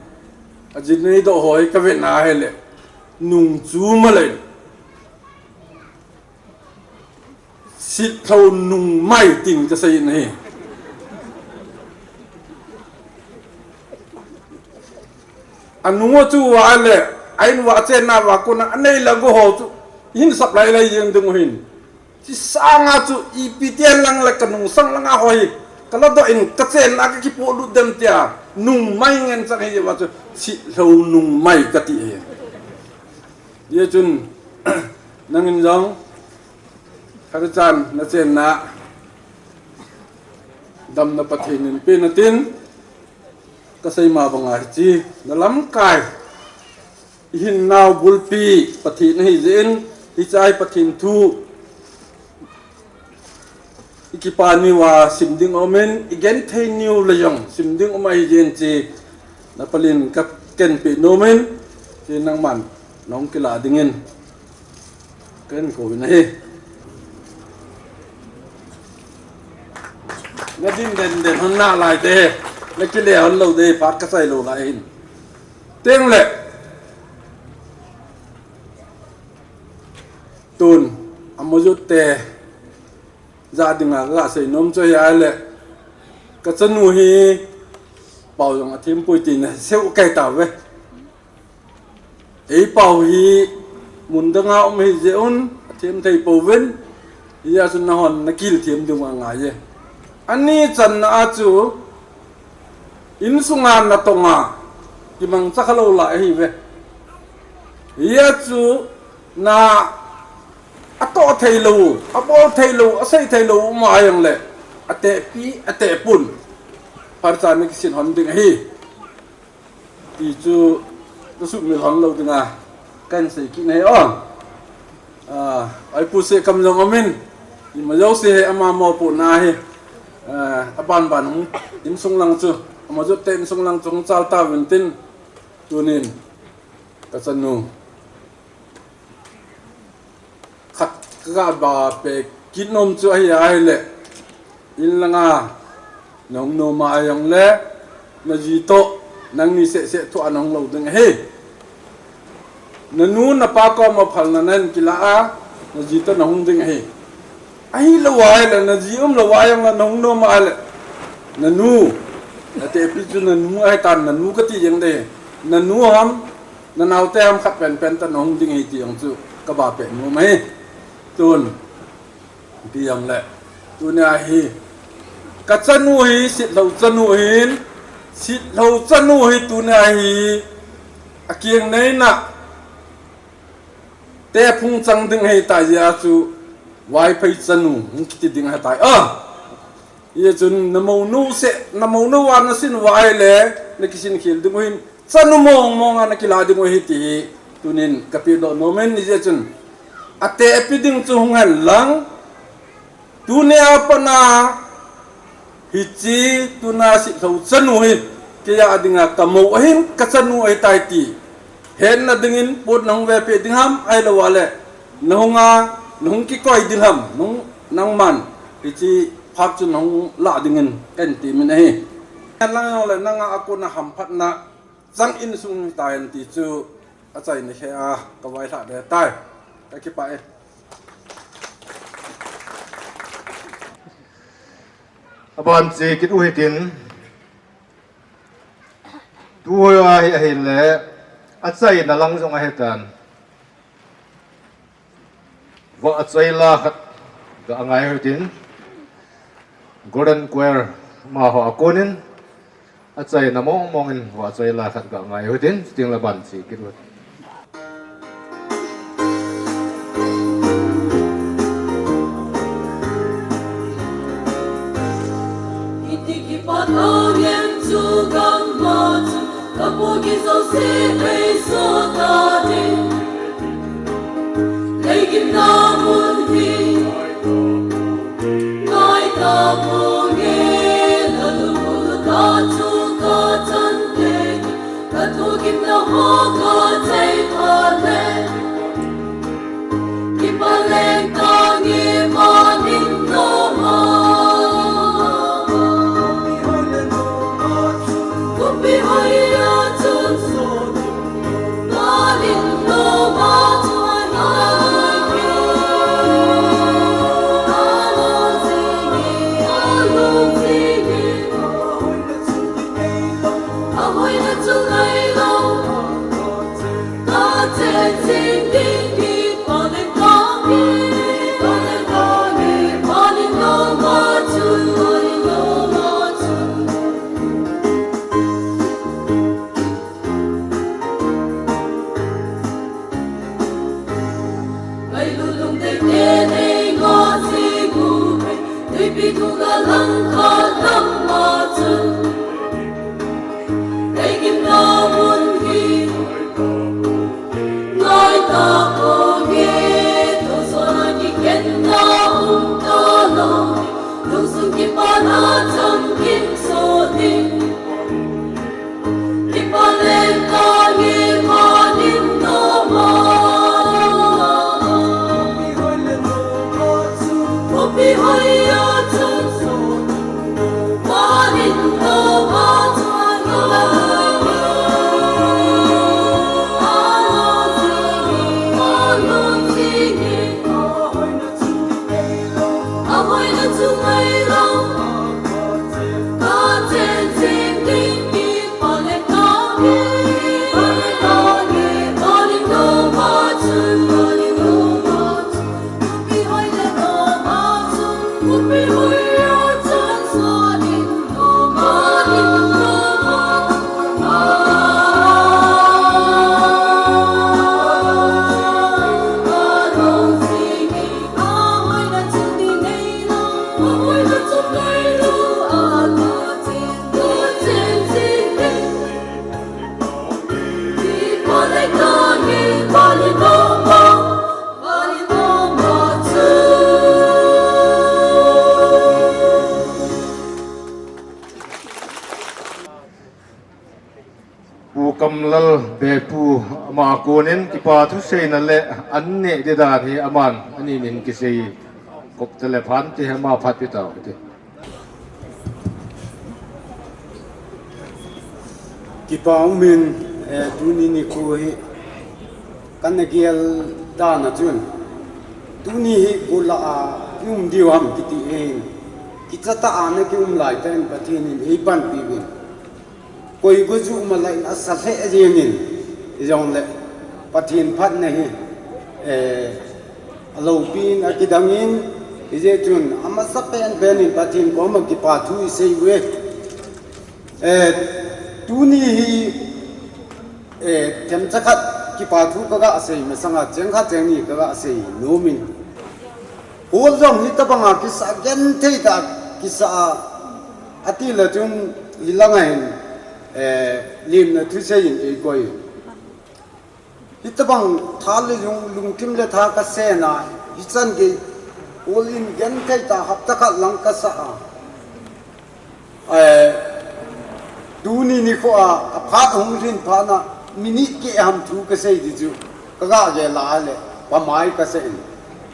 aji neidoh ho hi ka vet na ahile, nung chu malei. Sitlhou nungmai tin ka sei in ahi. Anung u chu uva le, a in uva chenna uva kona anei lang u ho chu, hin sap lai lai jeng ding u hin. Chi sanga chu ipi ti hen lang le ka nungsang langa ho hi, ka ladoh in ka chenna ka kipolut dem tia, nungmai ngen chang hi uva chu, Sitlhou nungmai ka ti ahi. Hijeh chun, nangin jong, Khatchan na chenna, Damna Pathen in pen atin, kasei ma banga hiche, na lamkai, ihin nau bulpi Pathen ahi jeh in, hichai Pathen thu, ikipa niu a sim ding um in, igenthei niu le jong sim ding um ahi jeh in hiche, na palin ka kenpeh nom in, hiche nangman, nahung kila dingin. Ken kou vin ahi. Na din den den hon nalai te. Na kile hon lou te, phat kasei lou lai hin. Tengle. Tun, amajot te. Ja dinga kasei nom chu ahile. Kachanu hi, pao jong athem poi tina, seu kei tave. Eipao hi mun danga um ahi jeh un, athem thei pouvin, hijeh chun nahon nakil them ding angai e. Ani channa a chu, insunga natonga, kimangcha khalou lai ahiuve. Hijeh chun, na atoh theilou, abol theilou, asei theilou, um a jongle, atehpi, atehpun. Pharcha nakisin hon ding ahi. Ti chu, kasumil hon lou dinga, kahin sei kit ahi o. Ah, aipuse kam jong amin. Ima jouse hi ama mopohna hi. Ah, aban ban hung insung lang chu. Amajot te insung lang chu hung chal tauvin tin. Tunin. Kachanu. Khat kagaba peh kit nom chu ahi ahile. In langa nahung nom a jongle, naji toh, nangni seh seh thu a nahung lou ding ahi. Nanu, napa koma phalna nahin kila a, naji toh nahung ding ahi. Ahilou ahile, naji umlou a jongle, nahung nom ahile. Nanu, natehpi chu nanu ahitan, nanu kati jeng ding. Nanu ham, nanaote ham khat penpen toh nahung ding ahi ti jong chu, kaba peh nom ahi. Tun. Ti jongle, tunia hi, kachanu hi, sitlhou chanu ahin, sitlhou chanu hi, tunia hi, akeng neina, tephung chang ding ahitai jeh a chu, Vaiphei chanu, hung kiti ding ahitai. Ah! Hijeh chun, namounu seh, namounu a nasin uva ahile, nakisin khel ding u ahin, chanu mong mong a nakila ding u ahi ti hi, tunin kapehdoh nom in, hijeh chun, atehpi ding chu hung hen lang, tunia pat a, hiche, tuna sitlhou chanu hi, kei a dinga kamou ahin, kachanu ahitai ti, hetna dingin, pot nahung vepeh ding ham, ahilou ahile, nahung a, nahung kikoi ding ham, nahung, nangman, hiche phat chu nahung lah dingin, kahin temin ahi. Lang jongle, nanga akona hamphatna, chang insung tai ti chu, achaina khe a, kavailhah ding tai, kakipah e. Aban che kit u hitin, tu hoi a hi ahile, achaina lang jong ahitan. Vahchoi la khat ga ngai u hitin, Golden Choir amaho a konin, achaina mong mong in vahchoi la khat ga ngai u hitin, chutengle aban che kit u. Iti kipat angin chu gamla chu, kapu kijouse beiso ta ding. Leigimna mun hi, ngai taponge, nalungmon ta chu kachante. Kathu gimna ho kachai phat le, kipah leng tange manin noma. Kumpi hoiya chun, manin noma chu anoi ke. Alung jinge, alung jinge. Ipi thu ga lang kha lang ma chun, ei gimna mun hi ngai ta ko nge, thusona kikhenna um ta lo, lungsung kipana chang kim so ding. Pu Kamlal Bepu ama konin kipa thuseina le an neh di dan hi aman ani nin kisei kop tele phan ti ama phat pi tau ti. Kipa umin, eh, tuni nikho hi kana gel dan a chun, tuni hi koi lah a kium diu ham kiti ahin, kicha tah a na kium lai tah in Pathen in eipanpi uvin. Koi koi chu um a lai in asa lheh jeng in, ijongle Pathen phatna hi, eh, alopi in akidang in, hijeh chun amasapen pen in Pathen koma kipa thu isei uve. Eh, tuni hi, eh, themcha khat kipa thu kaga sei masanga cheng khat cheng ni kaga sei nom in. Hall jong hitabanga kisa genthei tah kisa a, ati le chun hilanga hin, eh, limna thusei in eikoi. Hitabang tha le lung, lungthim le tha kasei na, hichan gei hall in genthei tah hapta khat lang kasa a. Eh, tuni nikho a, aphat hung lhin phat na, minute keh ham thu kasei di chu, kaga gel a le, pamai kasei in.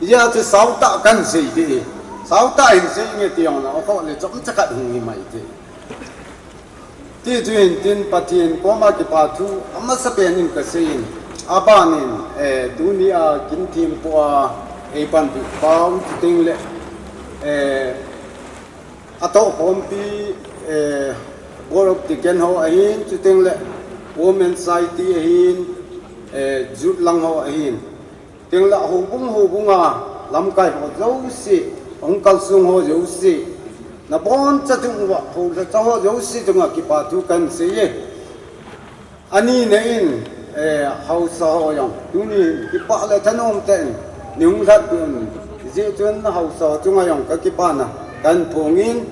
Hijeh a chu sao tah kahin sei di, sao tah hin sei nge ti jong na, akhoh le chomcha khat hung hi mai ti. Ti chu hin tin Pathen koma kipa thu, amasapen in kasei in, aban in, eh, tuni a kin thempu a, eipanpi pa um chuteng le, eh, atohkhompi, eh, Board of Deacon ho ahin, chuteng le Women Society ahin, eh, Youth lang ho ahin. Chuteng le houbung houbung a lamkai ho jouse, hung kalsong ho jouse, naboncha chung uva, houlhacha ho jouse chunga kipa thu kahin sei e. Ani na in, eh, haosa ho jong, tuni kipa le thanom tah in nei hung lhatpeh un, hijeh chun haosa ho chunga jong kakipana kahin phong in,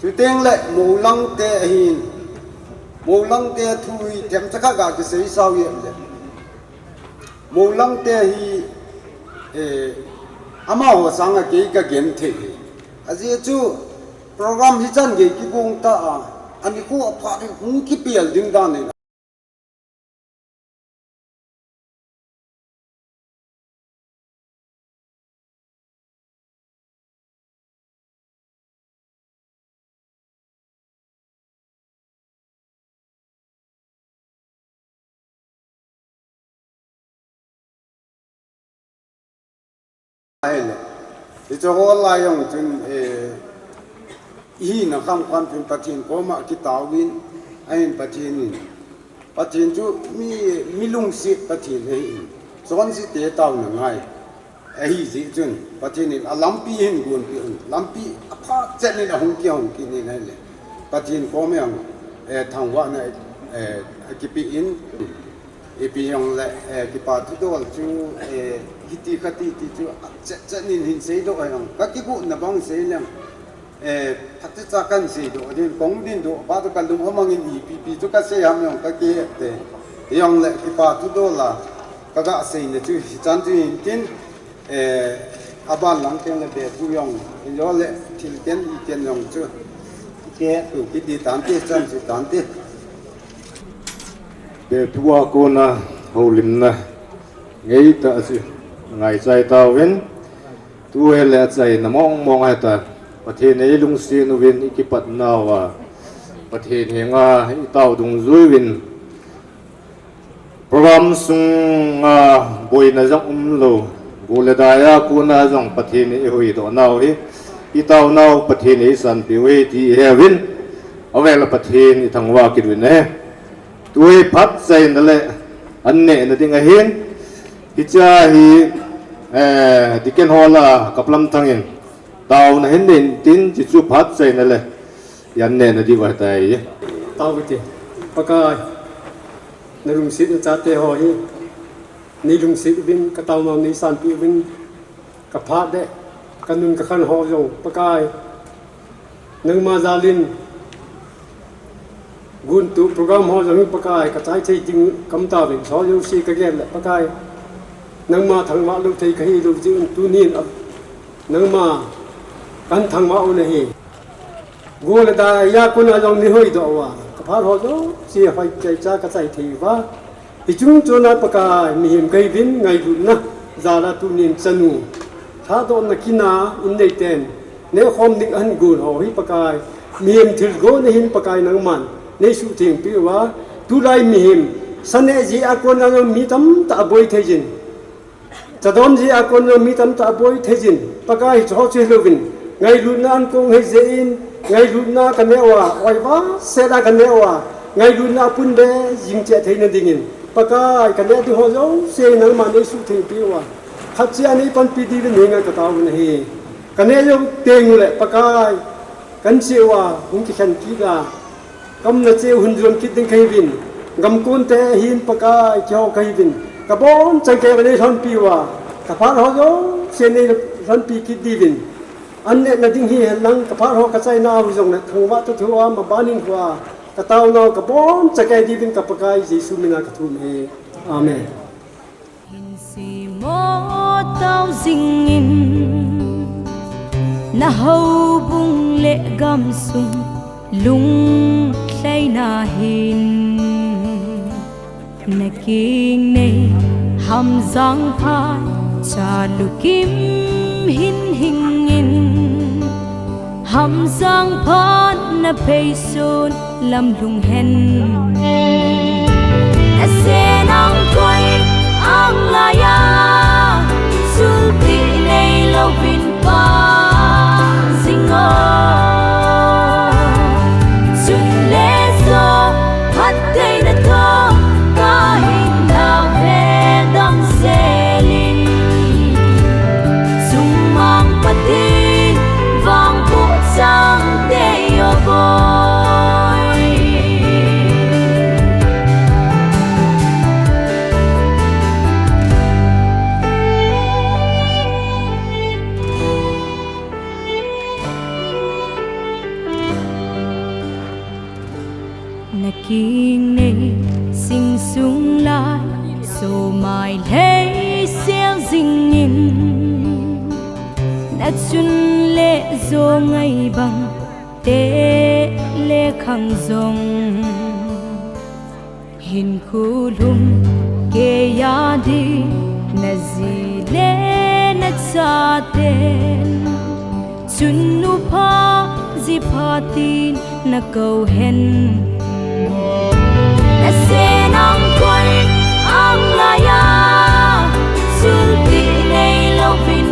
chuteng le Molang te ahin, Molang te thu hi themcha khat ga kisei sao jeng le. Molang te hi, eh, amaho sanga kei kagenthei. Ajeh chu program hichan gei kigong ta a, ani kho aphat hung kipel ding dan in. Ahile, hiche ho lai jong chun, eh, ihina kham kham chun Pathen koma kitaovin, ahin Pathen in Pathen chu mi, mi lungset Pathen ahin, chonse te taona ngai. Ahijeh chun, Pathen in alampi hin gonpeh un, lampi apha chet in ahung kihong kit in ahile, Pathen koma jong, eh, thangvahna, eh, akipeh in, ipi jongle, eh, kipa thudol chu, eh, hiti khati ti chu, achet chet in hin seidoh a jong, kakigotna bang sei leng, Eh, phatechan kasei doh ding, kong ding doh, pa tu kalung ho mangin ipi pi tu kasei ham jong kaki te. Jong le kipa thu dola, kaga seina chu hichan chu hin tin, eh, aban lang teng le be thu jong, jong le thil ken i ken jong chu. Ke tu kiti tante chan chu tante. Be thu a kona houlimna ngeitah chu ngaichai tauvin. Tu hi le achaina mong mong ahitai. Pathen hi lungset uvin i kipatnauva, Pathen henga i tao dungjuiuvin. Program sunga boina jong umlou, go le dai a kona jong Pathen i huhdoh nau hi, i taonau Pathen i sanpeh u ahi ti i heuvin. Avel a Pathen i thangvah kit uvin ahi. Tu hi phatchaina le an nehna ding ahin. Hiche hi, eh, Deacon Hall a Kaplamthang in taona hin nei intin, hichu phatchaina le an nehna diu ahitai. Tao ute. Pakai, na lungsetna chate ho hi nei lungset uvin, ka taonau nei sanpeh uvin, ka phat le ka nun ka khan ho jong Pakai, nangma jalin, gun tu program ho jong hi Pakai, ka chai thei ding kam tauvin, so jouse ka gel le Pakai, nangma thangvah lou thei ka hilou jeh un tunin a, nangma kan thangvah u ahi. Go le dai a kona jong nei huhdoh uva, ka phat ho jouse hoichai cha ka chai thei uva. Hiche chungchon a Pakai, mihem kahiuvin ngailutna jal a tunin chanu, thadohna kin a in neiten nehkhom ding ahin gon ho hi Pakai, mihem thilgon ahin Pakai nangman nei suhtheng peh uva, tulai mihem sa neh jeh a kona jong mi tamtah aboi thei jin, cha don jeh a kona jong mi tamtah aboi thei jin, Pakai hiche ho chu hilouvin, ngailutna ankong ahi jeh in, ngailutna ka neh uva, oi vah sela ka neh uva, ngailutna apun be jing cheh theina dingin, Pakai, ka neh ding ho jouse nangman nei suhtheng peh uva, khat cheh a nei panpi diuvin henga ka tao u ahi. Ka neh jou teng ule Pakai, kan cheh uva hung kikhen kit a, kamna cheh u hin jon kit ding kahiuvin, gamkon te hin Pakai keiho kahiuvin, ka bonchauva keiho nei lhonpi uva, ka phat ho jouse nei lhonpi kit diuvin, an nehna ding hihen lang, ka phat ho ka chaina u jong le thangvah toh thu a, maban in hua, ka taonau ka bonchauva kei diuvin ka Pakai Jesu mina ka thum e. Amen. Hin simo tao jingin, na houbung le gamsung lunglhaina hin. Na kingnei Hamjangphan cha lukim hin hingin, Hamjangphan na pheisun lam lhung hen. Na sen angkoi anglai a, sulti neilouvin pang jing o. Chun le jo phattheina toh ka hinna ve damsel in, sum mang Pathen vang puh chang tei o boi. Na kingnei sing sung lai, so mai lhei sel jingin, na chun le jo ngai bang te le khang jong. Hinkho lhung keiya ding na ji le na chaten, chun nu pha ji pha tin na kou hen. Na sen angkoi anglai a, sulti neilouvin